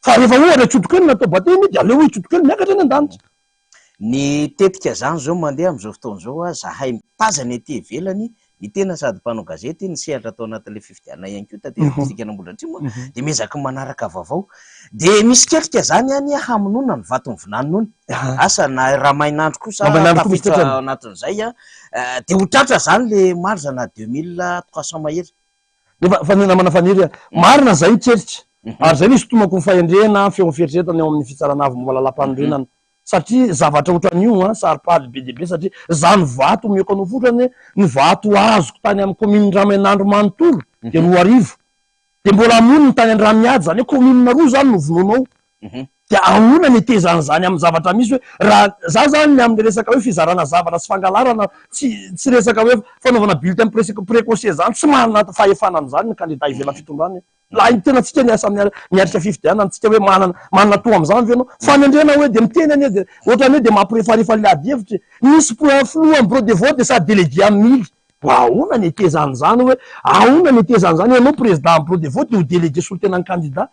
K: Fa rehefa ohatra Kotokely natao batemy dia aleo hoe Kotokely miakatra any an-danitra.
A: Ny tetika zany zao mandeha amin'izao fotoana izao a, zahay mitazana ety ivelany, ny tena sady mpanao gazety, ny sehatra atao anatin'ilay fifidianana ihany koa taty amin'ny distrikan'Ambohidratrimo dia miezaka manaraka vaovao. Dia misy ketrika zany any hamonoana ny vaton'ny vinanony. Asa na raha main'andro kosa tafiditra ao anatin'izay a, dia ho tratra zany le marge na 2300 mahery.
K: Nefa fa ny namana Faniry a, marina zay ny ketrika, ary zay no isintomako ny fahendrena, feon'ny fieritreretana eo amin'ny fitsarana avo momba lalàmpanorenana. Satria zavatra otran'io an, saropady be dia be satria zany vato omeko anao fotsiny anie, ny vato azoko tany amin'ny commune Ramainandro manontolo dia 2000, dia mbola hamono ny tany Andramiady, zany hoe commune roa zany no vonoinao, dia ahoana ny hetezan'izany amin'ny zavatra misy hoe raha za zany ny amin'ny resaka hoe fizarana zavatra sy fangalarana tsy tsy resaka hoe fanaovana bulletin précoce zany, tsy manana fahefana an'izany ny candidat ivelan'ny fitondrana e. Lahy ny tenantsika ny asa miatrika fifidianana tsika hoe manana manana toa amin'izany ve ianao? Fanendrena hoe dia miteny anie dia ohatran'ny hoe dia mampirefarefa an'ilay ady hevitra e. Misy filoha amin'ny bureau de vote dia sady délégué amin'ny mily. Mba ahoana ny hetezan'izany hoe ahoana ny hetezan'izany ianao président amin'ny bureau de vote dia ho délégué solontenan'ny candidat?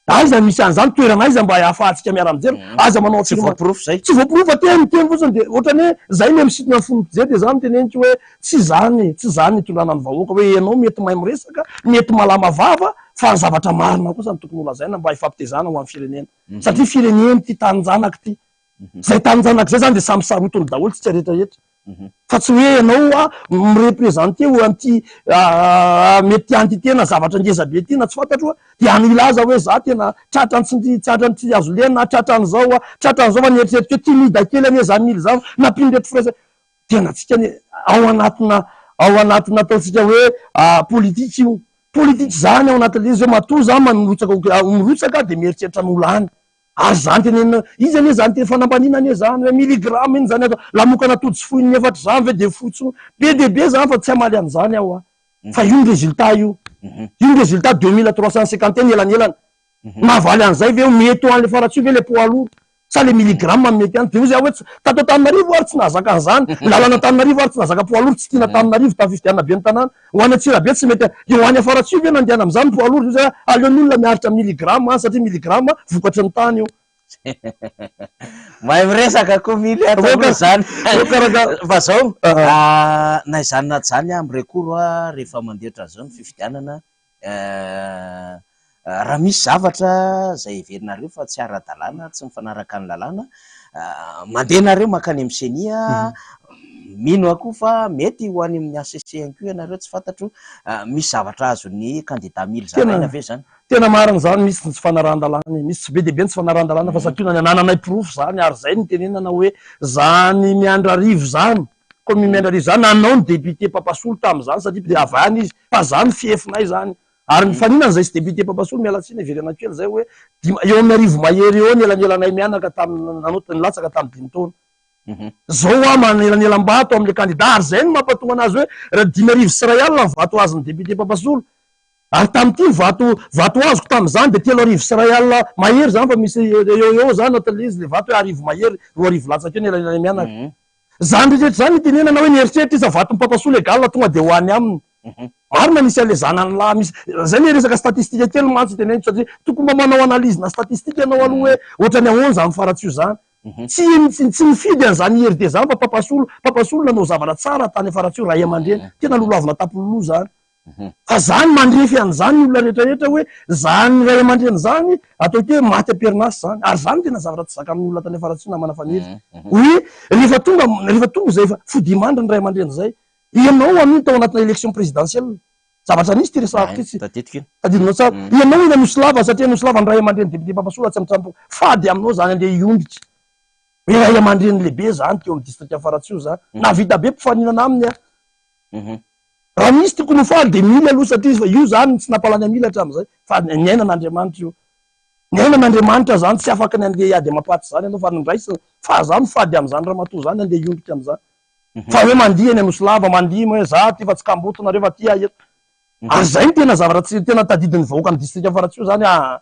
K: Aiza no misy an'izany? Toerana aiza mba ahafahantsika miara-mijery? Aza manao
A: Tsy voaporofo izay.
K: Tsy voaporofo fa teny miteny fotsiny dia ohatran'ny hoe zay le misintona ny fon'ny mpijery dia za no teneniko hoe tsy izany, tsy izany ny itondrana ny vahoaka hoe ianao mety mahay miresaka, mety malama vava fa ny zavatra marina kosa no tokony holazaina mba hifampitezana ho an'ny firenena. Satria firenena ity, tanin-janaka ity. Zay tanin-janaka zay zany dia samy sarotiny daholo tsika rehetra rehetra. Fa tsy hoe ianao hoa mi-representer ho an'ity mety an'ity tena zavatra ngeza be ity na tsy fantatro hoa, dia any hilaza hoe za tena tratran'ny tsindry tratran'ny tsy azo lena, tratran'izao hoa, tratran'izao fa nieritreritro hoe timide kely anie zany mily zany, nampian'ireto frais tena tsika anie ao anatina ao anatina ataontsika hoe politika io, politika zany ao anatin'ilay izy hoe matoa za mirotsaka mirotsaka dia mieritreritra ny ho lany. Ary zany tenenina, izy anie zany teny fanambaniana anie zany hoe milligramme iny zany atao, lamokana atody tsy foin'ny efatra zany ve de foy tsony, be dia be zany fa tsy hamaly an'izany aho a, fa io ny résultat io, io ny résultat 2351 ny elanelany, mahavaly an'izay ve io, mety ho an'le Faratsiho ve le poids lourd, sa le milligramme no mety any, de hoy za hoe tsy, tato Antananarivo ary tsy nahazaka an'izany, ny lalana Antananarivo ary tsy nahazaka poids lourd, tsy tiana Antananarivo tamin'ny fifidianana ben'ny tanàna, Ho any Antsirabe tsy mety dia ho any Faratsiho ve nandehana amin'izany poids lourd io aleo ny olona miaritra milligramme any satria milligramme vokatry ny tany io.
A: Mahay miresaka koa Mily ato aloha izany. Fa zao, na izany na tsy izany aho mi-recours rehefa mandeha ohatran'izao ny fifidianana Raha misy zavatra izay heverinareo fa tsy ara-dalàna, tsy mifanaraka ny lalàna, mandeha nareo mankany amin'ny ceni, mino aho koa fa mety ho any amin'ny HCC ihany koa ianareo, tsy fantatro, misy zavatra azon'ny kandida Mily zaraina ve izany?
K: Tena marina izany, misy ny tsy fanarahan-dalàna e, misy tsy be dia be ny tsy fanarahan-dalàna fa santionany anananay porofo izany ary izay no itenenana hoe izany Miandrarivo izany, commune Miandrarivo izany, nanao ny député Papasolo tamin'izany satria dia avy any izy, fa izany fiefinay izany, Ary nifaninana izay sy député Papasolo, miala tsiny hiverena kely izay hoe dima, eo amin'ny arivo mahery eo ny elanelanay mianaka tamin'ny nanao nilatsaka tamin'ny dimy taona. Zao aho manelanelam-bato amin'ilay candidat ary izay no mampatonga anazy hoe raha 1500 ny vato azon'ny député Papasolo ary tamin'ity ny vato vato azoko tamin'izany dia 3000 mahery izany fa misy eo eo izany anatin'ilay izy ilay vato hoe arivo mahery 2000 latsaka eo ny elanelanay mianaka. Zany rehetra zany itenenana hoe nieritreritra izy fa vaton'i Papasoa légal tonga dia ho any aminy. Marina misy an'le zanany lahy misy zay le resaka statistique kely mantsy iteneniko satria tokony mba manao analyse na statistique ianao aloha hoe ohatrany ahoana zany Faratsiho zany. Tsy tsy nifidy an'izany IRD zany fa Papasolo Papasolo nanao zavatra tsara tany Faratsiho ray aman-dreny tena lolohavina tampololoha zany. Fa zany mandrefy an'izany ny olona rehetra rehetra hoe zany ray aman-dreny zany ataoko hoe maty am-perinasa zany. Ary zany tena zavatra tsy zaka amin'ny olona tany Faratsiho namana Faniry. Hoe rehefa tonga rehefa tonga izay efa fodimandry ny ray aman-dreny zay. Ianao amin'iny tao anatina élection présidentielle. Zavatra nisy ity resahako ity tsy
A: Tadidiko iny.
K: Tadidinao tsara. Ianao eny Anosilava satria Anosilava ny ray aman-dreny député Papasola tsy amin'ny trano fady aminao zany andeha hiondrika. Hoe ray aman-dreny lehibe zany teo amin'ny district Faratsiho zany. Nahavita be mpifaninana aminy aho. Raha misy tokony ho faly dia Mily aloha satria izy fa io zany tsy nampalany an'i Mily hatramin'izay fa niaina an'Andriamanitra io. Niaina an'Andriamanitra zany tsy afaka ny andeha hiady amam-paty zany ianao fa nondraisina fa za mifady amin'izany ramatoa zany andeha hiondrika amin'izany. Fa hoe mandihy eny Anosilava, mandihy hoe za aty fa tsy kamboty nareo fa aty aho eto. Ary zay no tena zavatra tsy tena tadidin'ny vahoakan'ny distrikan'i Faratsiho zany ah.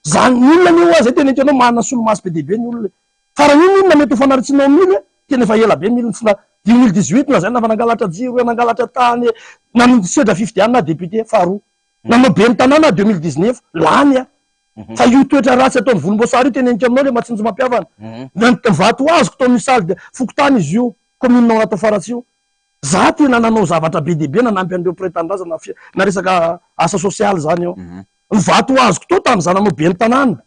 K: Zany ny olona anie hoa zay teneniko anao manana solomaso be dia be ny olona e. Fa raha io ny olona mety ho fanaratsianao Mily e. Tena efa ela be mily tsy na 2018 lazaina fa nangalatra jiro e, nangalatra tany e, nanisedra fifidianana député faharoa. Nanao ben'ny tanàna 2019, lany a. Fa io toetra ratsy ataon'ny volomboasary io teneniko aminao le matsinjo mampihavana. Ny vato azoko tao amin'ny salle de fokontany izy io, commune ao anatin'ny Faratsiho. Za tena nanao zavatra be dia be nanampy an'ireo mpiray tanindrazana na resaka asa sosialy zany eo. Ny vato azoko tao tamin'izaho nanao ben'ny tanàna.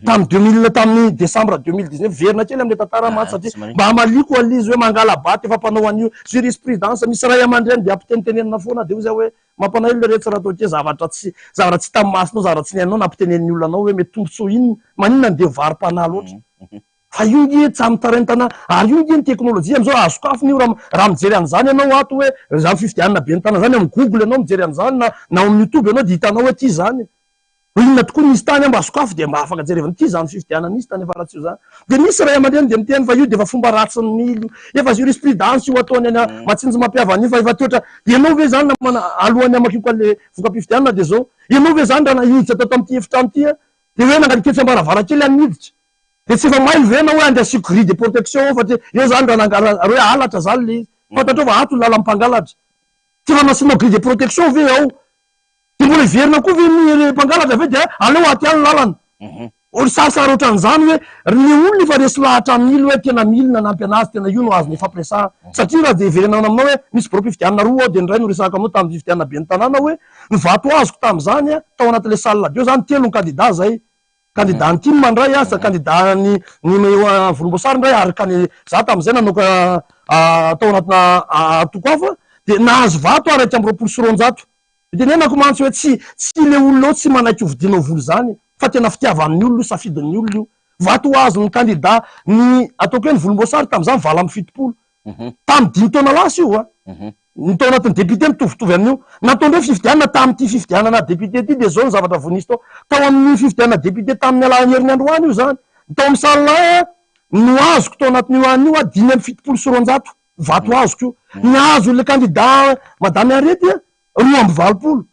K: Tamin'ny 2000 tamin'ny décembre 2019, miverina kely amin'ilay tantara mantsy satria mba hamaliako an'ilay izy hoe mangala-bato efa mpanao an'io jurisprudence, misy ray aman-dreny dia ampitenitenenina foana dia hoy izaho hoe mampalahelo le retsy raha toa ke zavatra tsy zavatra tsy hitan'ny masonao, zavatra tsy niainanao nampitenenin'ny olona anao hoe mety tombontsoa inona, maninona no dia varo-panahy loatra. Fa io nge tsy mitaraintana ary io nge ny teknolojia amizao azo sokafina io raha raha mijery an'izany ianao ato hoe izany fifidianana ben'ny tanana izany amin'ny google ianao mijery an'izany na na ao amin'ny youtube ianao dia hitanao hoe ity izany hoe inona tokoa nisy tany mba sokafy dia mba afaka jerevana ity izany fifidianana nisy tany Faratsiho izany dia misy ray aman-dreny dia miteny fa io dia efa fomba ratsin'ny mily io efa jurisprudence io ataony any Matsinjo mampihavana io fa efa toetra dia ianao ve izany namana alohan'ny hamakiako an'le voka-pifidianana dia izao ianao ve izany raha nahiditra tato amin'ity efitrano ity dia hoe nangaliketsy am-baravarankely any niditra Dia tsy efa mailo ve ianao hoe andeha asiako grille de protection ao fa ty eo zany raha nangala hoe halatra zany le izy. Fantatrao fa ato ny lalan'ny mpangalatra. Tsy efa nasianao grille de protection ve ao? Dia mbola hiverina koa ve ny mpangalatra ve dia aleo ato ihany ny lalana. Ohatry sarisary ohatran'izany hoe le olona efa resy lahatra amin'ily hoe tena mily nanampy anazy tena io no azony ifampiresahana. Satria raha dia hiverenana aminao hoe misy birao-pifidianana roa ao dia ny iray no resahako aminao tamin'ny fifidianana ben'ny tanàna hoe ny vato azoko tamin'izany tao anatin'ilay salle be ao zany telo ny kandida zay. Kandida ny tim ndray aza, kandida ny ny volomboasary ndray ary kani za tamin'izay nanoka tao anatina antoko hafa dia nahazo vato aho 221. Itenenako mantsy hoe tsy tsy le olona ao tsy manaiky hovidianao vola izany fa tena fitiavan'ny olona io, safidin'ny olona io. Vato ho azon'ny kandida ny ataoko hoe ny volomboasary tamin'izany 78. Tamin'ny dimy taona lasa io a. Ny tao anatin'ny député mitovitovy amin'io. Nataondreo fifidianana tamin'ity fifidianana député ity dia izao ny zavatra vao nisy tao. Tao amin'ny fifidianana député tamin'ny alahan'ny herinandro any io izany. Ny tao amin'ny salle 1 no azoko tao anatin'io any io 275 vato azoko io. Ny azon'ilay candidat Madame Henriette 82.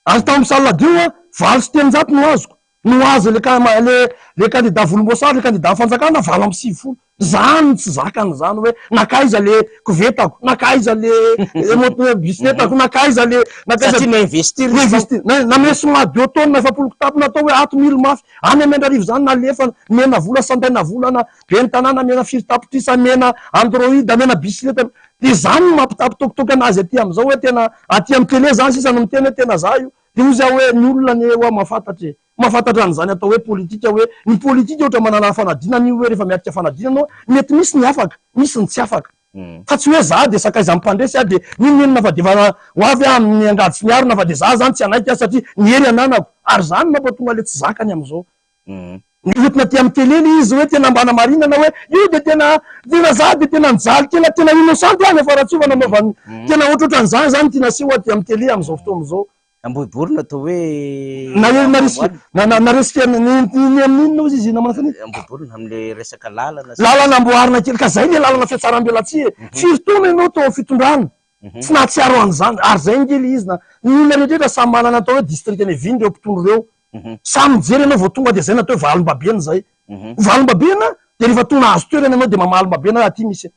K: Ary tao amin'ny salle deux 308 no azoko. No azo le le le candidat volomboasary le candidat fanjakana 98. Zany tsy zakany zany hoe nakaiza le kovetako, nakaiza le moto bisikletako, nakaiza le nakaiza.
A: Satria ni-investir
K: izy tao. Ni-investir, nameso madio taonina 40 kitapo natao hoe ato mily mafy. Any Amiandrarivo zany nalefa mena vola santaina volana, ben'ny tanàna mena firy tapitrisa, mena android, mena bisikileta. De zany no mampitapitokitoky anazy aty amizao hoe tena aty amin'ny télé zany sisa no miteny hoe tena za io. Dia hoy aho hoe ny olona anie hoa mahafantatra e! Mahafantatra an'izany atao hoe politika hoe ny politika ohatra manana fanadinana io hoe rehefa miatrika fanadinana anao mety misy ny afaka, misy ny tsy afaka. Fa tsy hoe za dia sakaizan'ny mpandresy aho dia n'inon'inona fa dia efa ho avy aho amin'ny angady sy ny harona fa dia za zany tsy hanaiky aho satria ny hery ananako. Ary izany no mampatonga ilay tsy zakany amin'izao. Nihodina aty amin'ny télé ilay izy hoe tena mba hanamarinana hoe io dia tena tena za dia tena nijaly kely tena innocent aho nefa raha tsy io fa nanaovany tena ohatrohatran'izany izany tiana aseho aty amin'ny télé amin'izao fotoana izao.
A: Ambohiborona atao hoe
K: Na na risque na na na risque ny ny amin'ny inona ozy izy namana feno?
A: Ambohiborona amin'ilay resaka lalana.
K: Lalana amboarina kely ka zay le lalana fihatsaram-belatsihy e. Firy taona ianao tao amin'ny fitondrana tsy nahatsiaro an'izany ary zay ange le izy na ny olona rehetra samy manana atao hoe district ny ireo mpitondra ireo. Samy mijery ianao vao tonga dia zay natao hoe valimbabena zay. Valimbabena dia rehefa tonga nahazo toerana ianao dia mamaly-mbabena hoe aty misy.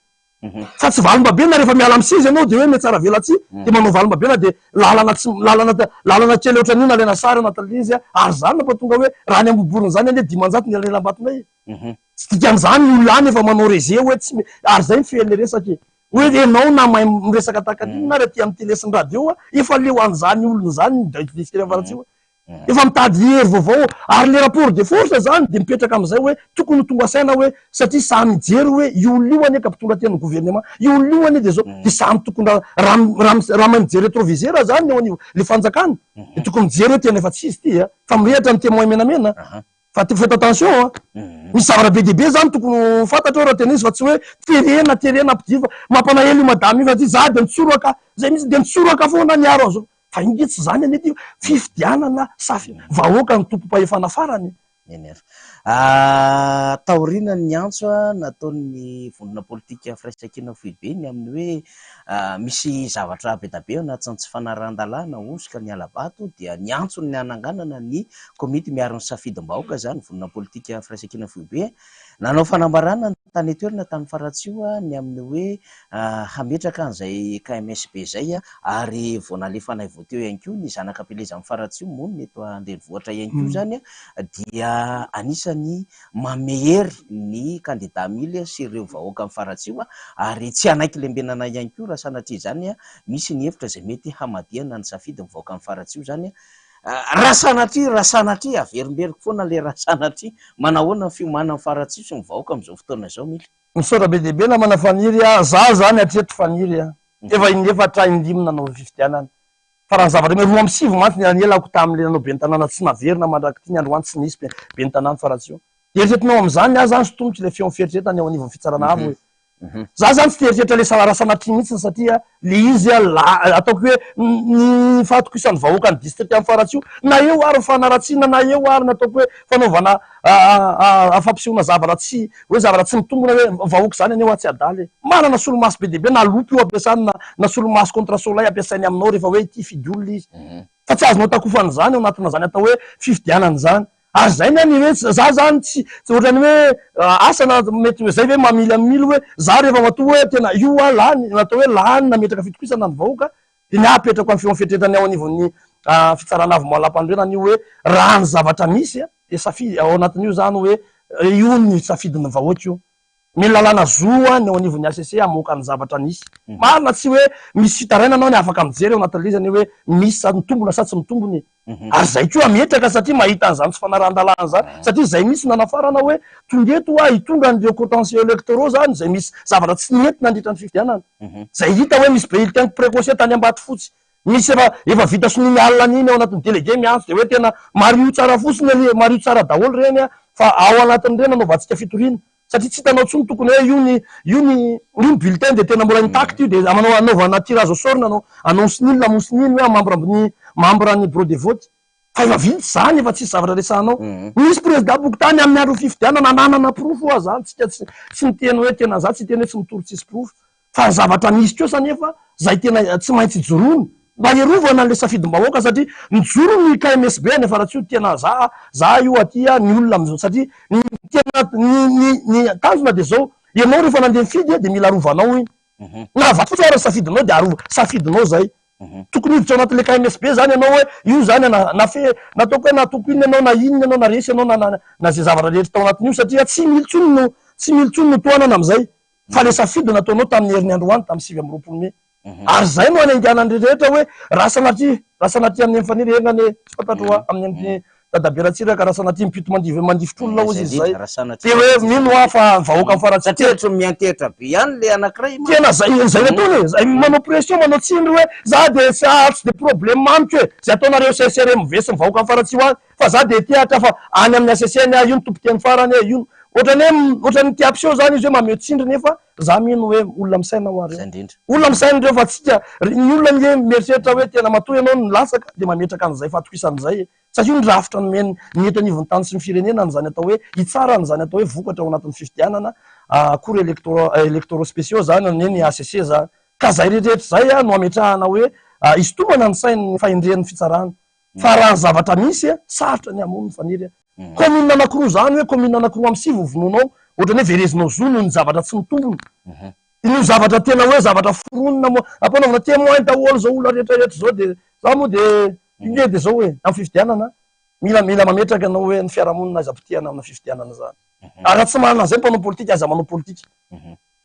K: Fa tsy valimbabena rehefa miala amin'ny seza ianao dia hoe mihatsara-velatsihy dia manao valimbabena dia lalana tsy lalana lalana kely ohatran'io nalaina sary anatin'ilay izy ary zany nampatonga hoe raha ny Ambohiborona zany anie 500 ny elanelam-batonay e. Tsy dikan'izany ny olona any efa manao rejet hoe tsy ary zay ny fehin'ilay resaka e. Hoe ianao na mahay miresaka tahaka ny inona ary aty amin'ny télé sy ny radio efa leo an'izany olona izany ny district Faratsiho. Efa mitady hery vaovao ary le rapport de force zany de mipetraka amizay hoe tokony ho tonga saina hoe satria samy mijery hoe io olona io anie ka mpitondra tenin'ny gouvernement, io olona io anie de zao, de samy tokony raha raha raha mahay mijery retroviseur zany eo anivo le fanjakana de tokony mijery hoe tena efa tsy izy ty a, fa mirehatra ny temoin menamena fa faites attention a, misy zavatra be dia be zany tokony ho fantatra eo raha tena izy fa tsy hoe terena terena ampidiro fa mampalahelo io madame io fa ty za de nitsoroka zay mihitsy de nitsoroka foana niaro an'zao. Fa io nge tsy izany anie ty fifidianana safi vahoaka no tompom-pahefana farany.
A: Eny ary. Taorian'ny antso nataon'ny vondrona politika Firaisankina Foibe ny amin'ny hoe misy zavatra be dia be ao anatin'ny tsy fanarahan-dalàna, hosoka, ny hala-bato dia niantso ny hananganana ny komity miaro ny safidim-bahoaka izany vondrona politika Firaisankina Foibe. Nanao fanambarana ny tany an-toerana tany Faratsiho ny amin'ny hoe hametraka an'izay KMSB izay ary vao nalefanay vao teo ihany koa ny zanaka am-pielezan'i Faratsiho monina eto an-drenivohitra ihany koa izany dia anisan'ny manome hery ny kandida Mily sy ireo vahoakan'i Faratsiho ary tsy hanaiky lembenana ihany koa raha sanatria izany misy ny hevitra izay mety hamadihana ny safidin'ny vahoakan'i Faratsiho izany Raha sanatria, raha sanatria, averimberiko foana ilay raha sanatria, manahoana ny fiomanan'ny Faratsiho sy ny vahoaka amin'izao fotoana izao Mily?
K: Misaotra be dia be namana Faniry a! Za zany hatreto Faniry a! Efa inefatra indimy nanao fifidianana. Fa raha ny zavatra hoe 92 mantsy ny elanelako tamin'ilay nanao ben'ny tanàna tsy naverina mandrak'ity ny androany tsy nisy ben'ny tanàna Faratsiho. Dia eritreretinao amin'izany ny ahy zany sintomiko ilay feon'ny fieritreretana eo anivon'ny fitsarana avo e! Za zany tsy te hieritreritra le raha sanatria mihitsiny satria le izy a la ataoko hoe ny fahatokisan'ny vahoaka ny distrikan'i Faratsiho na eo ary ny fanaratsiana na eo ary ny ataoko hoe fanaovana fampisehoana zavatra tsy hoe zavatra tsy mitombina hoe vahoaka zany anie hoa tsy adala e! Manana solomaso be dia be na loupe io ampiasany na na solomaso contre soleil ampiasainy aminao rehefa hoe ity hifidy olona izy fa tsy azonao takofana izany ao anatin'izany atao hoe fifidianana izany. Ary zay ny any hoe za zany tsy tsy ohatrany hoe asa na mety hoe zay ve mamily amin'ny mily hoe za rehefa matoa hoe tena io hoa lany natao hoe lany nametraka fitokisana ny vahoaka dia ny ahy apetrako amin'ny feon'ny fieritreretany ao anivon'ny fitsarana avo malam-panorenana io hoe raha ny zavatra misy dia safidy ao anatin'io zany hoe io ny safidin'ny vahoaka io. Ny lalàna zo ny ao anivon'ny HCC hamoaka ny zavatra nisy. Marina tsy hoe misy fitarainana ao ny afaka mijery ao anatin'ilay izy anie hoe misy sa mitombona sa tsy mitombona e. Ary zay koa hametraka satria mahita an'izany tsy fanarahan-dalàna izany satria zay mihitsy nanafarana hoe tonga eto hoa hitondra an'ireo contentieux électoraux zany izay misy zavatra tsy nety nandritra ny fifidianana. Zay hita hoe misy bulletin précoce tany Ambatofotsy. Misy efa efa vita sonia ny alina an'iny ao anatin'ny délégué miantso dia hoe tena mariho tsara fotsiny anie, mariho tsara daholo ireny an, fa ao anatin'ireny anaovantsika fitoriana satria tsy hitanao intsony tokony hoe io ny io ny io ny bulletin dia tena mbola intact io dia manao anaovana tirage au sort nanao annonce nul annonce nul hoe membre ny membre ny bureau de vote fa efa vita izany efa tsisy zavatra resahanao. Misy président fokontany amin'ny andron'ny fifidianana ananana porofo hoa zany tsika tsy tsy miteny hoe tena za tsy hiteny hoe tsy mitory tsisy porofo Fa ny zavatra misy kosa anefa izay tena tsy maintsy ijoroana mba hiarovana an'ilay safidim-bahoaka satria mijoro ny KMSB any Faratsiho tena za za io aty ny olona amin'izao satria ny tena ny ny ny tanjona dia izao ianao rehefa nandeha nifidy dia mila arovanao iny na vato fotsy ary ny safidinao dia arova safidinao izay tokony hiditra ao anatin'ilay KMSB zany ianao hoe io zany na na fe nataoko hoe nataoko inona ianao na inona ianao na resy ianao na na na izay zavatra rehetra tao anatin'io satria tsy mila intsony no tsy mila intsony no tohanana amin'izay fa le safidy nataonao tamin'ny herin'ny androany tamin'ny 29 mey ary zay no anainganan'ny rehetra hoe raha sanatria raha sanatria amin'ny Faniry enga anie tsy fantatro hoa amin'ny amin'ny dadabe Ratsiraka raha sanatria mipito mandivy mandifotr'olona hozy izy zay dia hoe mino aho fa vahoaka amin'ny faratsiho
A: satria ohatry miantehitra be ihany le anankiray
K: mantsy. Tena zay zay ataony e zay manao pression manao tsindry hoe za dia tsy tsy dia problème amiko e zay ataonareo CSRMV sy ny vahoaka amin'ny faratsiho any Fa za dia te-hatra fa any amin'ny HCC ny ahy io no tompon-teny farany e, io no, ohatran'ny hoe ohatran'ny te hampiseho zany izy hoe mameho tsindry nefa za mino hoe olona misaina hoa reo. Olona misaina ireo fa tsika, ny olona anie mieritreritra hoe tena matoa ianao nilatsaka dia mametraka an'izay fahatokisana izay e. Satria io ny rafitra nomeny ny eto anivon'ny tany sy ny firenena an'izany atao hoe hitsara an'izany atao hoe vokatra ao anatin'ny fifidianana cours électoraux électoraux spéciaux zany anie ny HCC zany. Ka zay rehetrarehetra izay no ametrahana hoe hisintomana ny sain'ny fahendren'ny fitsarana. Fa raha ny zavatra misy a, sarotra ny hamono ny faniry a. Commune anakiroa zany hoe commune anakiroa amin'ny sivy ho vonoinao, ohatran'ny hoe verezinao zo noho ny zavatra tsy mitombina. Io zavatra tena hoe zavatra foronina moa, ampanaovina témoin daholo zao olona rehetra rehetra zao de za moa de io de zao hoe amin'ny fifidianana mila mila mametraka ianao hoe ny fiarahamonina aiza potehana amina fifidianana zany. Ary raha tsy manana an'izay mpanao politika aza manao politika.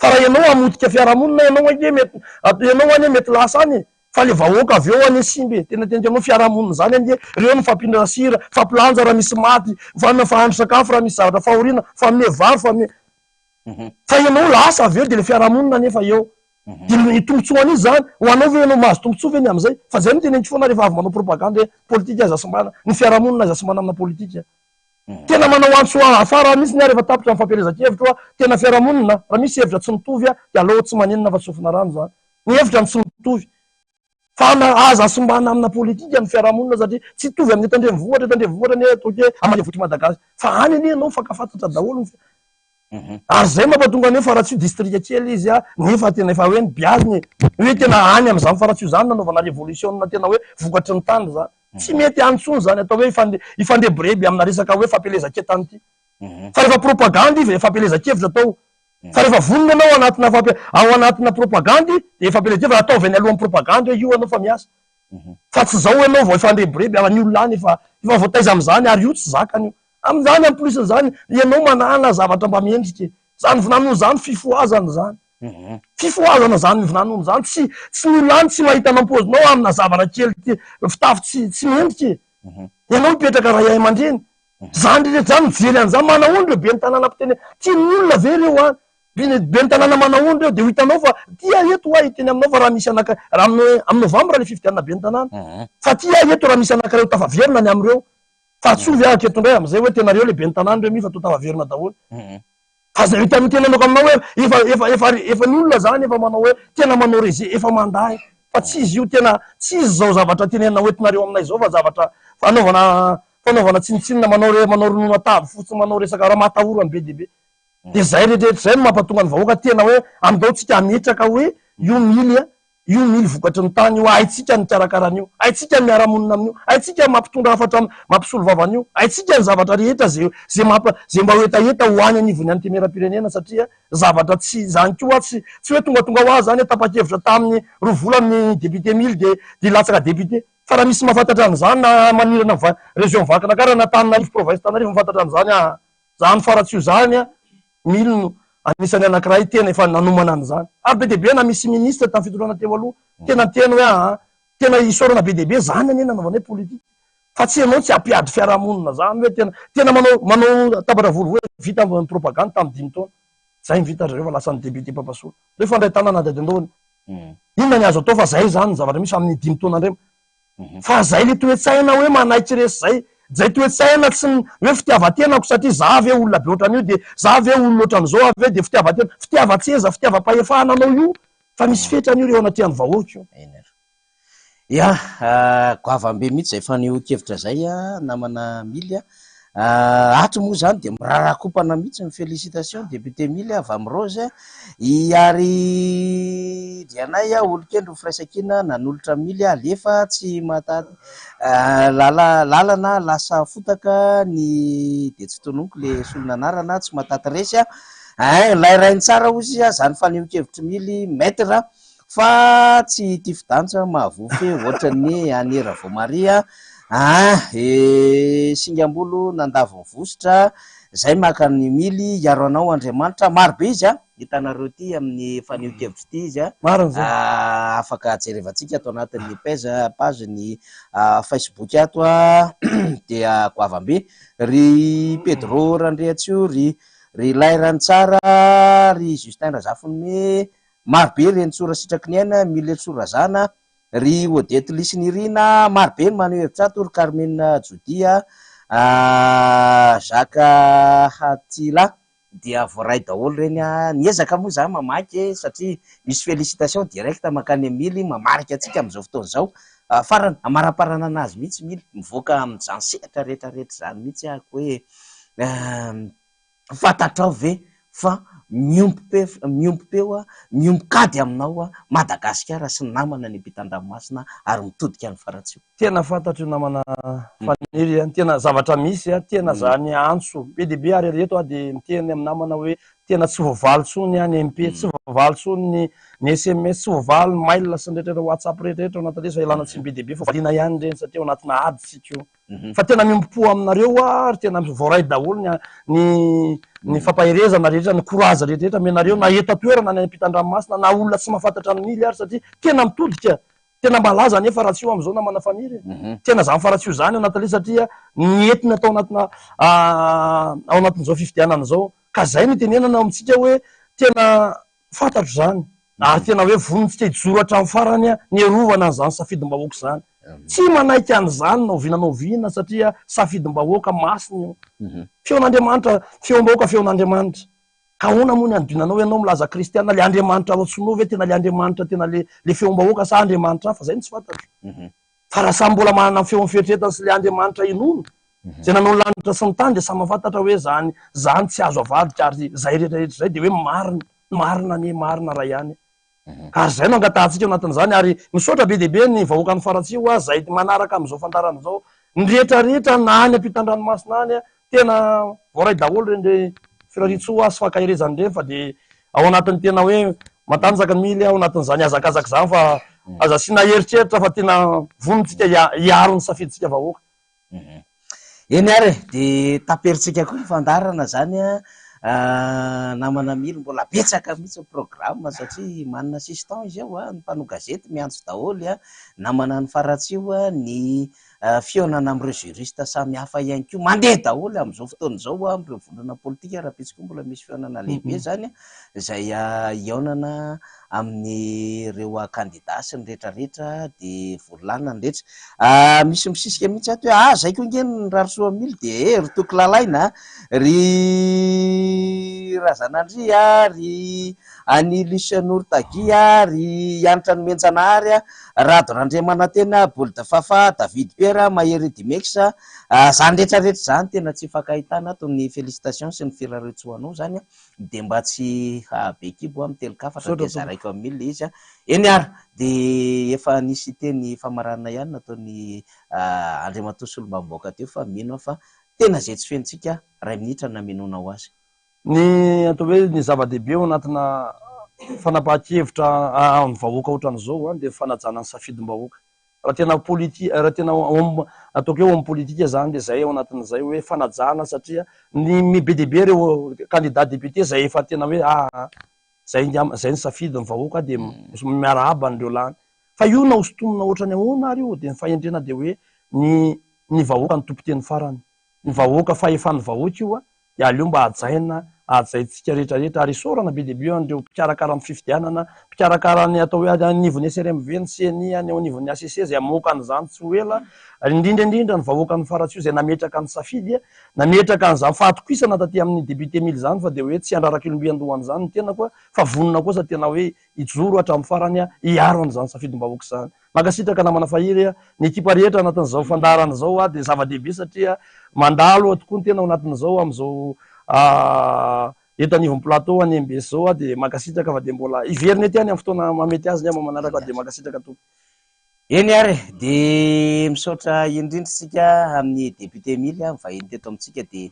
K: Fa raha ianao hamotika fiarahamonina ianao ange mety ianao anie mety lasa any e. Fa le vahoaka avy eo anie simba e, tena teniko aminao fiarahamonina zany anie reo mifampindrana sira, mifampilanja raha misy maty, mifahandro sakafo raha misy zavatra fahoriana, mifanome vary, mifanome Fa ianao lasa avy eo de le fiarahamonina anefa eo. De ny tombotsoa ho an'iza zany? Ho anao ve ianao mahazo tombotsoa ve ny amin'izay? Fa zay no teneniko foana rehefa avy manao propagande hoe politika aza simbana, ny fiarahamonina aza simbana amina politika. Tena manao antso afara mihitsy aho rehefa tapitra ny fampielezan-kevitro aho, tena fiarahamonina, raha misy hevitra tsy mitovy dia aleo tsy maninona fa tsofina rano izany. Ny hevitra no tsy mitovy. Fa na aza simbana amina politika ny fiarahamonina satria tsy hitovy amin'ny eto an-drenivohitra, eto an-drenivohitra anie ataoko hoe ambanivohitr'i Madagasikara fa any anie ianao mifankafantatra daholo ny Ary izay mampatonga ny hoe Faratsiho distrika kely izy nefa tena efa hoe nobeazina e. Hoe tena any amin'izany Faratsiho izany nanaovana revolisiona tena hoe vokatry ny tany izany. Tsy mety any intsony izany atao hoe hifandrebireby amina resaka hoe fampielezan-ketana ity. Fa rehefa propagandy dia fampielezan-kevitra atao. Fa rehefa vonona ianao anatina fampi- ao anatina propagandy dia fampielezan-kevitra ataovy any alohan'ny propagandy hoe io ianao fa miasa. Fa tsy zao ianao vao efa andrebireby ary ny olona any efa efa voataiza amin'izany ary io tsy zakany io. Amin'izany en plus n'izany ianao manana zavatra mba mendrika e. Zany vinanona zany fifohazana zany. Fifohazana zany vinanona zany tsy tsy ny olona any tsy mahita anao paozinao amina zavatra kely ty fitafy tsy tsy mendrika e. Ianao mipetraka ray aman-dreny. Zany rehetra zany mijery an'izany manahoana ireo ben'ny tanàna mpiteny tian'ny olona ve ireo any? Ben'ny tanàna manahoana ireo dia ho hitanao fa ty aho eto hoa hiteny aminao fa raha misy anaka raha amin'ny amin'ny novambra le fifidianana ben'ny tanàna fa ty aho eto raha misy anankiray ho tafaverina ny amin'ireo fa tsovy aho aketo indray amin'izay hoe tena reo le ben'ny tanàna ireo mi fa toa tafaverina daholo. Fa zay hita mitenenako aminao hoe efa efa efa efa ny olona zany efa manao hoe tena manao reze efa mandà e. Fa tsy izy io tena tsy izy zao zavatra tenenina hoentinareo aminay zao fa zavatra fanaovana fanaovana tsinontsinona manao re manao ronono atavy fotsiny manao resaka ramatahorana be dia be. Dia zay rehetra rehetra zay no mampatonga ny vahoaka tena hoe andao tsika hametraka hoe io mily a Io mily vokatry ny tany io, haintsika ny mikarakara an'io, haintsika ny miara-monina amin'io, haintsika ny mampitondra hafatra mampisolo vava an'io, haintsika ny zavatra rehetra izay izay mampa izay mba ho hetaheta ho any anivon'ny Antenimierampirenena satria zavatra tsy izany koa tsy tsy hoe tongatonga ho azy izany hoe tapa-kevitra tamin'ny roa volana ny député mily dia dia hilatsaka député fa raha misy mahafantatra an'izany na manerana ny région Vakinankaratra na Antananarivo province Antananarivo mahafantatra an'izany aho Zany faratsiho zany an, Mily no anisan'ny anakiray tena efa nanomana an'izany. Ary be dia be na misy ministre tamin'ny fitondrana teo aloha, tena niteny hoe aa, tena isaorana be dia be, zany anie nanaovanay politique. Fa tsy ianao tsy hampiady fiarahamonina zany hoe tena, tena manao, manao tabatra volo hoe vita ny propagande tamin'ny dimy taona. Zay ny vita ry zareo fa lasa ny député Papasoa. Ndao hifandray tanana ady an-dohany. Inona ny azo atao fa zay zany ny zavatra misy amin'ny dimy taona indray. Fa zay le toe-tsaina hoe manaiky resy zay, zay toe-tsaina tsy hoe fitiavan-tenako satria za ve olona be ohatran'io de za ve olona ohatran'izao aho ve de fitiavan-tena, fitiavan-tseza, fitiavam-pahefana anao io fa misy fetrany io ry eo anatrehan'ny vahoaka io.
A: Eny ary. Ya, goavam-be mihitsy izay fanehoan-kevitra izay namana Mily a. Ato moa izany dia mirarakompana mihitsy ny félicitations député Mily avy amin'i Rose i ary Drianay olon-kendry ho firaisankina nanolotra Mily alefa tsy mahataty lala lalana lasa fotaka ny dia tsy tononiko le solon'anarana tsy mahataty resy a ein lay rainy tsara ozy izy zany fanehoan-kevitr'i Mily maître Fa tsy hitifi-danitra mahavoa fe ohatran'ny an'i Ravaomaria ah eh singam-bolo nandavo ny vositra zay maka ny mily hiaro anao Andriamanitra maro be izy ah hitanareo ity amin'ny fanehoan-kevitra ity izy ah
K: Marina izay.
A: afaka jerevantsika ato anatin'ny page page ny Facebook ato ah dia goavam-be ry Pedro Randriantsoa ry ry Lay Rantsara ry Justin Razafinome Maro be ry Henintsoa Rasitraky-ny-aina, Miletsoa Razana, ry Odette Lisy Nirina, maro be ny maneho hevitra ato, ry Carmine Jodia, Jacques Hatila, dia voaray daholo ireny a! Niezaka moa za mamaky e, satria misy félicitation direct mankany amin'i Mily mamarika antsika amin'izao fotoana izao. Farany, amaraparanana azy mihitsy Mily, mivoaka amin'izany sehatra rehetra rehetra izany mihitsy aho hoe Fantatrao ve fa miombom-peo, miombom-peo, miombon-kady aminao Madagasikara sy ny namana any ampitan-dranomasina ary mitodika any Faratsiho?
K: Tena fantatro io namana Faniry a, tena zavatra misy a, tena zany antso be dia be ary eto aho dia miteny amin'ny namana hoe tena tsy voavaly intsony ny MP, tsy voavaly intsony ny ny sms, tsy voavaly ny mail sy ny rehetra rehetra whatsapp rehetra rehetra ao anatin'ireny fa ialana tsiny be dia be fa valiana ihany ireny satria ao anatina ady tsika io. Fa tena miombom-po aminareo aho ary tena voaray daholo ny ny ny fampaherezana rehetra, ny courage rehetra rehetra omenareo na eto an-toerana na any ampitan-dranomasina na olona tsy mahafantatra an'i Mily ary satria tena mitodika, tena malaza anefa Ratsiho amin'izao namana Faniry e. Tena izany Faratsiho izany anatin'ilay satria ny entiny atao anatina ao anatin'izao fifidianana izao. Ka izay no itenenana amintsika hoe tena Fantatro izany, ary tena hoe vonintsika hijoro hatramin'ny farany niarovana an'izany safidim-bahoaka izany. Tsy manaiky an'izany na oviana na oviana satria safidim-bahoaka masina io. Feon'Andriamanitra, feom-bahoaka feon'Andriamanitra. Ka ahoana moa ny hanodinanao ianao milaza kristiana, le Andriamanitra ao an-tsonao ve tena le Andriamanitra tena le le feom-bahoaka sa Andriamanitra hafa? Izay no tsy fantatro. Fa raha samy mbola manana ny feon'ny fieritreretany sy le Andriamanitra inoana, izay nanao ny lanitra sy ny tany dia samy mahafantatra hoe zany zany tsy azo avadika ary zay rehetra rehetra zay dia hoe marina, marina anie marina ray ihany. Ka ary zay no angatahantsika ao anatin'izany ary misaotra be dia be ny vahoakan'i Faratsiho zay manaraka amin'izao fandaharana izao, ny rehetra rehetra na any ampitan-dranomasina any. Tena voaray daholo ireny re firariantsoa sy fankaherezana ireny fa dia ao anatin'ny tena hoe matanjaka ny mily ao anatin'izany hazakazaka izany fa aza asiana eritreritra fa tena vonontsika hiaro ny safidintsika vahoaka.
A: Eny ary e, dia taperintsika koa ny fandaharana izany an, namana Mily, mbola betsaka mihitsy ny programme satria manana assistant izy ao an, ny mpanao gazety miantso daholo an, namana any Faratsiho an, ny fihaonana amin'ireo juriste samihafa ihany koa, mandeha daholo amin'izao fotoana izao amin'ireo vondrona politika, rahampitso koa mbola misy fihaonana lehibe izany izay hihaonana amin'ireo kandida sy ny rehetra rehetra dia voalanina ny rehetra. Misy misisika mihitsy ato hoe ah zay koa nge ny Rarisoa Mily dia eh ry Toky Lalaina a, ry Razanandria a, ry an'i Lucien Nourtaghi a, ry Hanitra Nomenjanahary a, Rado Randriamanantena, Bold Fafa, David Pierre, Mahery Dimex a, zany rehetra rehetra zany tena tsy ifankahitana ato ny félicitations sy ny firariantsoanao zany a. dia mba tsy hahabe kibo aho mitelin-kafatra dia zaraiko amin'ny milina izy an! Eny ary, dia efa nisy teny famaranana ihany nataon'i Andriamatoa Solombavambahoaka teo fa mino aho fa tena izay tsy fenontsika iray minitra no namenoanao azy.
K: Ny atao hoe ny zava-dehibe ao anatina fanapahan-kevitra amin'ny vahoaka ohatran'izao dia ny fanajana ny safidim-bahoaka. Raha tena politi raha tena homme ataoko hoe homme politique zany dia zay ao anatin'izay hoe fanajana satria ny be dia be ireo candidat député zay efa tena hoe aa zay ngamba zay ny safidy ny vahoaka dia miarahaba an'ireo lany fa io na hosintomina ohatrany ahoana ary io dia ny fahendrena dia hoe ny ny vahoaka no tompon-teny farany ny vahoaka fahefan'ny vahoaka io a dia aleo mba hajaina, hajaintsika rehetra rehetra ary isaorana be dia be an'ireo mpikarakara ny fifidianana, mpikarakara ny atao hoe any anivon'ny SRMV, ny ceni, any eo anivon'ny HCC izay hamoaka an'izany tsy ho ela, ary indrindra indrindra ny vahoakan'i Faratsiho izay nametraka ny safidy, nametraka an'izany fahatokisana taty amin'ny député Mily izany fa dia hoe tsy handraraka ilomby an-dohan'izany ny tenako fa vonona kosa tena hoe hijoro hatramin'ny farany hiaro an'izany safidim-bahoaka izany. Mankasitraka namana Fahiry a! Ny ekipa rehetra anatin'izao fandaharana izao a dia zava-dehibe satria mandalo tokoa ny tena ao anatin'izao amin'izao eto anivon'ny plateau any mbs izao a dia mankasitraka fa dia mbola hiverina ety ihany amin'ny fotoana mahamety azy angamba manaraka fa dia mankasitraka tompoko.
A: Eny ary e! Dia misaotra indrindra isika amin'ny député Mily nivahiny teto amintsika dia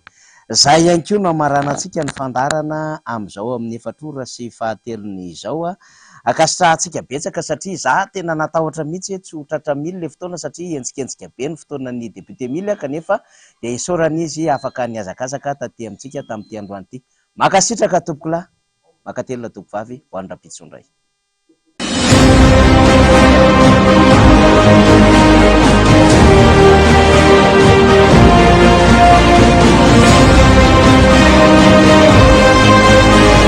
A: izay ihany koa no hamaranantsika ny fandaharana amin'izao amin'ny efatra ora sy fahatelony izao. Ankasitrahantsika betsaka satria za tena natahotra mihitsy hoe tsy ho tratra mily le fotoana satria henjikenjika be ny fotoanan'ny député mily kanefa dia isaorana izy afaka nihazakazaka taty amintsika tamin'ity androany ity. Mankasitraka tompokolahy, mankatelina tompovavy, ho an'ny rahampitso indray.